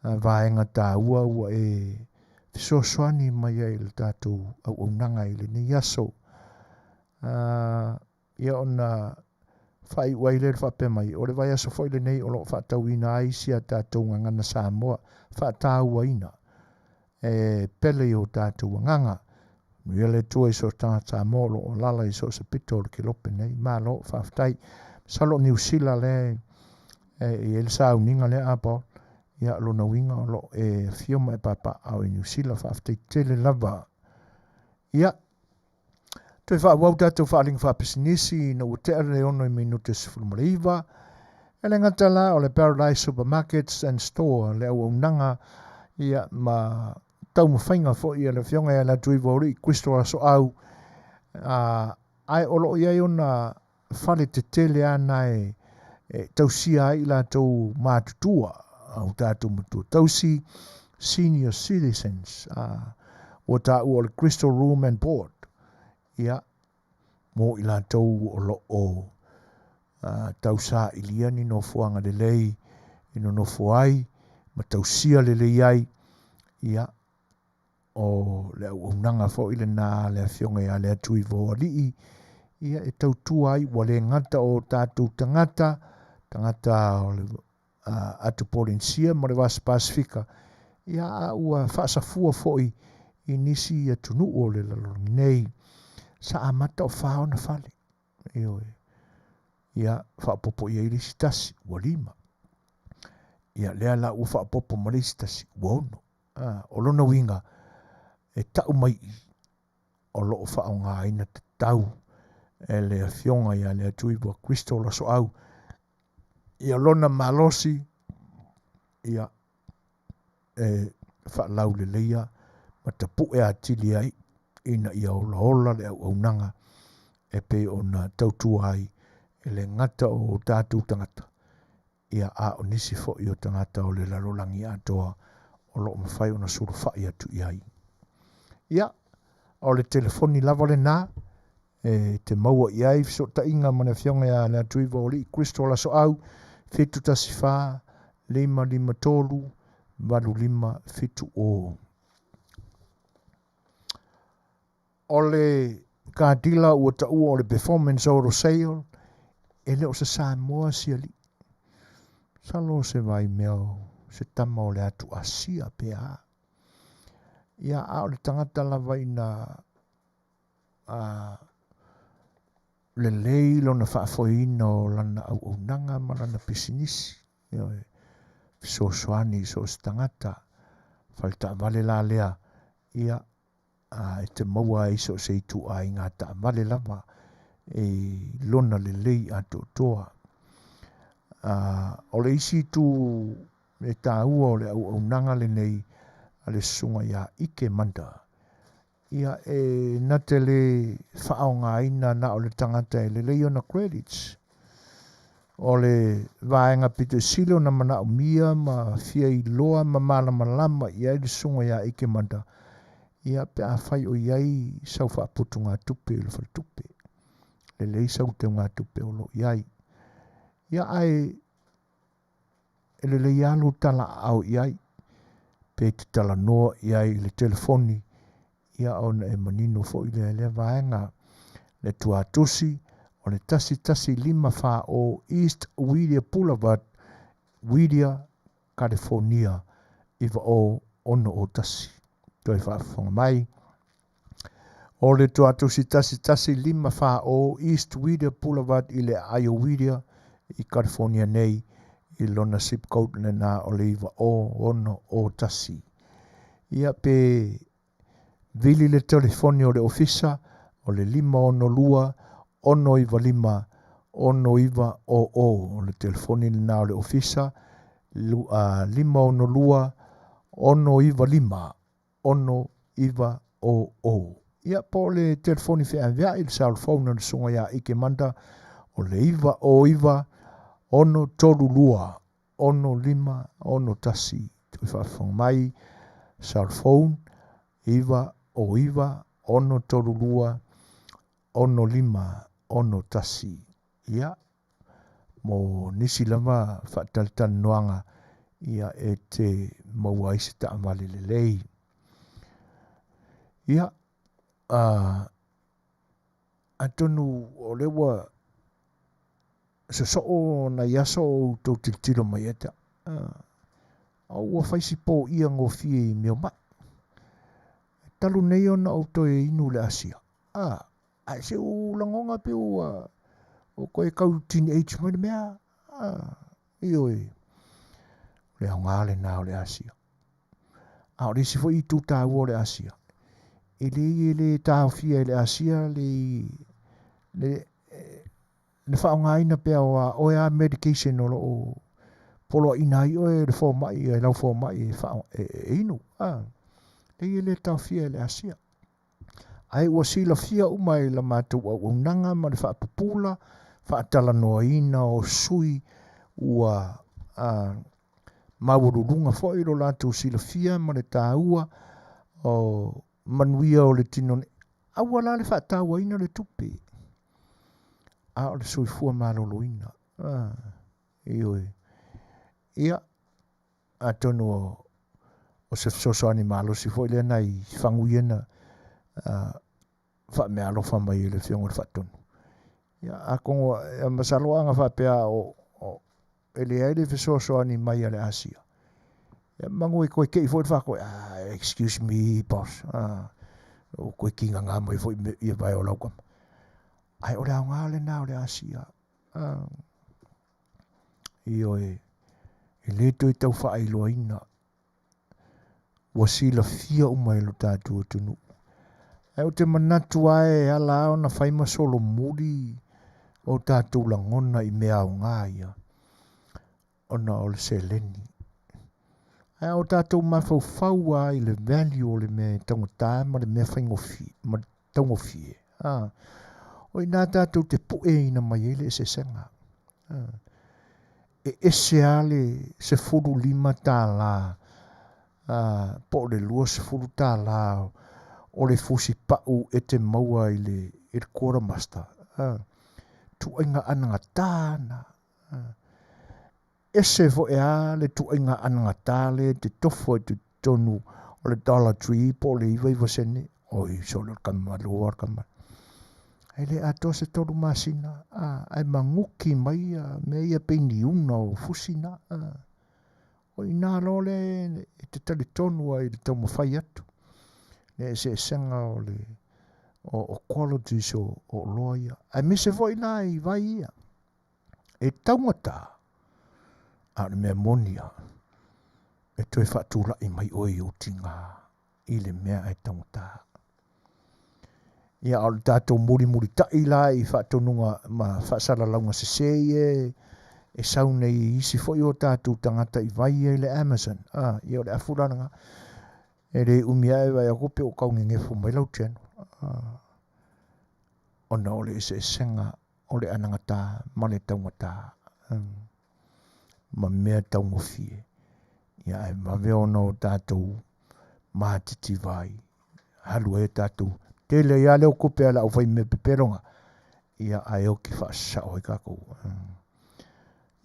vaega taua ua e fesoasoani mai ai i le tatou auaunaga i lenei aso. Ia ona faaiu ai lea i le faapea mai, o le vaiaso foi lenei o lo o faatauina ai si a tatou gagana Samoa faatauaina e pele i o tatou agaga. Manuia le Atua i so o se tagata Samoa o lo o alaala i so o se pito o le kelope nei. Malo, faafetai. Masalo o Niu Sila lea e i ai le sauniga lea a Paul. Ia, lona uiga o lo o e afio ma e papaaao i Niu Sila. Faafetai tele lava. Ia, Toe faaauau tatou faaaliga faapisinisi ina ua tea le 6 minute 19. E le gata la o le Paradise Supermarkets and Store le auaunaga ia ma taumafaiga foi a le afioga ia Leatuiva Crystal Asoau ae o lo o i ai ona fale tetele lava na e tausia ai i latou matutua, au tatou matua tausi, senior citizens, ua taua o le Crystal Room and Board, ia, mo i latou o lo o tausailia ni nofoaga lelei e nonofo ai ma tausia lelei ai, ia, O le auaunaga foi lena a le Afioga ia Leatuivaoalii, ia e tautua ai ua le gata o tatou tagata, tagata o le Atu Polenisia ma le Vasa Pasifika, ia a ua faasafua foi i nisi atunuu o le lalolagi nei. Sa amata o fa ona fale, ioe, ia faaopoopo i ai le isi tasi, ua lima. Ia lea la ua faaopoopo ma le isi tasi, ua ono. O lona uiga, e tau mai i o lo o faaaogaina tatau e le Afioga ia Leatuiva Crystal Asoau ia lona malosi ia e faalauleleia ma tapue atili ai ina ia olaola le auaunaga e pei ona tautua ai e le gata o tatou tagata ia a o nisi foi o tagata o le lalolagi atoa o lo o mafai ona sulufai atu i ai. Ia, o le telefoni lava lena e te maua i ai fesootaiga ma le Afioga ia Leatuivaoalii Crystal Asoau, 714 553 8570. O le car dealer ua taua o le Performance Auto Sale, e le o se Samoa si alii. Masalo o se vaimea o se tama o le atu Asia pe a. Ia, a o le tagata lava ina a, lelei lona faafoeina o lana auaunaga ma lana pisinisi. Ioe, fesoasoani i so o se tagata. Faletaavale la lea, ia, a e te maua ai so o se ituaiga taavale lava i lona lelei atoatoa. A, o le isi itu e taua o le auaunaga lenei a le susuga ia Ike Manda, ia e na te le faaaogaina na o le tagata e lelei ona credits. O le vaega pito sili ona manaomia ma fia iloa ma malamalama i ai le susuga ia Ike Manda, ia pe afai o i ai sau faaputugatupe i le faletupe, lelei sau teugatupe o lo o i ai. Ia ae e lelei lava lou talaaao i ai, pe te talanoa i ai i le telefoni, ia ona e manino foi lea i lea vaega. Le tuatusi o le 1154 East Whittier Boulevard, Whittier, California 90601. Toe faafofoga mai. O le Tuatosi 11540 East Whittier Boulevard i le aai o Whittier i California nei, i lona zip code lena o le 90601. Ia pe vili le telefoni o le ofisa o le 562 695 6900. O le telefoni lena o le ofisa 562 695 6900. Ia, po o le telefoni feaveai, le cell phone a le susuga ia Ike Manda, o le 909 632 6561. Toe faafofoga mai, cell phone 909 632 6561. Ia, mo nisi lava faatalatalanoaga, ia e te maua ai se taavale lelei. Ia, atonu o lea ua sosoo nai aso o outou tilotilo mai ia te au, a ua fai si poia gofie i mea o mai. Talu nei ona ou toe inu i le asia, ae se u lagona pe ua toe tau teenage mai le mea, ioe, o le aoga lena o le asia. A o le isi foi itu taua o le asia, e leai e le taofia e le asia le, le, le faaaogaina pea o a oe a medication o lo o poloaiina ai oe e le fomai, e lau fomai e, fa, e, e inu. A, leai e le taofia e le asia. Ae ua silafia uma e la matou auaunaga ma le faapupula faatalanoaina o sui ua a, maualuluga foi lo latou silafia ma le taua o manuia o le tino nei. Aua la le faatauaina le tupe, a o le soifua maloloina. A, ioe. Ia, atonu o se fesoasoani malosi foi lea nai fagu ia na faameaalofa mai e le Afioga i le Faatonu. Ia, atonu, masalo a na faapea o, o, e leai le fesoasoani mai a le Asia. Ia, manu e toe tei foi le faatoe, ah, excuse me, boss, ah, o toe kigagā mai foi ia vae o lau tama. Ae o le aoga lena o le Asia. Ah, ioe, e le toe tau faailoaina. Ua silafia uma e lo tatou atunuu. Ae ou te manatu lava e ala lava ona fai ma solomuli o tatou lagona i mea aoga ia, ona o le seleni. Ae o tatou mafaufau lava i le value o le mea e taugata ma le mea faigofie, ma le taugofie, a, o i ina tatou te pueina mai ai le eseesega. A, e ese lava le $15 a, po o le $20 o le fusi pau e te maua i le, i le quartermaster. A, tuaiga anagata na. A, ese foi a le tuaiga anagata lea e te tofo ai totonu o le Dollar Tree po o le 99 sene. Oi, sole o le kama loa le kama. E le atoa se tolu masina, a, ae maguki mai ia mea ia pei ni una o fusi na. A, o i nā loa le e te talitonu ai i le taumafai atu. Le eseesega o le o, o qualities o, o oloa ia. Aemaise foi la i vai ia. E taugata, a o le mea moni lava, e toe faatulai mai oe i ou tiga i le mea ae taugata. Ia, a o le tatou mulimulitai la i faatonuga ma faasalalauga sese ia e sau nei i isi foi o tatou tagata i vai ia i le Amazon. A, ia o le afu la lena. E le umi ae vaai atu pe ua tau nenefu mai lau channel. A, ona o le eseesega o le anagata ma le taugata ma mea taugofie. Ia ae vave ona o tatou matitiva ai, alu ai o tatou tele ai lava lea o tupe a le aufaimea pepeloga, ia ae oti faasasao ai tatou.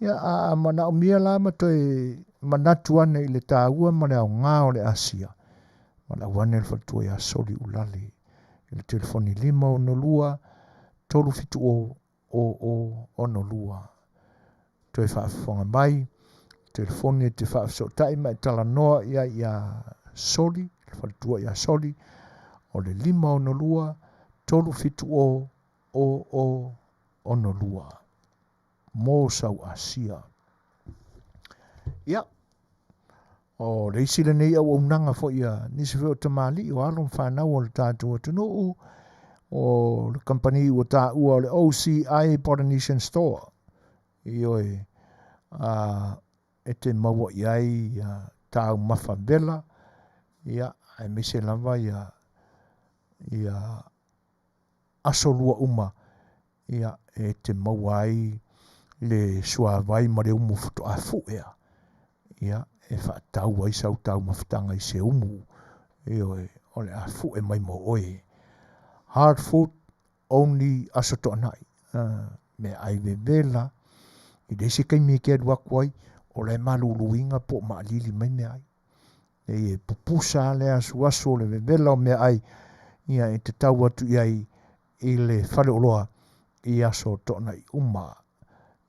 Ia a manaomia la ma toe manatu ane i le taua ma le aoga o le Asia, valaau ane le faletua ia Soli Ulale i le telefoni 562 370 0062. Toe faafofoga mai, telefoni e te faafesootai ma e talanoa i ai ia Soli, le faletua ia Soli, O le 562 370 0062 mo sau asia. Ia, o le isi lenei auaunaga foi a nisi foi o tamalii o alo ma fanau o le tatou atunuu, o le kamupani ua taua o le OCI Polynesian Store. Ioe, a, e te maua i ai ia taumafa vela, ia, aemaise lava ia, ia aso lua uma, ia, e te maua ai le suavai ma le umu faatoa fu'ea, ia, e faatau ai sau taumafataga i se umu, ioe, o le a fu'e mai mo oe. Hard food only Aso Toonai, meaai vevela, i le isi taimi e te alu atu ai, o la e maluluina po o maalili mai meaai. Nei e pupusa le asuasu o le vevela o meaai, ia e te tau atu i ai i le faleoloa i aso toonai uma.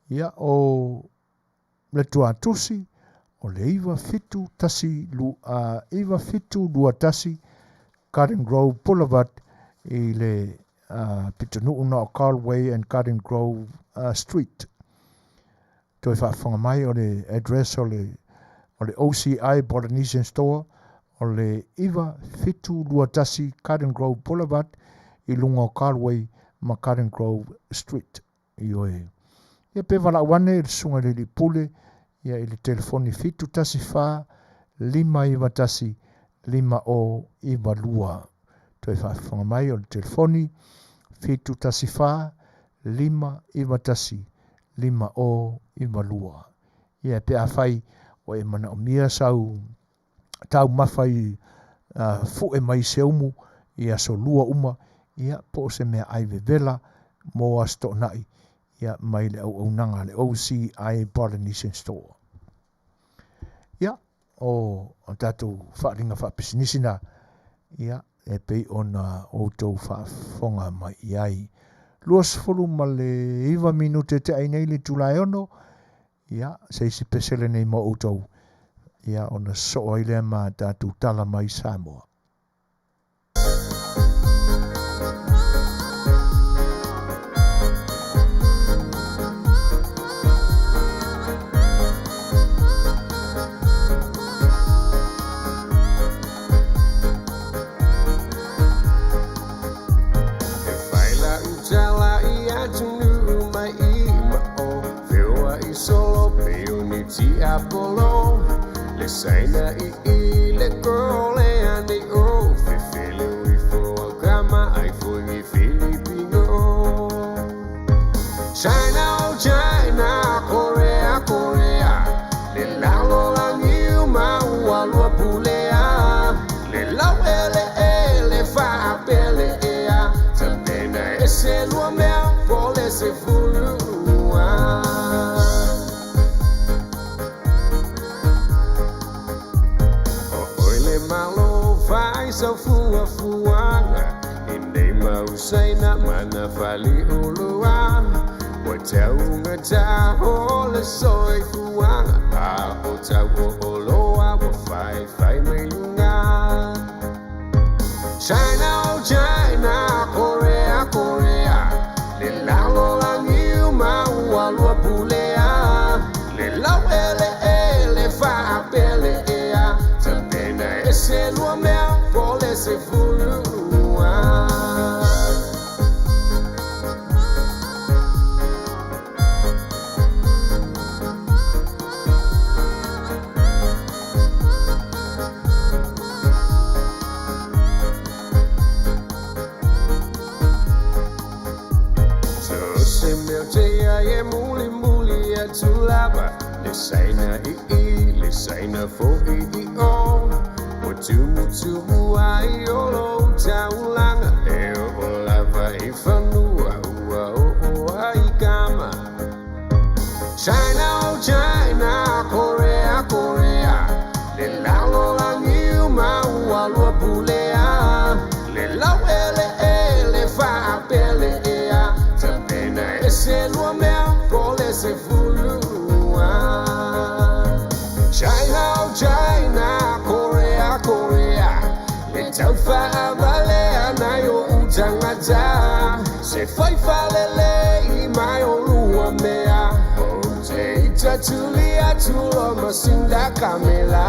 Ia o le tuatusi o le 97 9721 Garden Grove Boulevard i le pitonuu na o Galway and Garden Grove Street. Toe faafofoga mai o le address o le o le OCI Polynesian Store o le 9721 Garden Grove Boulevard i luga o Galway ma Garden Grove Street. Ioe. Ia pe valaau ane i le susuga i le alii pule ia i le telefoni 714 591 5092. Toe faafofoga mai o le telefoni 714 591 5092. Ia pe afai ua e manaomia sau taumafa i fu'e mai se umu i aso lua uma, ia po o se meaai vevela mo Aso Toonai, ia mai le auaunaga a le OCI Polynesian Store. Ia, o a tatou faaaliga faapisinisi na, ia, e pei ona outou faafofoga mai i ai. 29 minute te ai nei le itula e 6, ia, se isi pese lenei mo outou, ia, ona sosoo ai lea ma tatou tala mai Samoa. E fai lau tala i atunuu mai i mao Feoai solo pei o ni tiapolo Le Saina i i le Kolea nei o Fefele o ifo au kama ai foi ni Filipino China oh China Korea Korea Le lalolagi uma ua lua pulea Le lau eleele faapele ea Tapena ese lua mea po le sefulua O oe le Malo fai sau fuafuaga I nei mau Saina ma na faleoloa Ua taugata o le soifuaga A o tau o oloa ua faifai mai luga China oh China Korea Korea Le lalolagi uma ua lua pulea Le lau eleele faapele ea Tapena ese lua mea po le sefulua So se mea te ai e mulimuli atu lava Le Saina i i, le Saina fo'i i o Ua tumutumu ai o lou taulaga E oo lava i fanua ua oo ai kama China oh China Korea Korea Le lalolagi uma ua lua pulea Le lau eleele faapele ea Tapena ese lua mea po le sefulua China oh China Korea Korea Le taufaavale tagata Se fai falelei mai o lua mea Ou te ita tuli atu lo masinda kamela.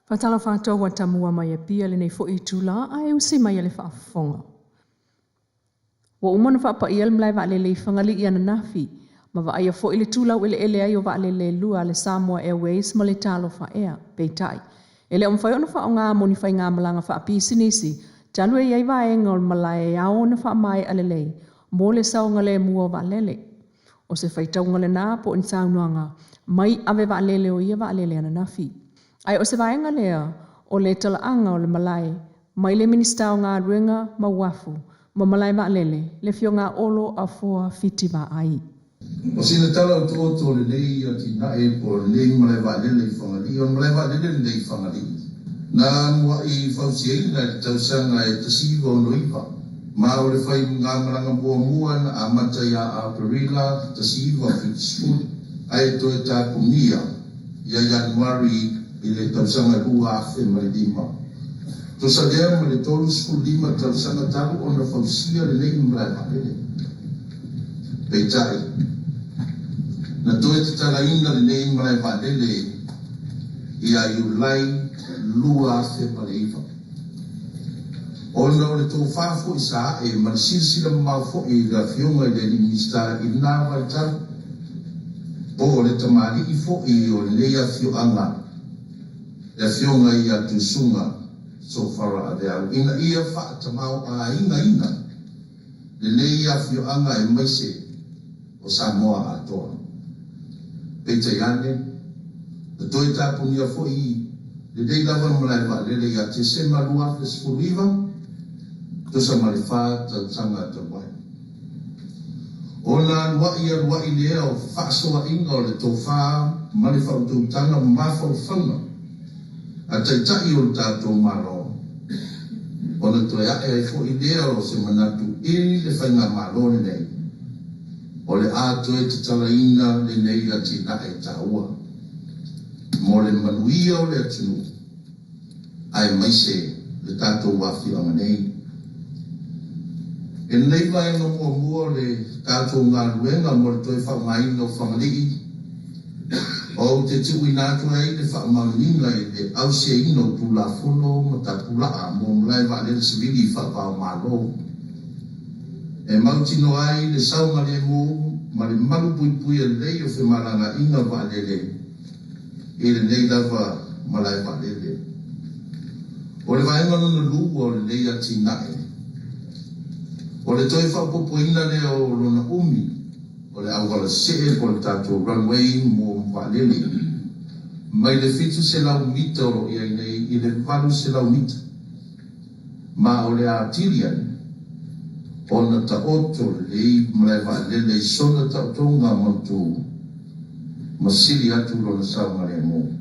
Faatalofa atu ua tamua mai Apia lenei foi itula ae usi mai a le faafofoga. Ua uma ona faapaia le malae vaalele i Fagalii ananafi, ma vaaia foi le tu laueleele ai o vaalele e lua a le Samoa Airways ma le Talofa Air. Peitai, e le o mafai ona faaaoga mo ni faigamalaga faapisinisi talu e i ai vaega o le malae e ao ona faamaea lelei mo le saogalemu o vaalele. O se faitauga lena po o ni saunoaga mai ave vaalele o ia vaalele ananafi. Ae o se vaega lea o le talaaga o le malae mai le Minisita o Galuega ma Uafu ma Malae Vaalele, le Afioga a Olo Afoa Fitivaai. O sina tala otooto o lenei atinae po o lenei malae vaalele i Fagalii, o le malae vaalele lenei i Fagalii na mua'i fausiaina i le tausaga e 1969, ma o le faigamalaga muamua na amata ia Aperila 1970 ae toe tapunia ia Ianuari i le tausaga 2005. Tusa lea ma le 35 tausaga talu ona fausia lenei malae vaalele. Peitai, na toe tatalaina lenei malae vaalele ia Iulai 2009. Ona o le tofa foi sa a'e ma le silasila mamao foi i le Afioga i le Alii Minisita i lena vaitau, po o le tamalii foi o lenei afioaga, le Afioga ia Tuisuga Sofara Aveau, ina ia faatamaoaigaina lenei afioaga aemaise o Samoa atoa. Peitai ane, na toe tapunia foi lenei lava malae vaalele ia Tesema 2019, tusa ma le fa tausaga talu ai. Ona alua'i alua'i lea o fefaasoa'iga o le tofa ma le faautautaga ma mafaufauga a Taitai o le tatou Malo, ona toe a'e ai foi lea o se manatu i le Faigamalo lenei, o le a toe tatalaina lenei atinae taua mo le manuia o le atunuu aemaise le tatou afioaga nei. I lenei vaega muamua o le tatou galuega mo le toe faaaogaina o Fagalii, ou te tuuina atu ai le faamaoniga i le ausiaina o Tulafono ma Tapulaa mo Malae Vaalele Sivili Faava-o-Malo, e mautinoa ai le saogalemu ma le malupuipuia lelei o femalagaaiga vaalele i lenei lava malae vaalele. O le vaega lona lua o lenei atinae, o le toe faaopoopoina lea o lona umi o le auala see po o le tatou runway mo vaalele mai le 700 mita o lo o i ai nei i le 800 mita, ma o le atili ai ona taoto lelei malae vaalele i sona taotoga mautu ma sili atu lona saogalemu.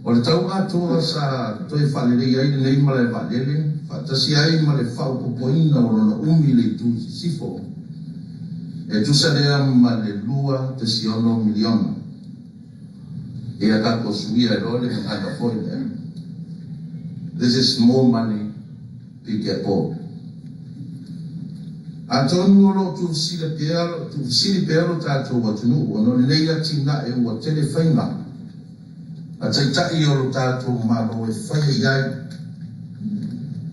O le tau atoa sa toe faalelei ai lenei malae vaalele, faatasi ai ma le faaopoopoina o lona umi i le itu sisifo, e tusa lea ma le $2.6 miliona. Ia tatou suia ai loa le gagana foi lea, This is more money big airport. Atonu o lo o tuufesili pea lo tatou atunuu ona o lenei atinae ua tele faiga a Taitai o lo tatou Malo e faia i ai,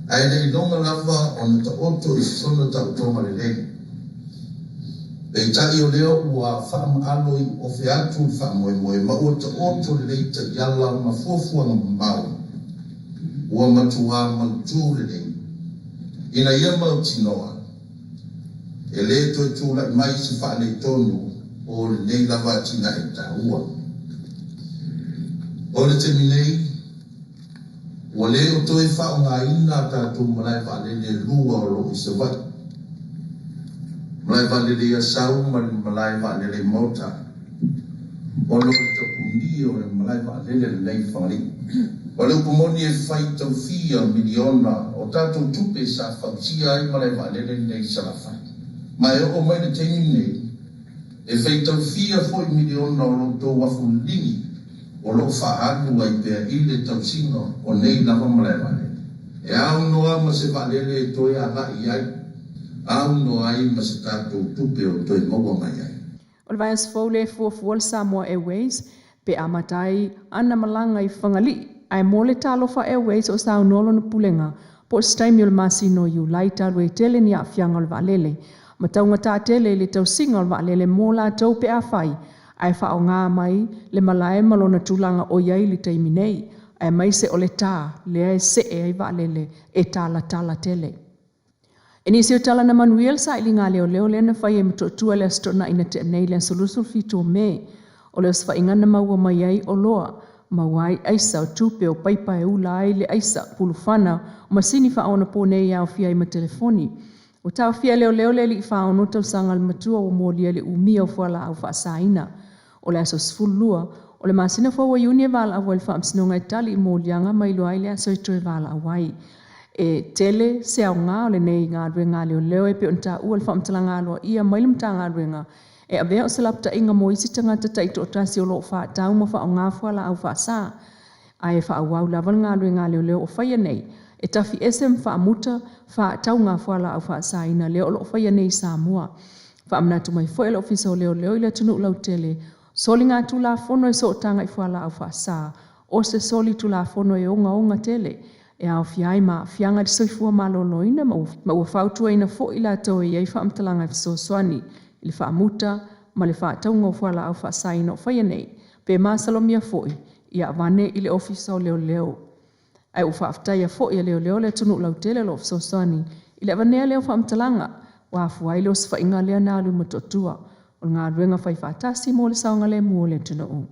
ae le iloga lava ona taoto i sona taotoga lelei. Peitai o lea ua faamaalo iuofe atu le faamoemoe ma ua taoto lelei taiala ma fuafuaga mamao ua matuā mautu lelei ina ia mautinoa e lē toe tula'i mai se faaletonu o lenei lava atinae taua. O le taimi nei, ua lē o toe faaaogaina a tatou malae vaalele e lua o lo o i Savaii. Malae vaalele i Asau ma le malae vaalele i Maota, ona o le tapunia o le malae vaalele lenei i Fagalii. O le upu moni e faitau fia miliona o tatou tupe sa fausia ai malae vaalele nei i Salafai. Ma e oo mai le taimi lenei, e faitau fia foi miliona o lo outou afu liligi o lo o faaalu ai pea i le tausiga o nei lava malae vaalele. E aunoa ma se vaalele e toe agai i ai, aunoa ai ma se tatou tupe o toe maua mai ai. O le vaiaso fou lea e fuafua le Samoa Airways pe amata ai ana malaga i Fagalii. Ae mo le Talofa Airways o saunoa lona pulega po o se taimi o le masina o Iulai talu ai tele ni aafiaga o le vaalele ma taugata tele i le tausiga o le vaalele mo latou pe afai ae faaaoga mai le malae ma lona tulaga o i ai i le taimi nei, aemaise o le tā lea e see ai vaalele e talatala tele. E nisi o tala na manuia le sailiga a leoleo lea na fai e Motootua i le Aso Toonai na tea nei i le aso 27 o Me. O le osofaiga na maua mai ai oloa, maua ai aisa o tupe o paipa e ula ai le aisa, pulufana, o masini faaonaponei e aofia ai ma telefoni. Ua taofia e leoleo le alii faono tausaga le matua ua molia i le umia o fualaau faasaina. O le aso 12 o le masina fou o Iuni e valaau ai le Faamasinoga e tali i moliaga ma iloa ai le aso e toe valaau ai. E tele se aoga o lenei galuega a leoleo e pei ona taua i le faamatalaga aloaia mai le Matagaluega e avea o se lapataiga mo isi tagata taitoatasi o lo o faatau ma faaaoga fualaau faasa ae faaauau lava le galuega a leoleo o faia nei e tafi ese ma faamuta faatauga fualaau faasaina lea o lo o faia nei i Samoa. Faamanatu mai foi e le Ofisa o Leoleo i le atunuu lautele, soligatulafono e sootaga i fualaau faasa, o se solitulafono e ogaoga tele e aofia ai ma aafiaga i le soifua maloloina ma ua fautuaina foi i latou e i ai faamatalaga e fesoasoani i le faamuta ma le faatauga o fualaau faasaina o faia nei, pe masalomia foi ia avane i le Ofisa o Leoleo. Ae ua faafetaia foi e leoleo le atunuu lautele o lo o fesoasoani i le avanea lea o faamatalaga ua afua ai le osofaiga lea na alu i Motootua o le galuega faifaatasi mo le saogalemu o le atunuu.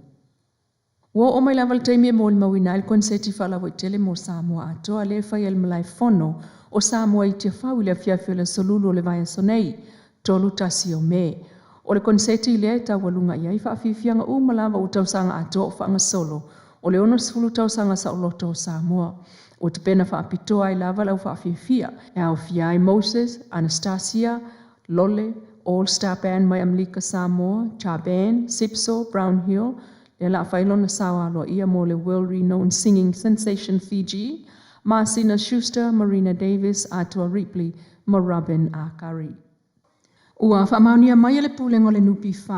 Ua oo mai lava le taimi e molimauina ai le koneseti faalauaitele mo Samoa atoa lea e faia i le Malae Fono o Samoa i Tiafau i le afiafi o le Aso Lulu o le vaiaso nei, 31 o Me. O le koneseti lea e taualuga i ai faafiafiaga uma lava ua tausaga atoa o faagasolo o le 60 tausaga saoloto o Samoa. Ua tapena faapitoa ai lava le au faafiafia e aofia ai Moses, Anastasia, Lole, All Star Band mai Amelika Samoa, Cha Band, Sipso, Brown Hill, lea la fai lona sao aloaia mo le World Renowned Singing Sensation Fiji, Masina Schuster, Marina Davis, Atua Ripley ma Robin Akari. Ua faamaonia mai e le Pulega o le NPF,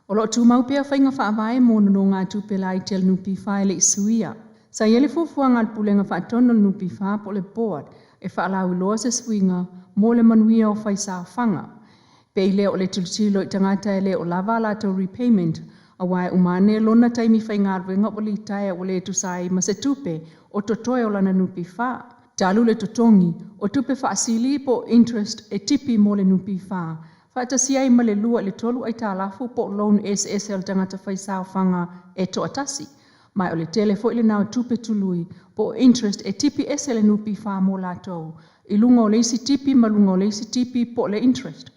o lo o tumau pea faiga faavae mo nonogatupe laiti a le NPF e le i suia. Sa i ai le fuafuaga a le Pulega Faatonu o le NPF po o le Board e faalauiloa se suiga mo le manuia o faisaofaga. Pei lea o le tilotilo i tagata e le o lava a latou repayment aua e uma ane lona taimi faigaluega ua litaea ua le tusa ai ma se tupe o totoe o lana NPF. Talu le totogi o tupe faasili po o interest e tipi mo le NPF, faatasi ai ma le lua i le tolu aitalafu po o loan eseese a le tagata faisaofaga e toatasi. Ma o le tele foi lena o tupe tului po o interest e tipi ese le NPF mo latou i luga o le isi tipi ma luga o le isi tipi po o le interest.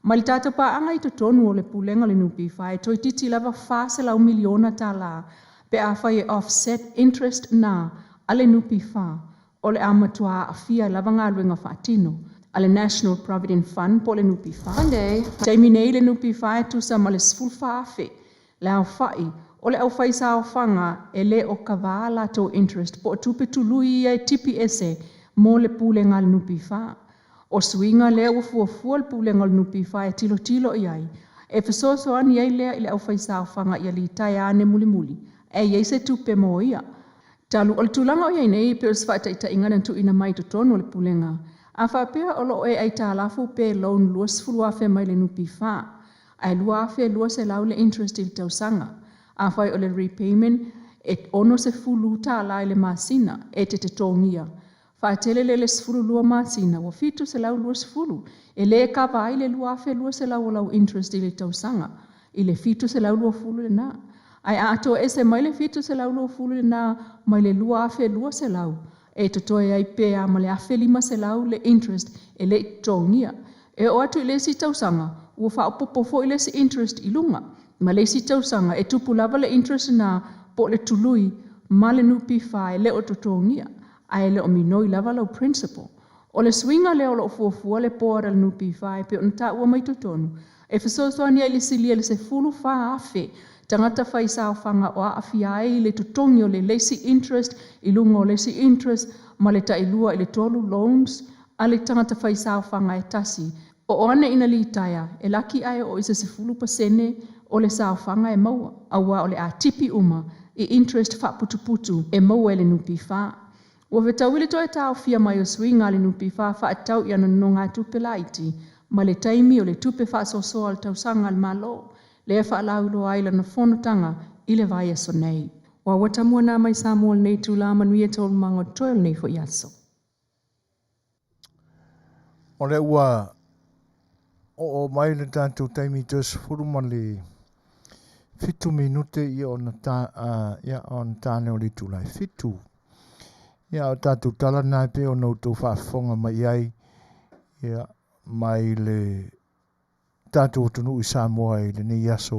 Ma le tatou paaga i totonu o le Pulega o le NPF e toeitiiti lava $400 miliona pe afai e offset interest na a le NPF o le a matua aafia lava galuega faatino a le National Provident Fund po o le NPF. One day, Taimi nei le NPF e tusa ma le 14,000 le aofai o le aufaisaofaga e le o kava a latou interest po o tupe tului ia e tipi ese mo le Pulega a le NPF. O suiga lea ua fuafua le Pulega o le NPF e tilotilo i ai, e fesoasoani ai lea i le aufaisaofaga ia litaea ane mulimuli, e i ai se tupe mo ia. Talu o le tulaga o i ai nei e pei o se faataitaiga na tuuina mai i totonu o le Pulega, a faapea o lo o e aitalafu pe loan 20,000 mai le NPF, ae 2,200 le interest i le tausaga. Afai o le repayment e $60 i le masina e te totogia, faatele lea i le 12 masina ua 720, e le kava ai le 2,200 o lau interest i le tausaga i le 720 lena. Ae a atoa ese mai le 720 lena mai le 2,200, e totoe ai pea ma le 1,500 le interest e le i totogia. E oo atu i le isi tausaga, ua faaopoopo foi le isi interest i luga, ma le isi tausaga e tupu lava le interest lena po o le tului ma le NPF e le o totogia, ae le o minoi lava lau principal. O le suiga lea o lo o fuafua le Board a le NPF e pei ona taua mai totonu, e fesoasoani ai i le silia i le 14,000 tagata faisaofaga o aafia ai i le totogi o le le isi interest i luga o le isi interest ma le tailua i le tolu loans a le tagata faisaofaga e tasi. Oo ane ina litaea, e laki ae oo i se 10% o le saofaga e maua, aua o le a tipi uma i interest faaputuputu e maua e le NPF. Ua fetaui le toe taofia mai o suiga a le NPF faatatau i ana nonogatupe laiti ma le taimi o le tupe faasoasoa a le tausaga a le Malo, lea e faalauiloa ai lana fonotaga i le vaiaso nei. Ua ua tamua nā mai Samoa i lenei itula, manuia taualumaga o totoe o lenei foi aso. O lea ua oo mai le tatou taimi toe 17 minute ia ona ta, ia ona ta lea o le itula e 7. Ia o tatou tala na e pei ona outou faafofoga mai ai ia mai le tatou atunuu i Samoa i lenei aso.